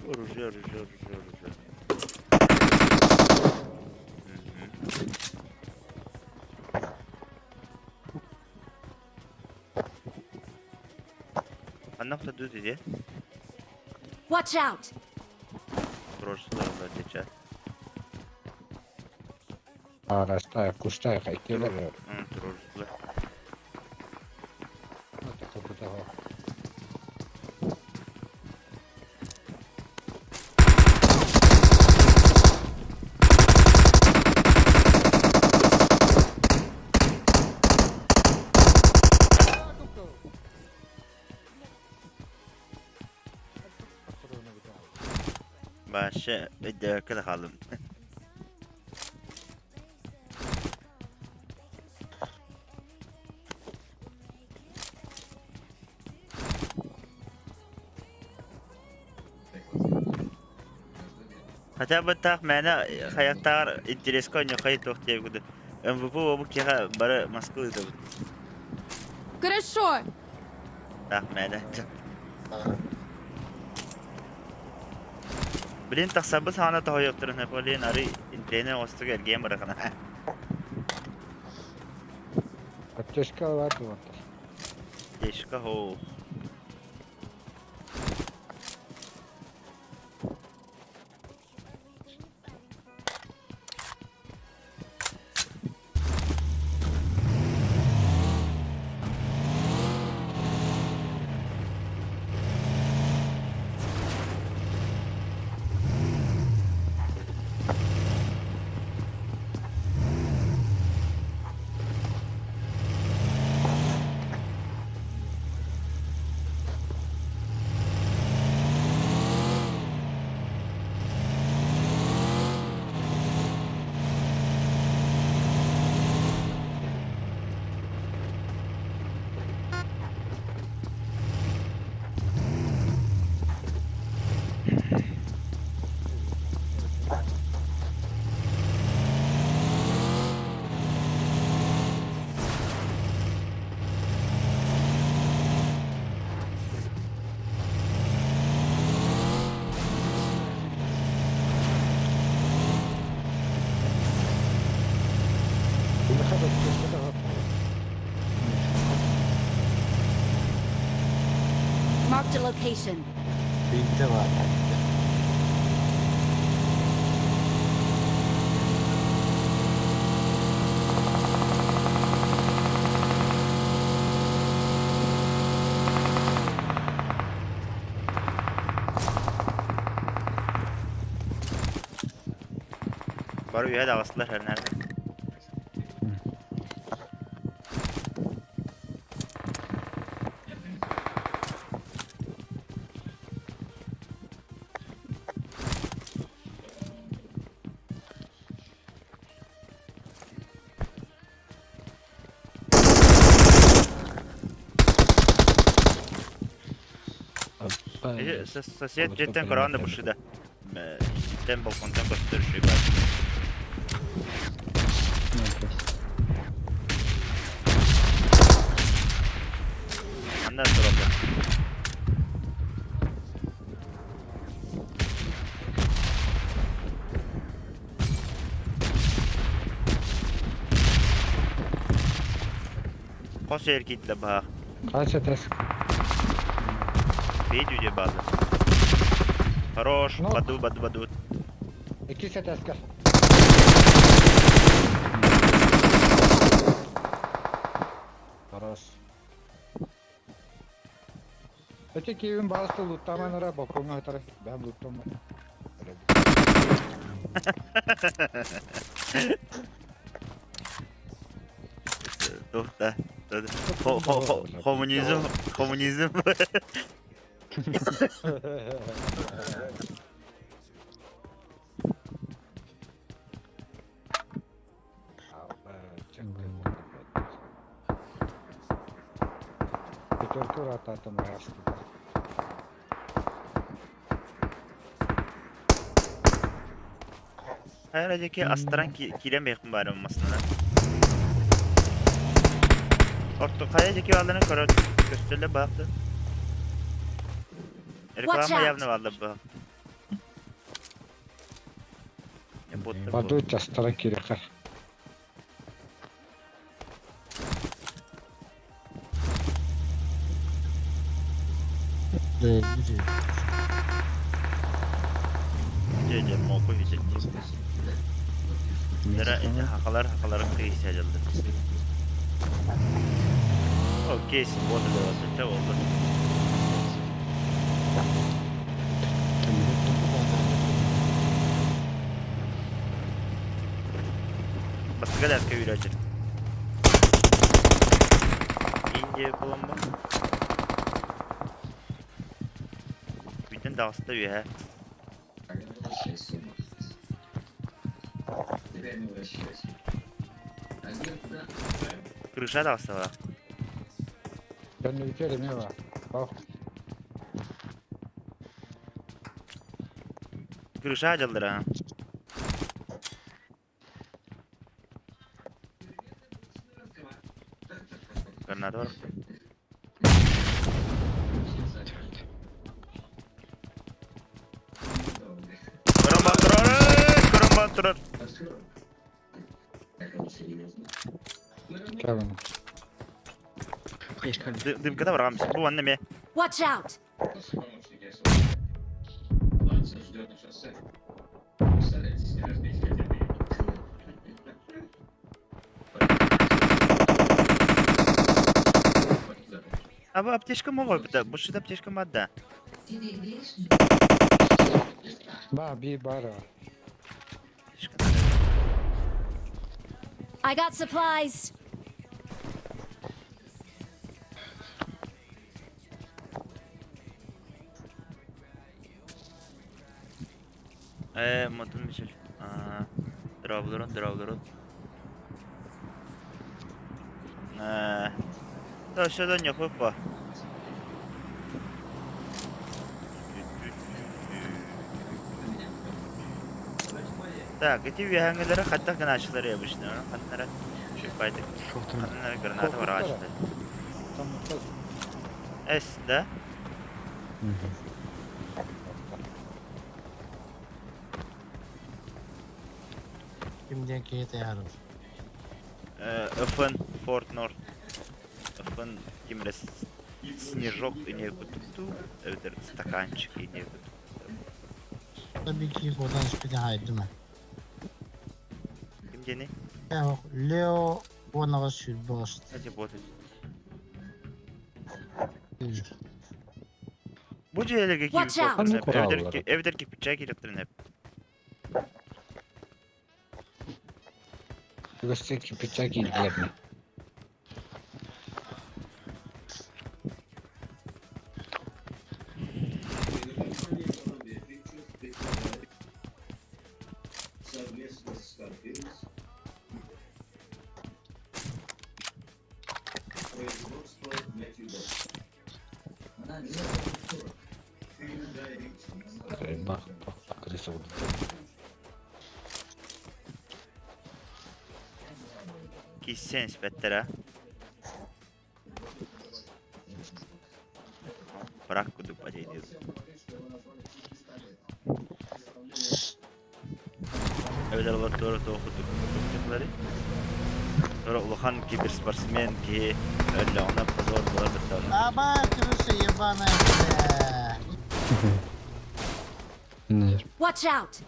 Оружие, оружие, оружие, оружие. Мгм. Ханна охта дии? Watch out! Туруорсулар дечэ. Арастаах, кустаах, иккилэр. Туруорсулар. Баша өйдөөккө да хааллым. Хотя бы таах мээнэ хайахтааҕар интэриэскэ оонньуоххай туох диэбит курдук. МВП буолбут киһиэхэ бары Москва ыытабыт. Хорошо. Таах мээнэ. Блин, тахсарбыт саҕана тоһуйуохтарын блин, арый интэриэһинэй оҥостук эргийэн барахана. Аптечка бар дуо? Аптечка хоу. Marked a location. Bitti var. Бары үһэ даҕыстылар эрнэрде. Сосед дьиэттэн көрөҕүн да бушида. Дьиэттэн балконтан көстөр үчүгэй баар. Манна тураллар. Хос эргийтилэ баһаах. Хас этээс? Бейдүү бааллар. Хорош, Ну. баду баду баду. Иккис этээскэ. Хорош. Эти киевин баҕаста луттааман эрэ балкоҥҥа сытар. Бэйэм луттуом. Туох да. Коммунизм, коммунизм. Пятерку рататом растут. Хайа диэки астаран киирэн бэйэхпин баарым массыына. Орто хайа диэки баалларын көрөр көстөллөр баахты. Watch Реклама out! явно бааллар баа. Боттар Баду частара кириха. Дьэ дьэ моку хичэччи. Дара ити хахалар хахаларын кыйса дьалды. Окей, свобода давайте, чэ буолла. Бастакы этээскэ үүрээччи. Индия буолан Бүтүн даҕаста үөһэ. Крыша даҕаста баар. Кэннибитигэр эмиэ баар. Ох. Крыша дьаллара. Граната бар. Көрөн бар турар, көрөн бар турар. Кевин. Дымкада барамыз. Бу манна ме. Watch out! Аба аптечка моҕой быта. Бу шыт аптечка мадда. Ба, би бара. I got supplies. Ээ, мотун мичил. Дроблорун, дроблорун. Ээ, Өссө ньохуппа. Так, эти үөһээҥҥилэри хайдах гынааччылар обычно? Ханнара шиппайтык. Ханнара граната барааччылар. Эс, да? Ким диэн киһи тайарар? FN Fort North. FN ким эрэ снежок ине кутукту, эбэтэр стаканчик ине Tabii ki oradan hiçbir haydi Ким диэний? Лео уонаҕа сүүрбэ Кстати, вот. Бу дьиэлэргэ Watch киирбит out. буолуохтарын сөп. Ханнык Эбэтэр эбэтэр кирпиччэ киириэхтэрин сөп. Үгэстик кирпиччэ киирдилэр ми? Бах, бах, крыса вот. Киссен испэттэрэ. Брак кудук падение. Эбэтэр олор туора туох курдук курдук Туора улахан киберспортсмен киһи өллөҕүнэ позор буолар быттаҕына. Аба, крыса ебаная, бля. Watch out!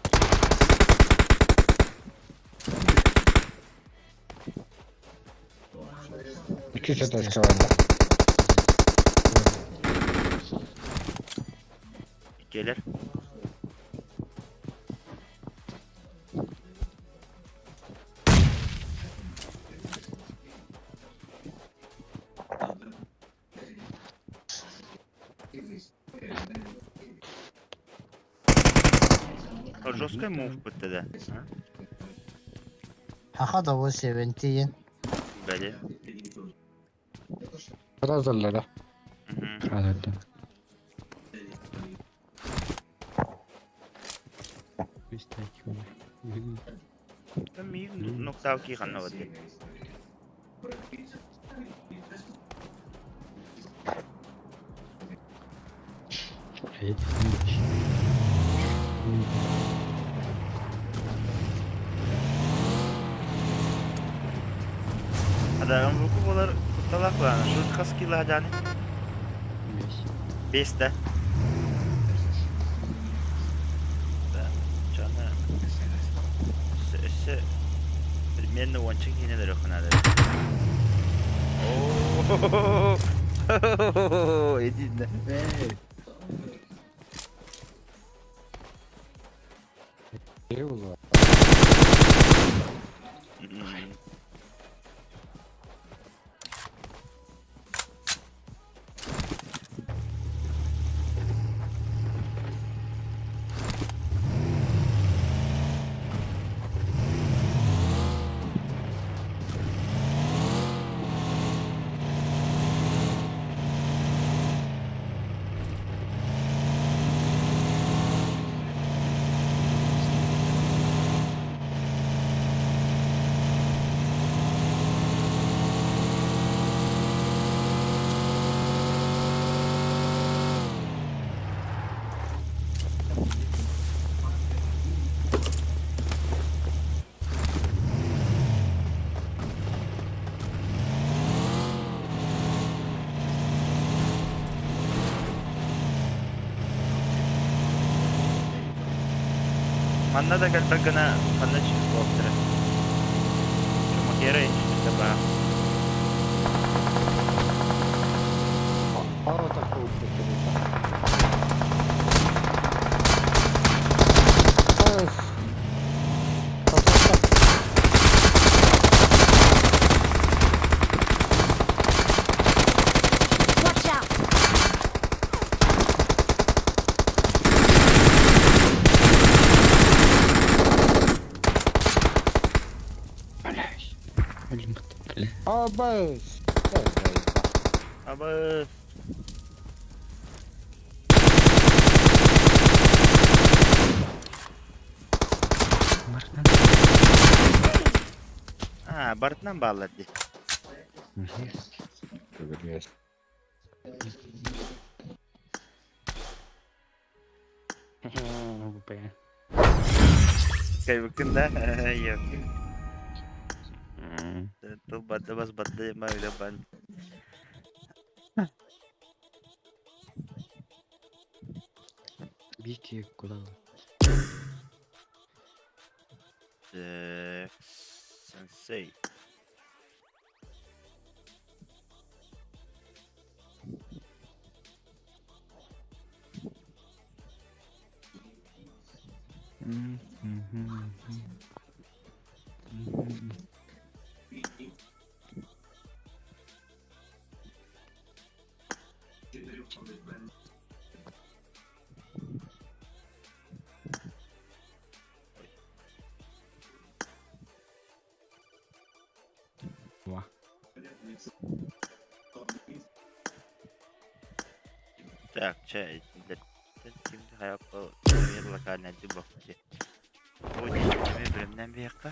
Икки этажка барда. Келер. Жесткий мув бытты да. Хаха да вот 17. Бәле. Разаллара. Мгм. Миигин ноктау кииханна вот. Хада МВК болар кутталаах буолан. Шут хас кило хаданы? Бес да. Да, чана өссө примерно уонча киинэлэр өхүнады. Оо, иди да. М. Манна да кэлбэт гына ханна буолтара. Чумакера инчитэ баар. Watch out! Абас! Абы. А, барытынан бааллар дии. Бүгүн Кайбыккын да? Yok. Тыл бадда бас бадда ма öyle бан. Бики куда? Так, сенсей. Ва. Так, чай. Şimdi hayatta локальный бокти. Бу бөлімнен бияққа.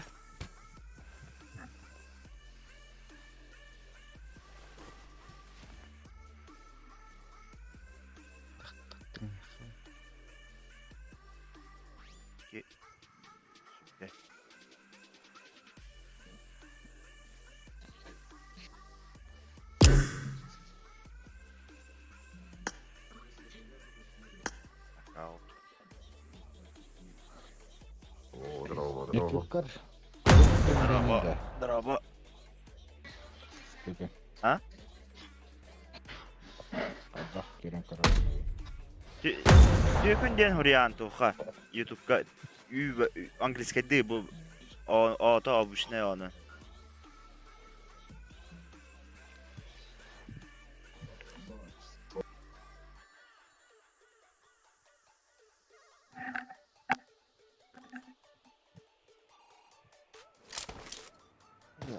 Ютубкар. Драба. Драба. А? Аллах керен карар. Түкүн ден хуриан туха. Ютубка английский ды бу ото обычный оны.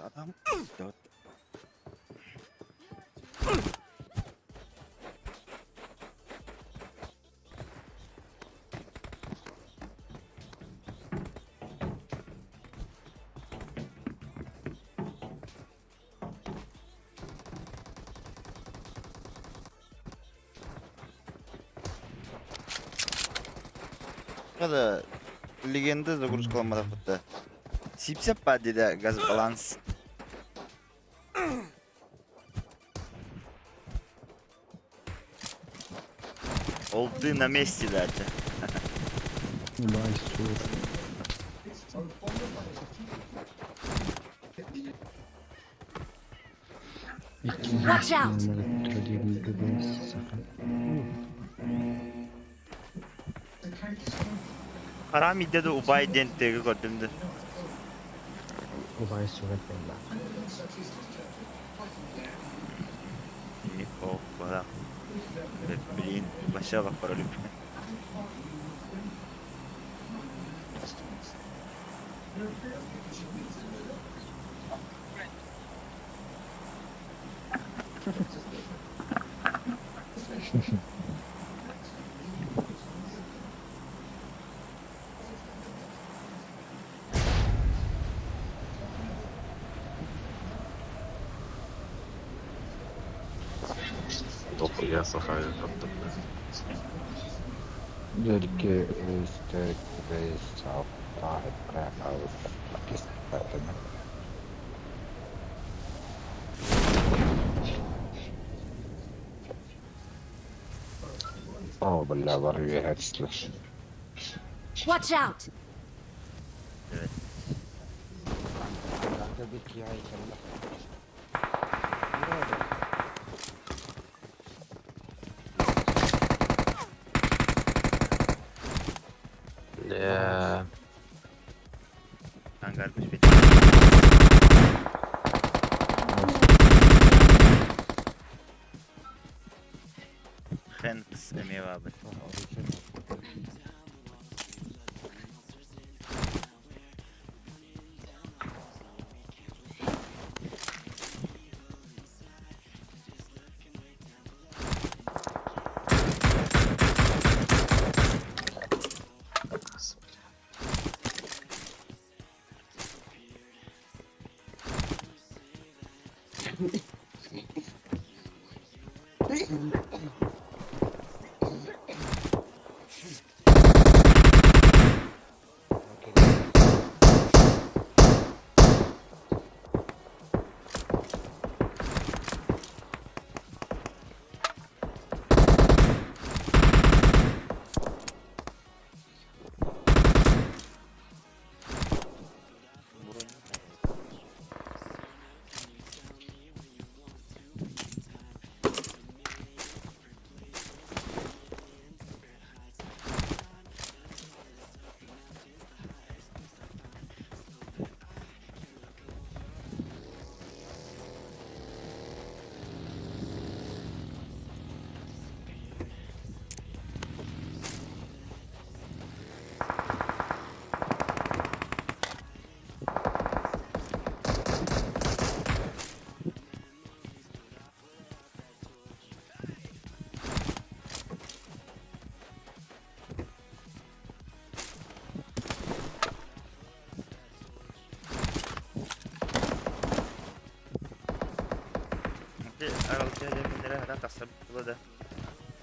Адам Kada легенда загрузка ламадах Сипсеп па деде газ баланс. Олды на месте дальше. Watch out! Харам идде убай дентеги көрдүмдү. Убай сурат бенда. О, куда? Блин, вообще пароль. Дохуя сахая как-то. Дөрки үстөр бес алта кистатына. О, бля, бар. Watch out! Ага bir киһи айкалла. Бля. Ангар түспүт. Хэнкс эмиэ баабыт.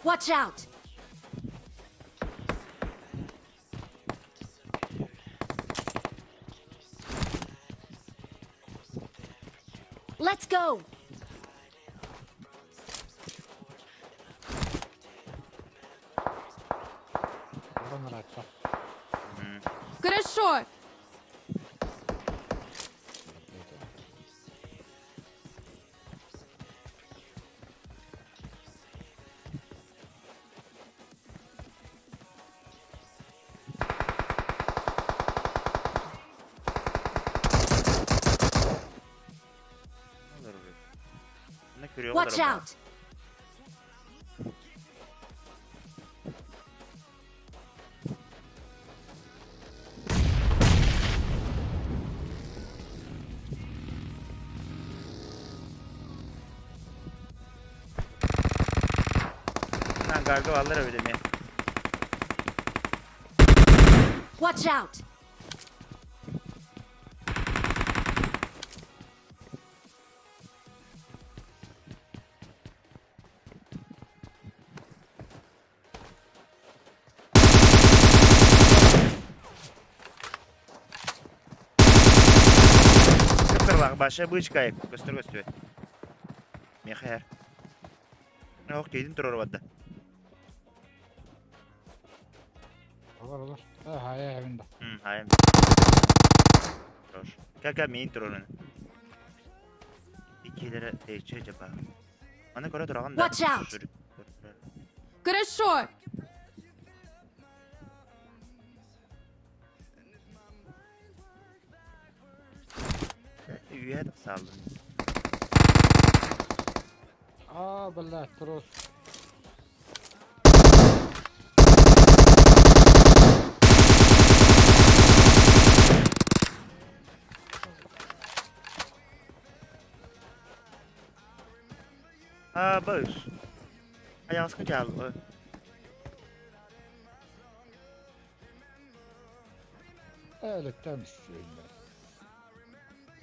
Watch out! Let's go! Хорошо! Watch out! Hangarda varlar öyle mi? Watch out! Кыптырлах баша бычка көстөр көстүбэт. Мехер. Ох, кейдин турар бадда. Olur olur. Ha hayır evinde. Хайым. Хорош. Кака мин турарын. Икилere değişiyor acaba. Bana göre durağın da. Watch out! Хорошо! Üye de saldım. Aa billah tros. Aa bağır. Ayağıska geldi. Öyle istiyorum ben.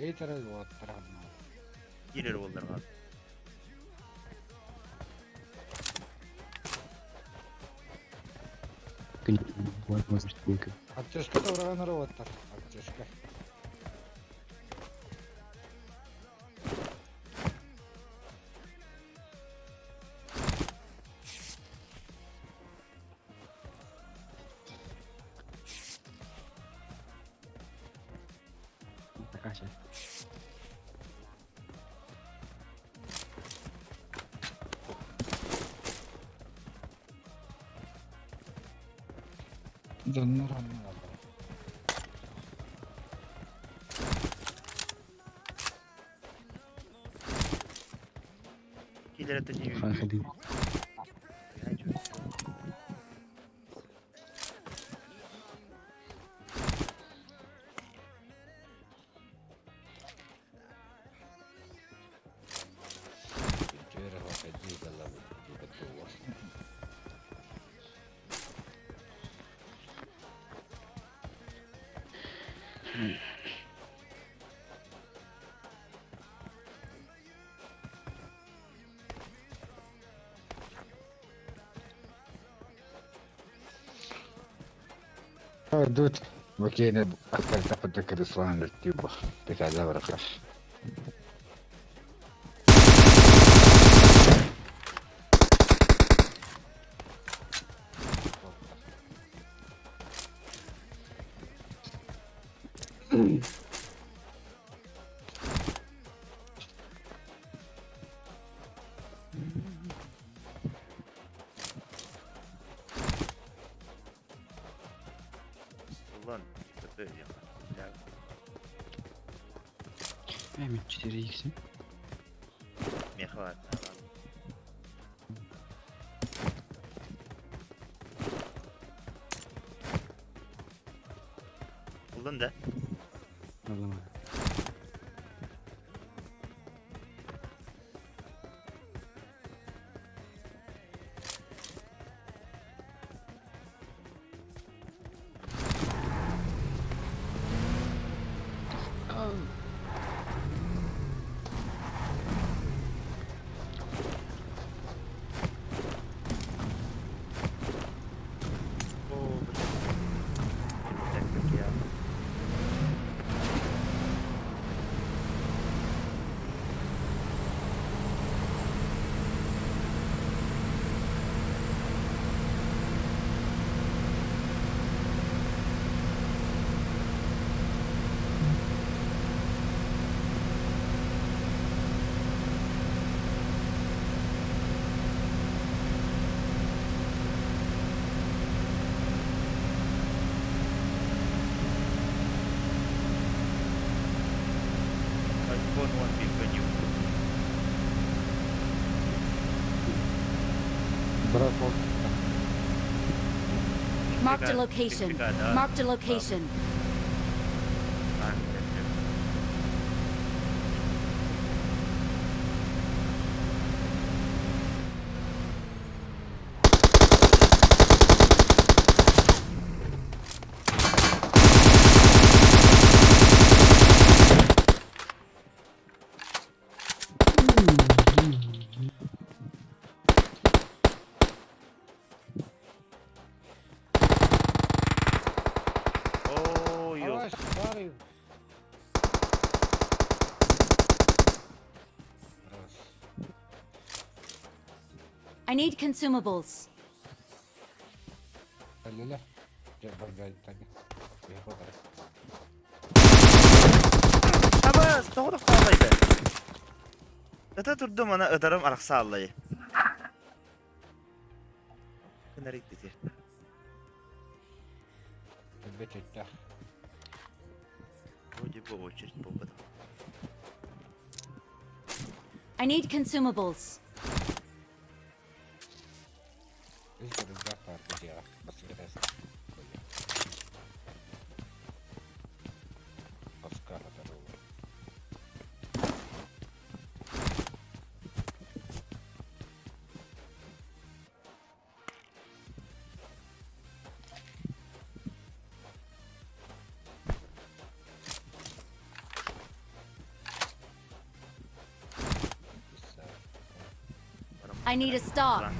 İyi tarafı bu tarafı. Girer oldular abi. Аптечка da uğrayan robotlar. Аптечка. Дьоннор онно Киллэр это не Ходи. Дут. Макина أكثر تفضل للتيوبة بتاع رخص. Ulan kötü ya. М4 X. Мехват. Булдun да. О, блин. Так, как я. IPhone 1 биконю. Marked a location. Marked a location. О, ё. I need consumables. Абас, тоҕо хааллайды. Ыта турдум ана ытарым арахсааллайы. Кынарик дити. Вроде бы очередь буолбата. I need consumables. I need a stop.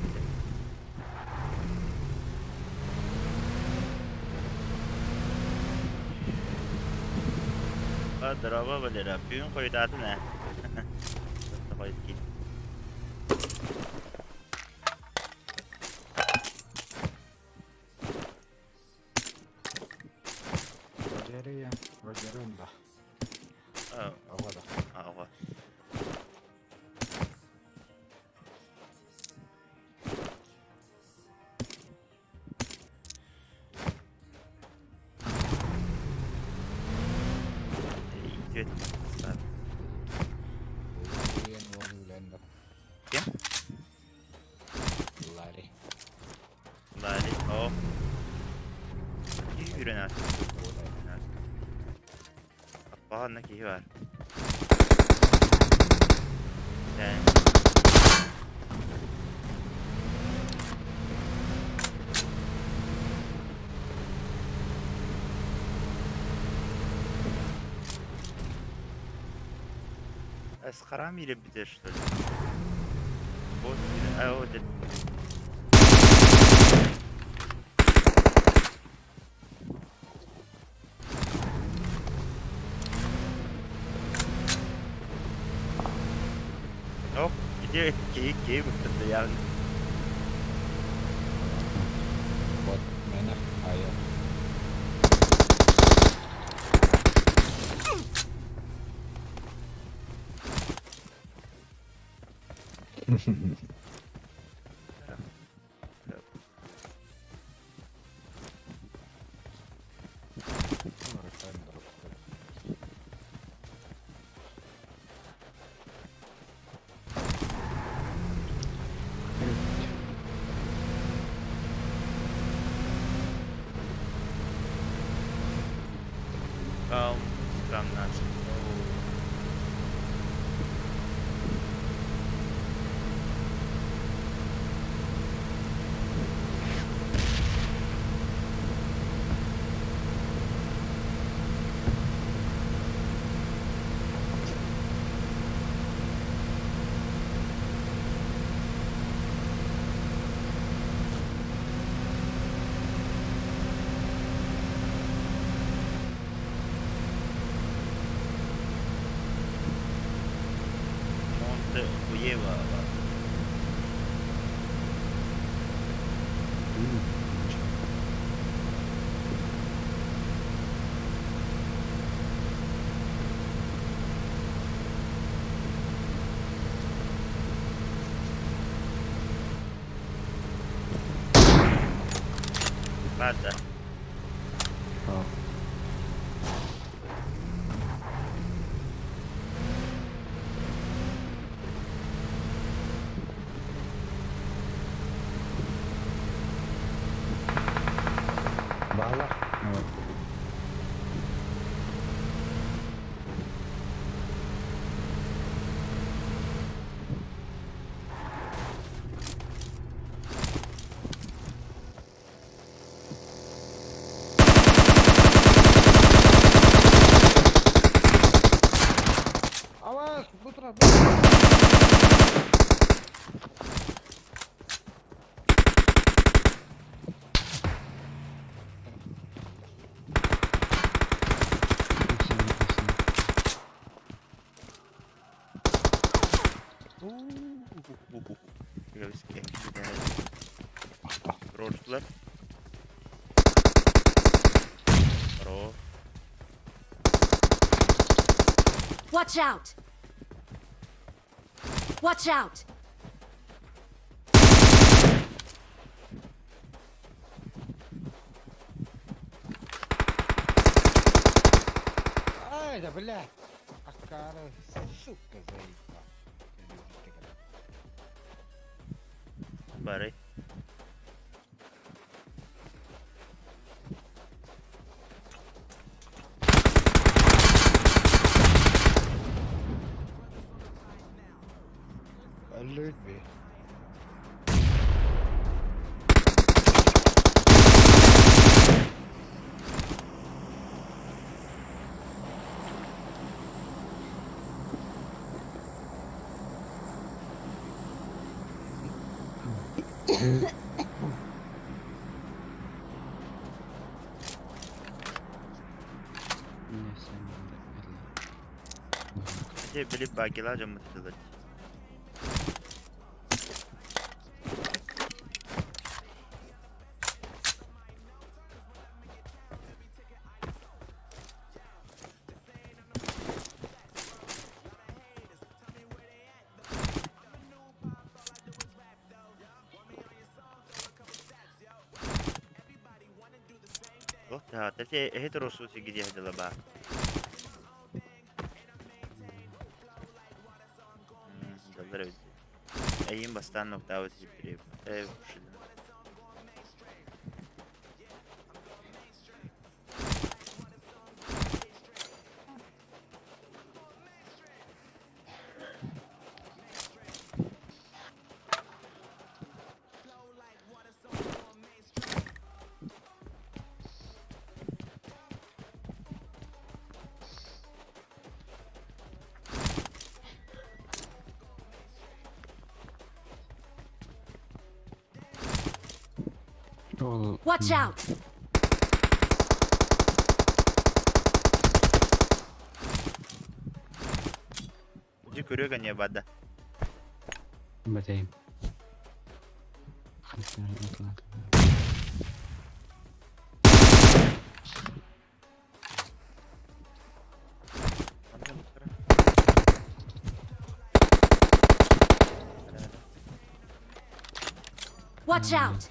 Здорово, Валера. Бүгүн хойутаатын ээ. Хойут киир. Валерия, Валерунда. Аҕа. Сүүрэн ааста. Аппаҕа киһи баар. Эсхарам или где что ли? Вот, а вот это. Оп, иди, киһи киһи быктырда явно. Вот, меня хайа. Там наш. Монте Хуева. Ладно. Бала. Авас, бутра. Рортлар. Ро. Watch out! Watch out! Ай, да блядь. Акара, сука, заебал. Бары. Alert me. Где были баги, ладно, мы делать. Вот, да, это это русуси где дела ба. Доллар. Айым бастан ноктавы тип. Watch out! Дьэ көрүөк эмиэ бада. Бэтэйим. Watch out!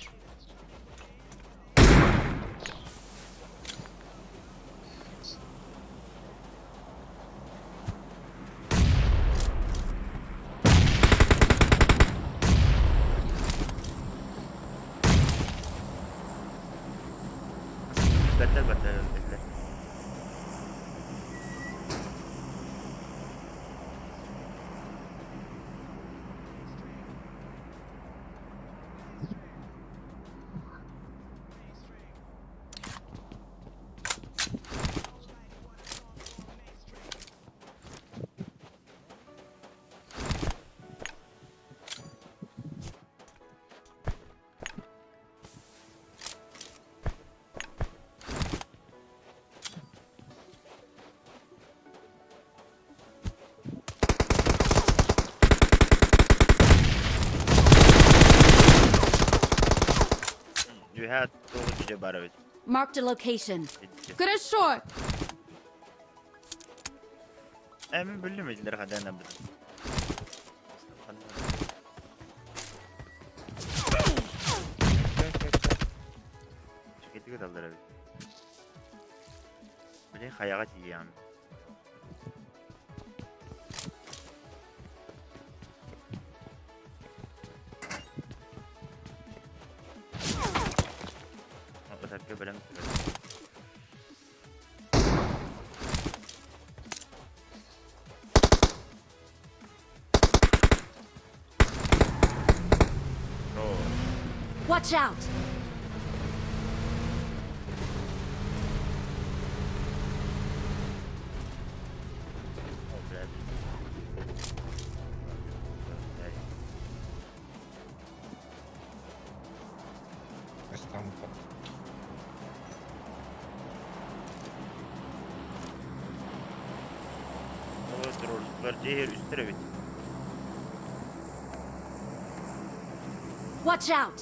Бэртэр бэртэр өллөр. Үөһээ туох дьүдьэ баар эбит. Marked a location. Хорошо. Ээ мин биллим итилэр хадaan абыт. Чекетигэ таллар эбит. Блин, хайаҕа тиийэҕин. Ытарга бэлэм Watch out! Дьиэ үстэр эбит. Watch out!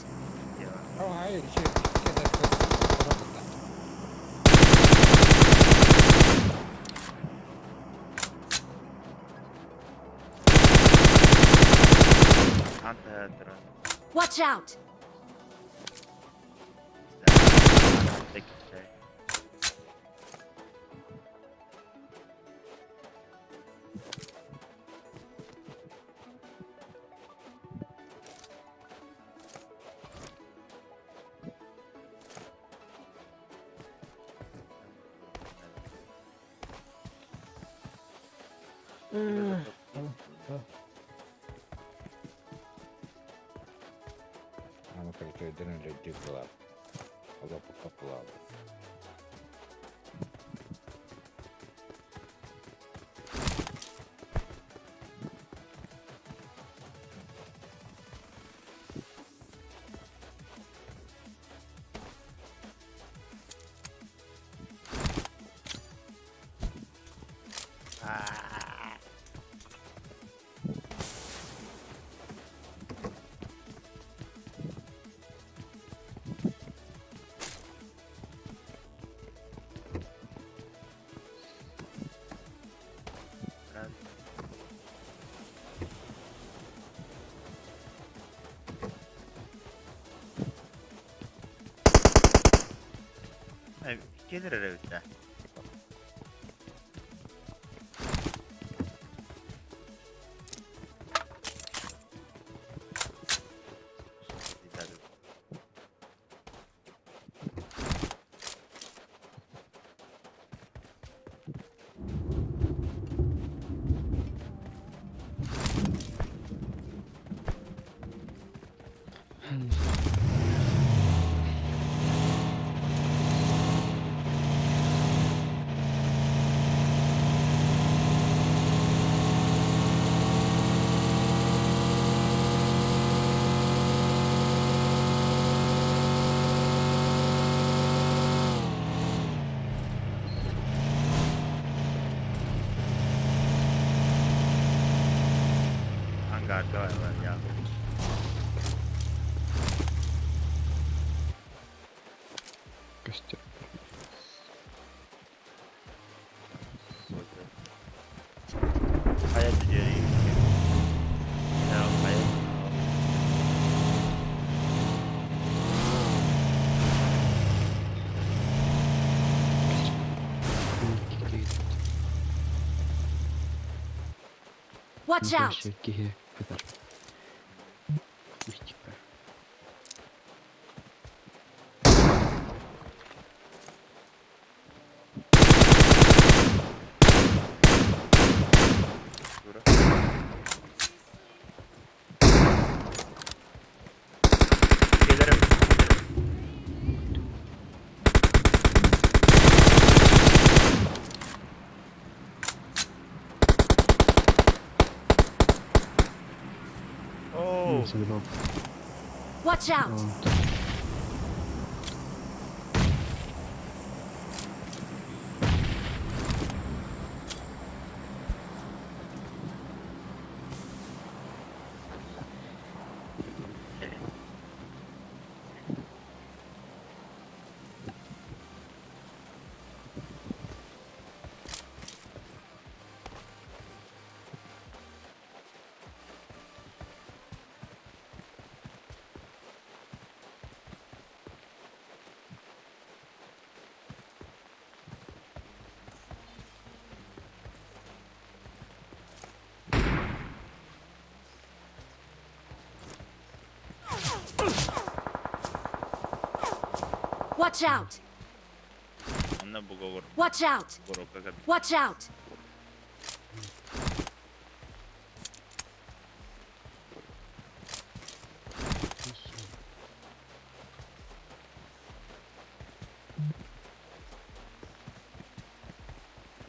Watch out! Аны кыртыйдын үлэдик булап. Олоппукка булабыт. Gelir herhalde. Карга я. Көстөр. Хайа диэри. Хайа. Watch out! Киһи кытар. Мистика. Gelirim. Oh. Watch out! Watch out! Онно бугор. Watch out! Бугор Watch out!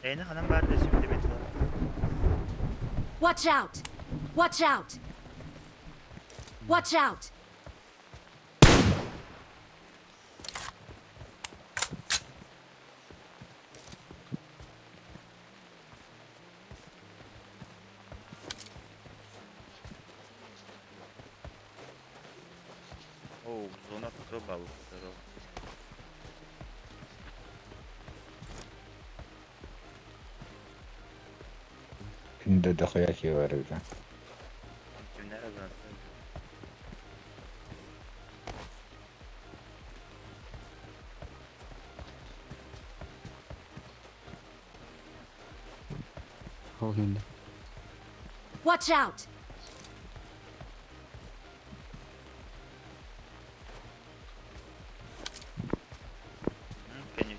Эйне ханан бар да сүптэ бит. Watch out! Watch out! Watch out! Оо, зона турбал. Күндө дохуя киһи бар эбит. Kimler azan? Watch out! Can you?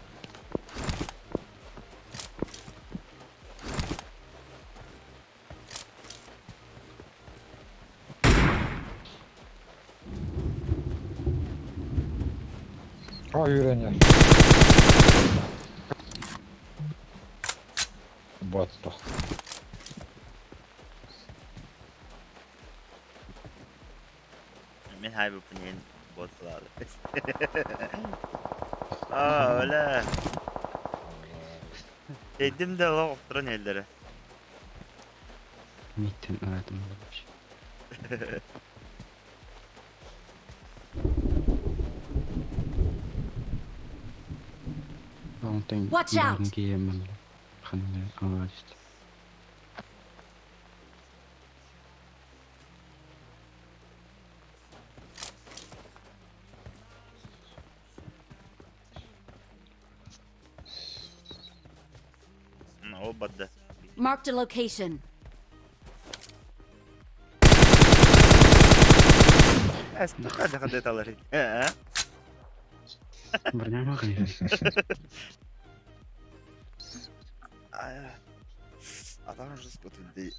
Aa yüreniyor. Battu. Мин хайбы пунен ботлады. Аа, öyle. Dedim de la oturan ellere. Миттен аратым вообще. Онтон Watch out! киеммин. Ханны аварист. О, бадда. Marked a location. Хады хады талар. Э? Броня Адам жестко тут дей.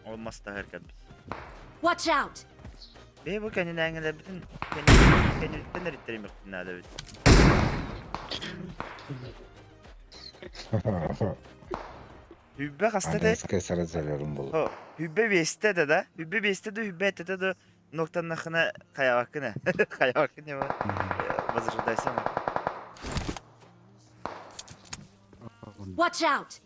Olmaz da herkes. Watch out! Бе бу кэнин әңгелер бүтін кэнилиттен эриттерим юктун бит. Hübbe hasta de Аныска саразаларым бол. Хо, hübbe бесте de да. Hübbe бесте de hübbe этте de ноктан нахына хаявакына. Хаявакына. Возрождайся. Watch out!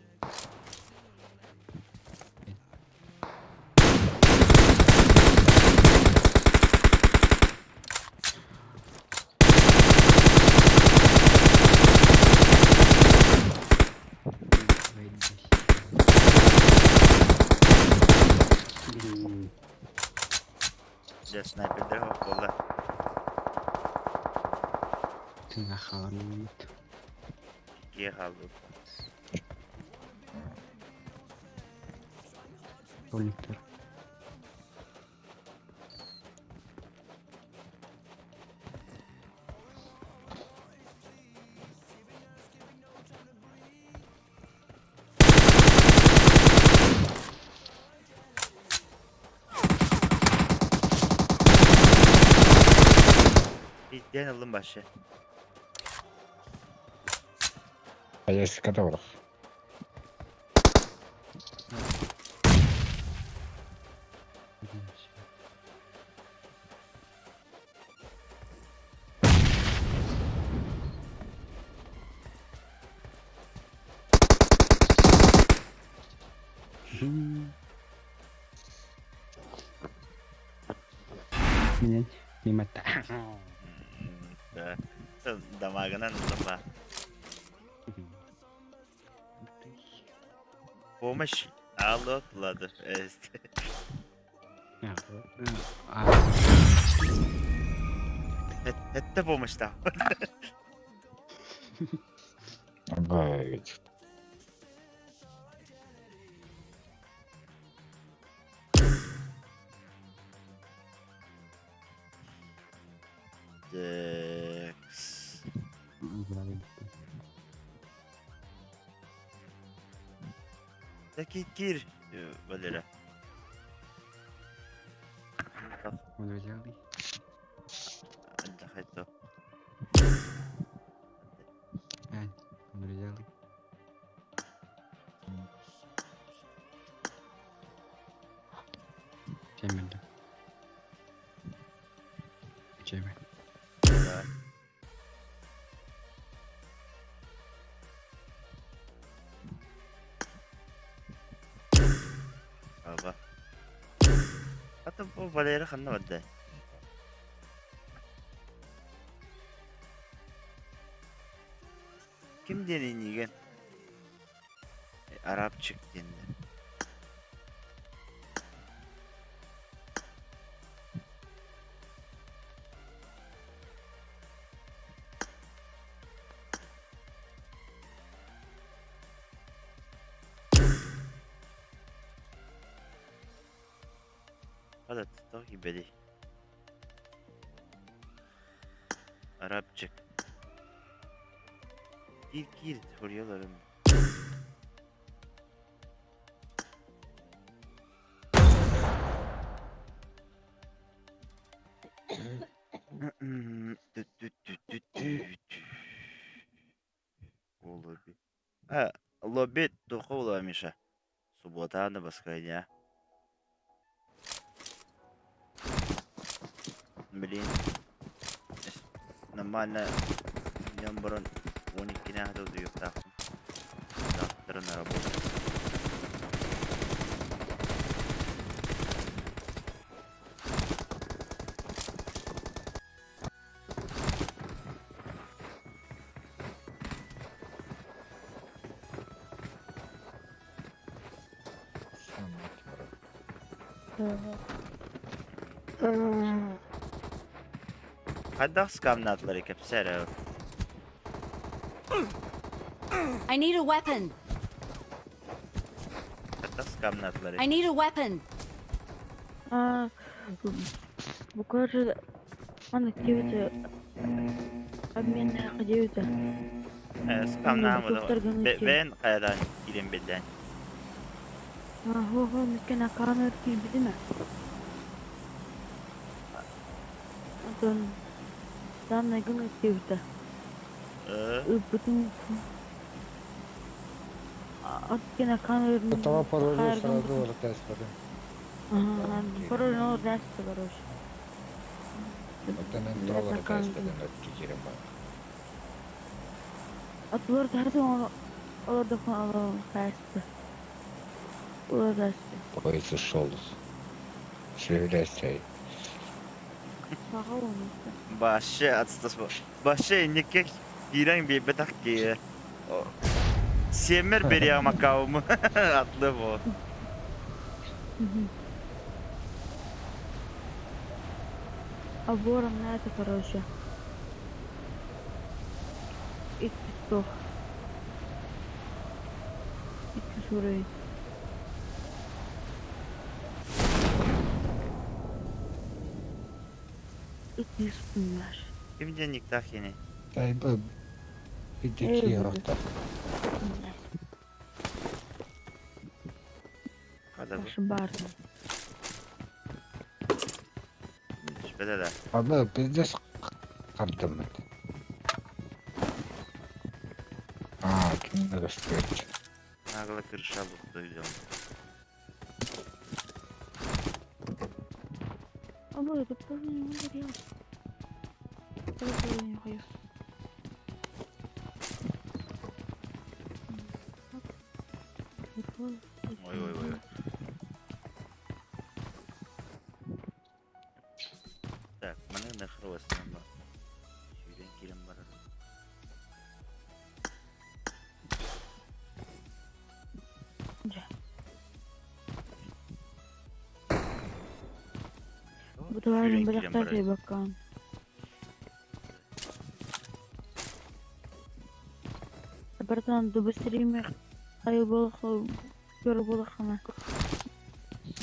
Дьэ снайпердэр буолла. Тыына хаалан Киэ хаалбыт. Роликтар. Диэн ыллым башы. Поездка добрых. Мимата. Да. Дамагынан ыллым ба. Помощь. Алло, ладно. Это помощь там. Блять. Текс. Таки кир, Валера. Он взял и... Отдыхать то. Он взял и... Чем это? Чем? Давай. Аба. Ата бу Валера ханна бадда. Ким диэн инниген? Арабчик диэннэ. Hadi tutak gibi Arapçık. Gir gir soruyorlarım. Лобби. А, лобби духовла, Миша. Суббота на воскресенье. Блин. Нормально. Днем барон 12 хатыл Завтра на работу. Хайдах скамнатлары кепсәре. I need a weapon. Хайдах скамнатлары. I need a weapon. А, буквально он активится обменная ходит. Скамнамы. Бен кайдан кирен белден. А, хо, мискен аканы кирбиди ме? Антон, там найгын активита. Бүтүн Аткен аканы Того паролю сразу вертайся. Ага, пароль ну дальше, короче. Это мен доллар тайспадым кирем ба. Атлар тарды оны Олордохпуна олорон хаайыста. Улардааччы. Произошел. Шевеляйся. Саха уонуста. Вообще отстас. Вообще инникке киирэн биэрбэтэх киһи. Сиэммэр бериэҕим аккауму атлы бу. А ворон на это, короче. Икки суох. Икки уровень. Икки понимаешь. Ким диэн никтаах кини? Тайба Эй, бидики буду. орта. Хада бу. Башбарный. Түспэтэ да. Аны пиздец хардыммыт. Аа, кинилэр өстөөч. Нагло крыша буттуйдум. А вот это тоже не могу делать. Это тоже не хочу. Ой ой ой. Так, маны нахрос нама. Сүүрэн киирэн барар. Бу товарым Сүүрэн киирэн бэлэхтээ барар. баккаан. Братан, да быстрее хайы болох көр болохына.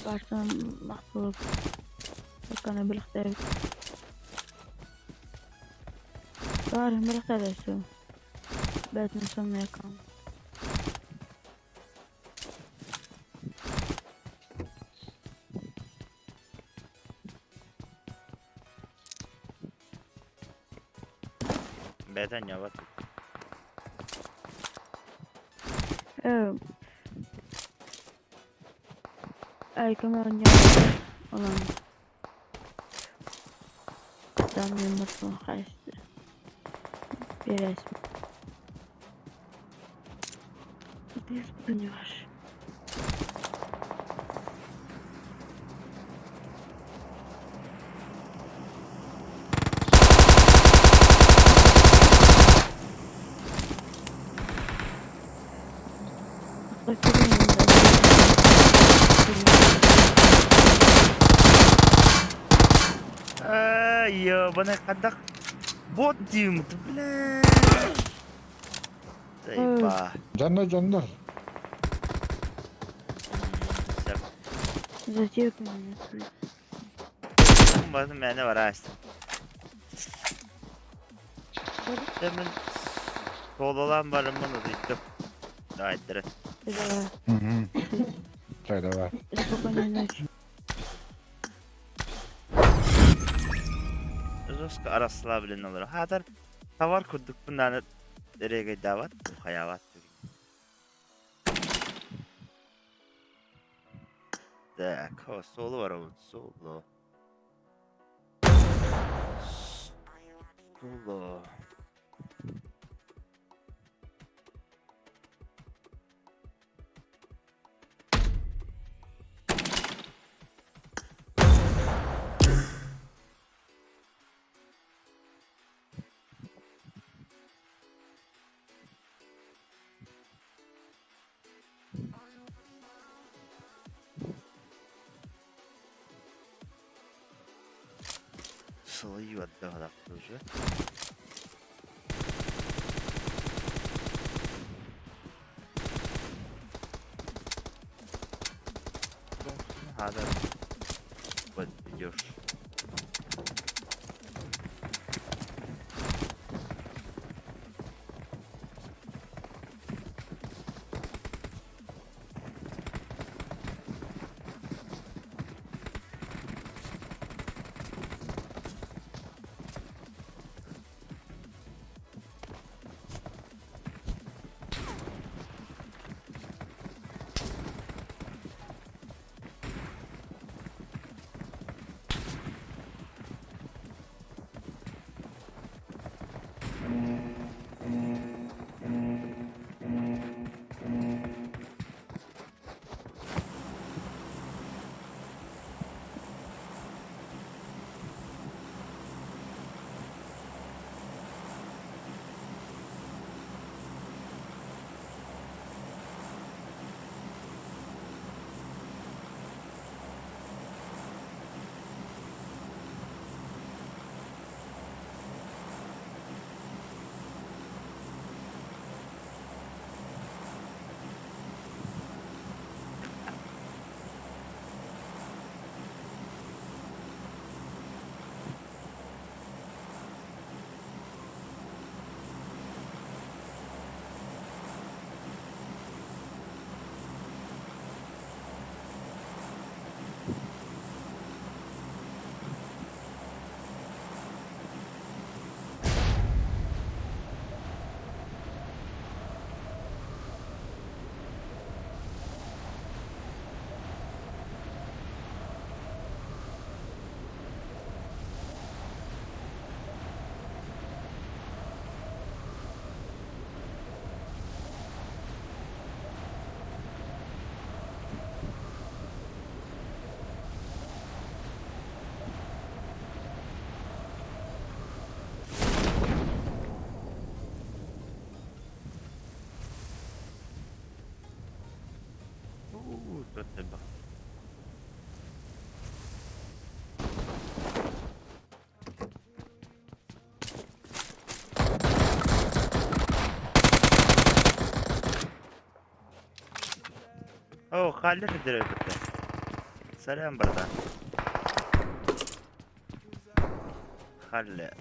Бартан макталып. Бакканы бэлэхтээ. Барым бэлэхтээ все. Бэтмен сонная кам. Бэтэн ньабат. Э. Ай, кому не Olan. Данный мартон хайсты. Берес. Ты понимаешь. Ебаный хадах. Вот дим, бля. Заеба. Жанна жандар. Зачем меня? Базым мені бар астым. Мен солалан барымын ұдыйтып. Давай, дыры. Давай. Угу. Так, давай. Спокойной ночи. Жестко расслаблен olur. Хатар товар курдук bundan nereye davat hayavat. Так, о, соло бар ол, соло. Соло. Соло отдала уже. Надо подбьешь. О, Халлер деревья. Сорян, братан. Халлер.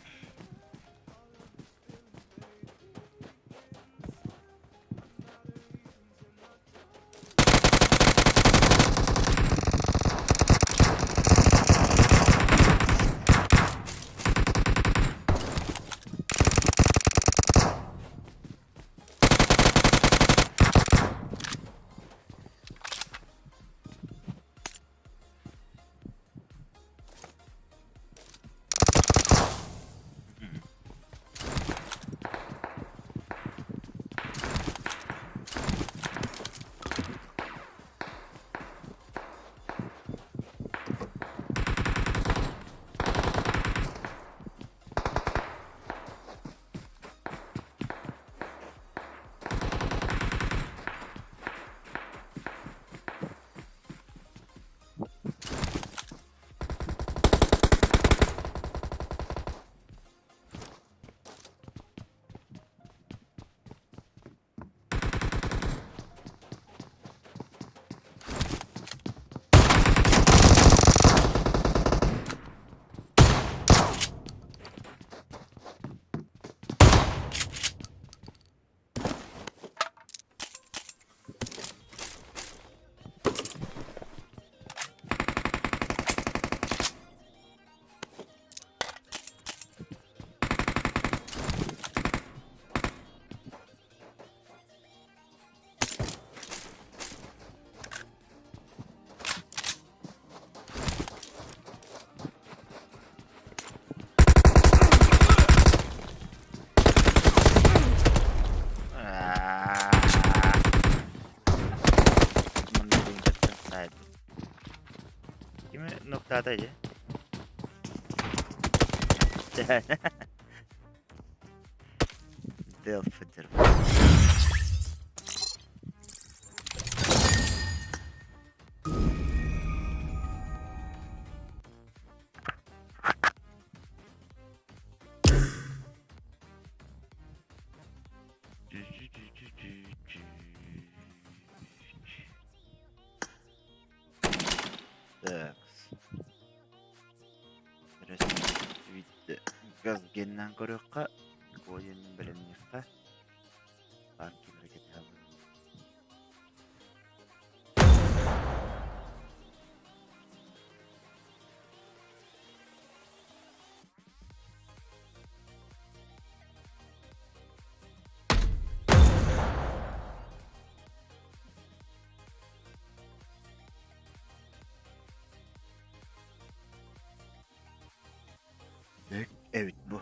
Kimi noktadaydı? Delfidir. Так. Газгеннен көрүөххэ, Годинын бэлэмниэххэ, паркинга кэтэһэбин. Эбит бу.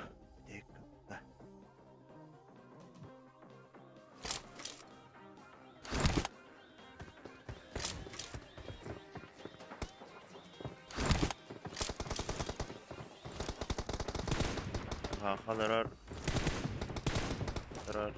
Халарар. Тарар.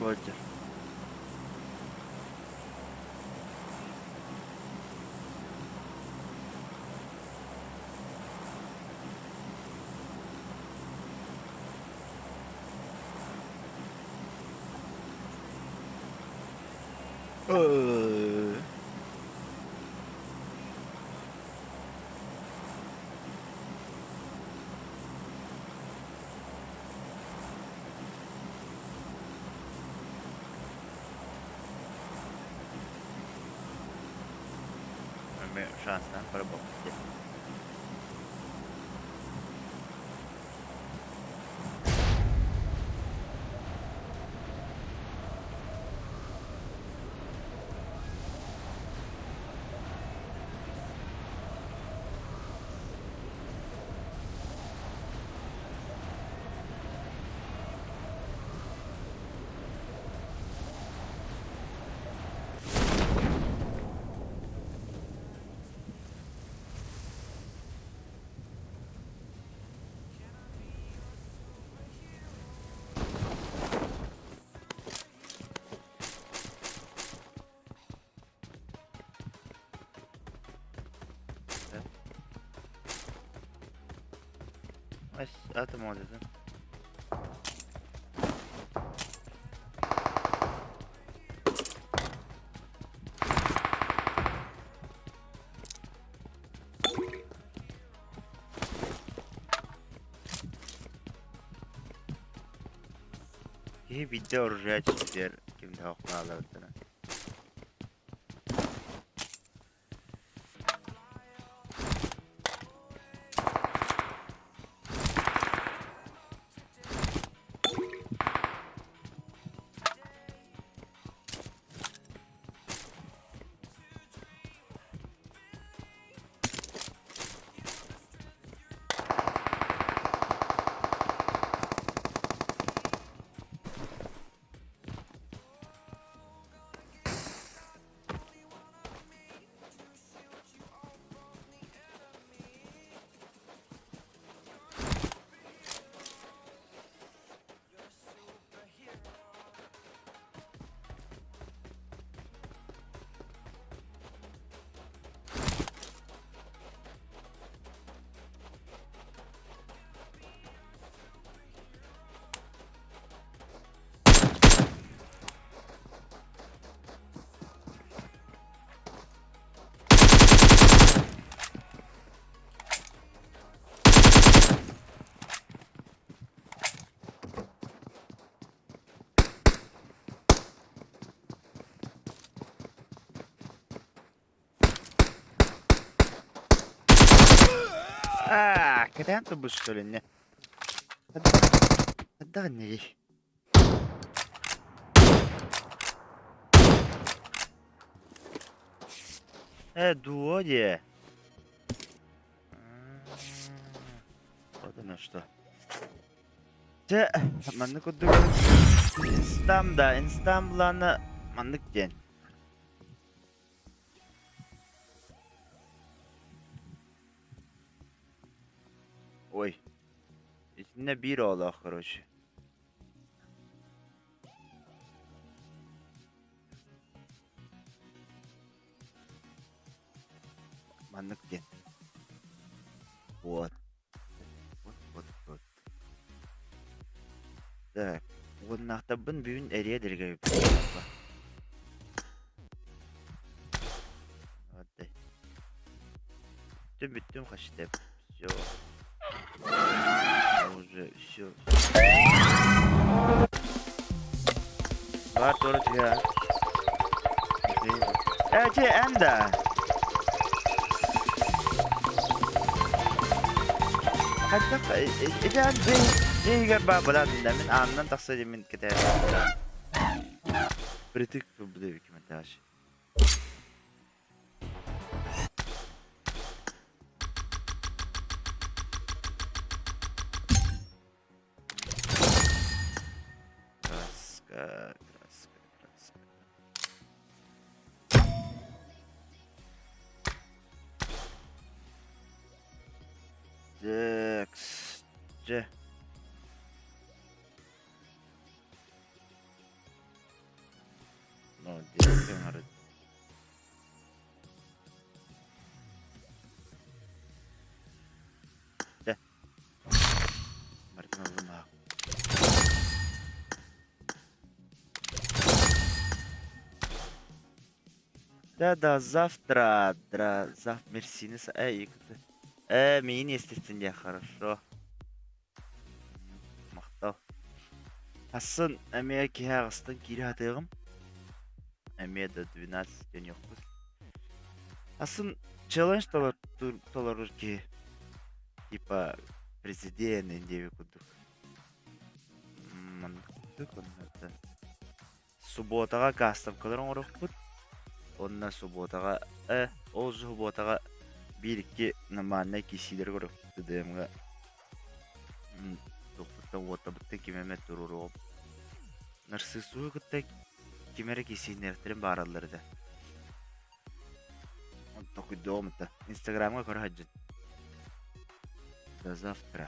Roger. Şanstan para bok. Аты молодец. Киһи биирдэ оружие чиптиэр ким да хаалабыттана. Аа, кэтээн турбут что ли, не? Хайдах иннигий? Э, дуо диэ. Вот оно что. Дьэ, маннык курдук инстам да, инстам былаана маннык диэн. Ой, итиннэ биир оҕолоох, короче. Маннык диэн. Вот. Вот, вот, вот. Так, уоннаахтарбын бүгүн эрийэ дэргэбиппин. Бүттүм, бүттүм хэштег. Все. Уже все. Бар туора түһэ. Э, че, эн да. Хайдах ити эн дьиэ иһигэр баа былаан да мин аанынан тахса димин кэтэһэр. Притык бу комментаж. Краска, краска, краска. Так, дьэ. Ну, диэки Дьэ. Барытын ыллым аа. Да, да, завтра, да, завтра, мерсинес, эй, э, миин естественно, я хорошо. Махтал. Хассын эмиэ киһи аҕыстан киирэ сатыаҕым. Эмиэ да 12 дьонуохпут. Хассын челлендж толорор киһи. Типа президент диэбит курдук. Маннык курдук Субуотаҕа кастовкалар оҥоруохпут. Уонна субуотаҕа э ол субуотаҕа биир-икки нормальнай киирсиилэри көрүөхпүт ДДМ-га туохпуттан уоттабыттан ким эмэ туруоруоҕум. Нарциссуһу кытта ким эрэ киирсиһиннэриэхтэрин баараллар этэ. Толкуйдуоҕум этэ. Инстаграмҥа көрө сылдьын. До завтра.